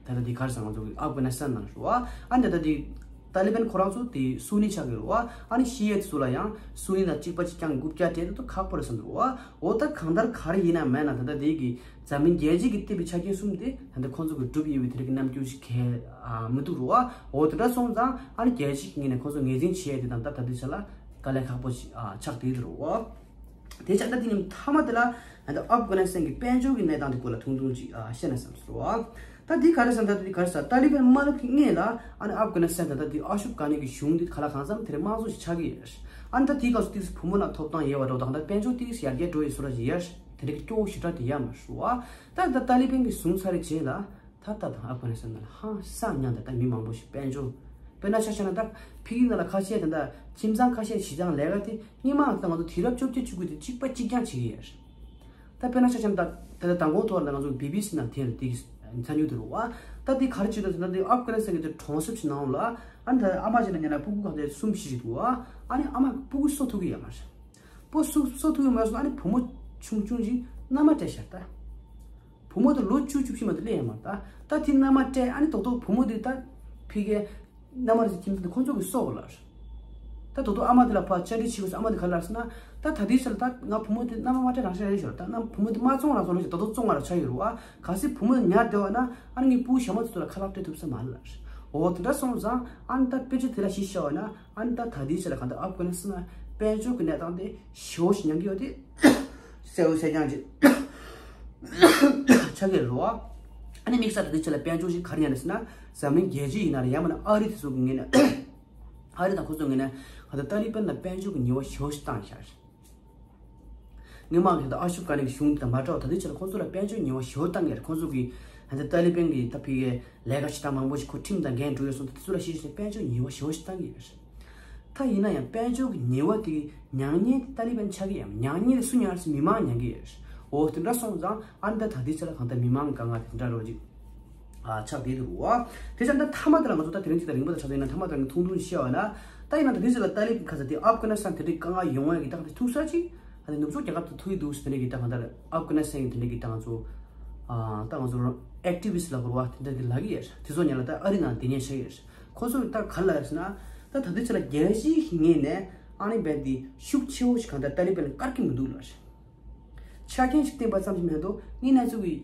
ད་ལྟ་འདི་ག་རེ་ཟེར་ང་ཚོ་གི་ཨབ་གྷ་ནི་སི་ཐན་ནང་རེད་བ། ཨ་ནི་ད་ལྟ་འདི་ཏཱ་ལི་པན་ཁོ་རང་ཚོ་དེ་སུ་ནི་ཆགས་ཀྱི་རེད་བ། ཨ་ནི་ཤི་ཡ་དེ་ཚོ་ལ་ཡང་སུ་ནི་དང་གཅིག་པ་གཅིག་རྐྱང་གི་རྐུབ་བཀྱག་སྤྲད་དེ་ཁག་པོ་རེད་བསམ་འདུག་བ། འོ་ད་གང་ལྟར་ག་རེ་ཡིན་ན་མེད་ན་ད་ལྟ་དེ་གི་འཛམ་གླིང་རྒྱལ་སྤྱི་གི་བསྟན་པའི་ཆ་རྐྱེན་གསུམ་དེ་ད་ལྟ་ཁོང་ཚོ་གི་གྲུབ་ཡོད་པའི་དེ་རིགས་ཀྱི་རྣམ་འགྱུར་ཞིག་གས་མི་འདུག་རེད་བ། འོ་དེ་འདྲ་སོང་ཙང་ཨ་ནི་རྒྱལ་སྤྱི་གི་ངོས་ནས་ཁོང་ཚོ་ངོས་འཛིན་བྱས་ཡ་དེ་དང་ད་ད་ལྟའི་ཆ་ལ་དཀའ་ལས་ཁག་པོ་ཞིག་ཆགས་བསྡད་ཡོད་རེད་བ། དེ་ཆ་ད་དེ་ཉིན་མཐའ་མ་དེ་ལ་ཨ་ད་ཨབ་གྷ་ནི་སི་ཐན་གྱི་དཔལ་འབྱོར་གྱི་གནས་སྟངས་དེ་སྐོར་ལ་ཐུང་ཐུང་ཅིག་ཨ་བཤད་ན་བསམ་སོང་བ། ད་འདི་ག་རེ་ཟེར་ན། ད་འདི་ག་རེ་ཟེར། ཏཱ་ལི་བན་དམག་ལམ་གྱི་སྔོན་ལ་ཨ་ནི་ཨབ་གྷ་ནི་སི་ཐན་ད་ལྟ་འདི་ཨ་ཤུབ་གྷ་ནི་གི་གཞུང་འདི་ག་ལ་གང་འཚམ་དེ་རིང་དམངས་གཙོ་ཞིག་ཆགས་ཀྱི་ཡོད་རེད། ཨ་ནི་ད་དེའི་སྐབས་སུ་ཏིག་བུ་མོ་ལ་ཐོབ་ཐང་ཡོད་པ་འདྲ་བོ་དང་། ད་དཔལ་འབྱོར་ཏིག་ཡར་རྒྱས་འགྲོ་ཡི་བཟོ་འདྲ་ཞིག་ཡོད་རེད། དེ་འདྲ་གི་སྐྱོ་བོ་ཞེ་དྲག་དེ་ཡོད་མ་རེད་བ། ད་ད་ཏཱ་ལི་བན་གྱིས་བཟུང་ཚར་བའི་རྗེས་ལ་ད་ད་ད་ཨབ་གྷ་ནི་སི་ཐན་ནང་ལ་ཧང་སང་མྱངས། ད་ད་མི་མང་པོ་ཞིག་དཔལ་འབྱོར། དཔེར་ན་ཆ་བཞག་ན་ད་ཕ་གི་ནང་ལ་ཁ་ཤས་དེ་འདྲ་ཁྱིམ་ཚང་ཁ་ཤས་གཞི་གྲངས་ལས་ཀ་དེ་སྔོན་མ་ད་ང་ཚོ་དུས་རབས་བཅོ་བརྒྱད་བཅུ་དགུ་དེ་གཅིག་པ་གཅིག་རྐྱང་བྱེད་ཀྱི་ཡོད་རེད། ད་དཔེར་ན་ཆ་བཞག་ན་ད་ད་ལྟ་མདང་དགོང་ཐོག་ལ་ང་ཚོ་བི་བི་སི་ནང་དེ་ལ་དེ་གི་ཚ་ཉུག་དེ་རུ་བ། ད་དེ་ག་རེ་བྱེད་དུ་ཟེར་ན། དེ་ཨབ་གྷ་ནི་སི་ཐན་གྱི་དེ་གྲོང་གསེབ་ཞིག་ནང་ལ་ཨ་ནི་ད་ཨ་མ་ཅིག་ལ་ཉལ་ན་སྤུ་གུ་གང་དེ་གསུམ་བཞི་ཞིག་འདུག་བ། ཨ་ནི་ཨ་མ་སྤུ་གུ་གསོ་ཐུབ་ཀྱི་ཡོད་མ་རེད། སྤུ་གུ་གསོ་ཐུབ་ཀྱི་མ་སོང་། ཨ་ནི་བུ་མོ་ཆུང་ཆུང་ཅིག་མནའ་མ་སྤྲད་ཤག་ད། བུ་མོ་དེ་ལོ་བཅུ་བཅུ་བཞི་མ་གཏོགས་སླེབས་ཡོད་མ་རེད། ད་ད་དེ་མནའ་མ་སྤྲད། ཨ་ནི་ཏོག་ཏོག་བུ་མོ་དེ་ད་ཕ་གིའི་མནའ་མ་རེད་ཟེར། ཁྱིམ་ཚང་དེ་ཁོང་ཚོ་གིས་གསོ་དགོས་ལབ། ད་ཏོག་ཏོག་ཨ་མ་དེ་ལ་ཕར་བཅར་འདྲི་བྱེད་དགོས་ཟེར། ཨ་མ་དེ་ག་ལབ་ཟེར་ན། ད་ད་ལྟའི་ཆར་ལ་ད་ང་བུ་མོ་དེ་མནའ་མ་མ་སྤྲད་རང་ཤག་རེད་ཤག་ད་ང་བུ་མོ་དེ་མ་བཙོང་རང་བཙོང་ལ་ཞིག་ད་དུང་བཙོང་བ་རང་ཆགས་ཡོད་རེད་བ། གལ་སྲིད་བུ་མོ་དེ་ཉར་བསྡད་པ་ན་ཨ་ནི་ངའི་སྤུ་གུ་ཞན་མ་དེ་ཚོ་ལ་ཁ་ལག་སྤྲད་ཐུབ་ས་མ་རེད་ལབ། འོ་དེ་འདྲ་སོང་ཙང་ཨ་ནི་ད་དཔེ་ཆ་དེ་ལ་གཞི་བཞག་པ་ན། ཨ་ནི་ད་ད་ལྟའི་ཆར་ལ་གང་ལྟར་ཨབ་གྷ་ནི་སི་ཐན་དཔལ་འབྱོར་གྱི་གནས་སྟངས་དེ་ཞེ་པོ་ཞིག་ཉམས་ཀྱི་ཡོད་དེ། གསལ་པོ་གསལ་རྐྱང་ཅིག་ཆགས་ཀྱི་རེད་བ། ཨ་ནི་དམིགས་བསལ་ད་ལྟའི་ཆར་ལ་དཔལ་འབྱོར་ཞིག་ག་རེ་ཉམས་ནས་ཟེར་ན། འཛམ་གླིང་རྒྱལ་སྤྱི་ཡིན་ན་རེད། ཡང་མིན་ན་ཨ་རི་དེ་ཚོ་གི་ངོས་ནས། ཨ་རི་དང་ཁོ་ཚོ་ངོས་ནས་གང་ལྟར་ཏཱ་ལི་བན་ལ་དཔལ་འབྱོར་གྱི་ཉེས་པ་ཞེ་པོ་ཞིག་བཏང་ཤག་སྔོན་མ་གི་ད་ཨ་ཤུབ་གྷ་ནི་གི་གཞུང་དང་མ་འདྲ་བ། ད་ལྟའི་ཆར་ལ་ཁོང་ཚོ་ལ་དཔལ་འབྱོར་ཉེས་པ་ཞེ་པོ་བཏང་གི་རེད། ཁོང་ཚོ་གིས་ད་ལྟ་ཏཱ་ལི་བན་གྱི་ད་ཕ་གིའི་ལས་ཀ་བྱེད་སྟངས་མང་པོ་ཞིག་ཁོ་ཁྲིམས་དང་འགལ་འགྲོ་ཡོད་སོང་། ད་དེ་ཚོ་ལ་གཞི་བཞག་ནས་དཔལ་འབྱོར་ཉེས་པ་ཞེ་པོ་ཞིག་བཏང་གི་ཡོད་རེད། ད་ཡིན་ན་ཡང་དཔལ་འབྱོར་གྱི་ཉེས་པ་དེ་མྱངས་མཁན་དེ་ཏཱ་ལི་བན་ཆགས་ཀྱི་ཡོད་མ་རེད། མྱངས་མཁན་དེ་སུ་མྱངས་རེད་ཟེར། མི་མང་མྱངས་ཀྱི་ཡོད་རེད། འོ་དེ་འདྲ་སོང་ཙང་ཨ་ནི་ད་ད་ལྟའི་ཆར་ལ་གང་ལྟར་མི་མང་གི་དཀའ་ངལ་དེ་འདྲ་རོ་ཅིག་ཨ་ཆགས་བསྡད་འདུག་བ། དེ་ཙང་ད་མཐའ་མ་དེ་ལ་ང་ཚོ་ད་དེ་རིང་ཅིག་ད་རིང་པོ་ད་ཆགས་བསྡད་ན། མཐའ་མ་དེ་ལ་ངས་ཐུང་ཐུང་བཤད་པ་ན། ད་ཡིན་ན་ད་དེ་ཚོ་ལ་ཏཱ་ལི་བན་ག་ས་དེ་ཨབ་གྷ་ནི་སི་ཐན་དེ་འདྲའི་དཀའ་ངལ་ཡོང་བའི་གི་ད་ག་དེ་ཐུག་ས་ཅིག་ཨ་ནི་ནུབ་ཕྱོགས་རྒྱལ་ཁབ་ཏུ་ཐུག་གི་འདུག་ཟེར་ནས་གི་ད་གང་ལྟར་ཨབ་གྷ་ནི་སི་ཐན་གི་དེ་འདྲའི་གི་ད་ང་ཚོ་ཨ་ད་ང་ཚོ་ཨེག་ཊི་བི་སི་ཊི་ལབ་དགོས་རེད་བ། དེ་འདྲ་གི་ལབ་གི་ཡོད་རེད། དེ་ཚོ་ཉིད་ལ་ད་ཨ་རི་ནང་དེ་ཉིད་བཤད་ཡོད་རེད། ཁོ་ཚོ་གི་ད་ག་ལབ་ཟེར་ན། ད་ད་དུས་ཚོད་ལ་རྒྱལ་སྤྱིའི་ངོས་ནས་ཨ་ནི་རྦད་དེ་ཤུགས་ཆེ་བོ་ཞིག་གང་ལྟར་ཏཱ་ལི་བན་ལ་བཀར་གི་མི་འདུག་ལབ་རེད། ཆ་རྐྱེན་ཞིག་བསྟན་པ་ཙམ་ཞིག་མ་གཏོགས་ངས་ན་ཚོད་ཀྱི་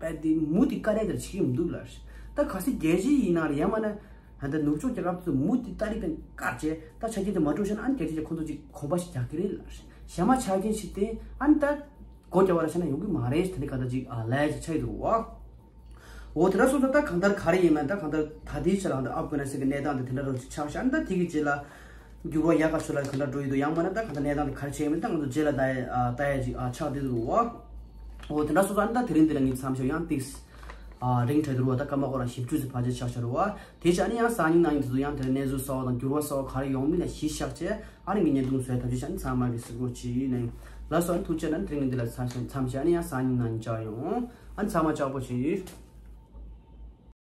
རྦད་དེ་མུ་མཐུད་བཀར་ཡ་དེ་བྱེད་ཀྱི་མི་འདུག་ལབ་རེད། ད་གལ་སྲིད་རྒྱལ་སྤྱི་ཡིན་ན་རེད། ཡང་མིན་ན་ད་ལྟ་ནུབ་ཕྱོགས་རྒྱལ་ཁབ་ཚོས་མུ་མཐུད་ཏཱ་ལི་བན་བཀར་བྱས། ད་ཆ་རྐྱེན་དེ་མ་འགྲུབ་ཤག་ན་ཨ་ནི་རྒྱལ་སྤྱི་ལ་ཁོང་ཚོ་ཅིག་གོམ་པ་ཞིག་རྒྱག་གི་རེད་ལབ་རེད། གཞན་མ་ཆ་རྐྱེན་ཞིག་བསྟན། ཨ་ནི་ད་སྒོ་རྒྱག་པ་ར་བྱས་ན་ཡོང་གི་མ་རེད་ཟེར་ནས་ག་ད་ཅིག་ཨ་ལབ་ཡ་ཅིག་ཆགས་ཀྱི་འདུག་བ། འོ་དེ་འདྲ་སོང་ཙང་ད་གང་ལྟར་ག་རེ་ཡིན་མིན། ད་གང་ལྟར་ད་ལྟའི་ཆ་ལ་ད་ཨབ་གྷ་ནི་སི་ཐན་གྱི་གནས་སྟངས་དེ་དེ་འདྲ་རོ་ཅིག་ཆགས་ཤག་ཨ་ནི་ད་དེ་གི་རྗེས་ལ་འགྱུར་བ་ཡག་ག་ཕྱོགས་ལ་ག་འདྲ་འགྲོ་ཡི་འདུག་ཡང་མིན་ན་ད་གང་ལྟར་གནས་སྟངས་དེ་ག་རེ་ཆགས་ཡིན་མིན་ད་ང་ཚོ་རྗེས་ལ་ད་ད་ཡ་ཅིག་ཨ་ཆགས་བསྡད་འདུག་བ། འོ་དེ་འདྲ་སོང་ཙང་ཨ་ནི་ད་དེ་རིང་འདི་ལ་ངས་མཚམས་ཞོག་ཡང་ཏིག་ཨ་རིང་དྲགས་འདུག་བ། ད་སྐར་མ་ཁོ་རང་བཞི་བཅུ་ཙམ་ཕལ་ཆེར་ཆགས་ཤག་རེད་བ། དེ་བྱས་ཨ་ནི་ཡང་སང་ཉིན་གནངས་ཉིན་དེ་ཚོ་ཡང་དེ་ལ་གནས་ཚུལ་གསར་པ་དང་འགྱུར་བ་གསར་པ་ག་རེ་ཡོང་མིན་ལ་གཞི་བཞག་བྱས། ཨ་ནི་ངས་བརྙན་ཐུང་བཟོས། ཐུགས་རྗེ་ཆེ། ཨ་ནི་ཚང་མ་གིས་གཟིགས་རོགས་གྱིས་ནས། ལགས་སོ། ཨ་ནི་ཐུགས་རྗེ་ཆེ། ཨ་ནི་དེ་རིང་འདི་ལ་མཚམས་བཞག་མཚམས་བཞག་ཨ་ནི་ཡང་སང་ཉིན་གནངས་ཉིན་མཇལ་ཡོང་། ཨ་ནི་ཚང་མ་ལྕགས་པོ་བྱེད།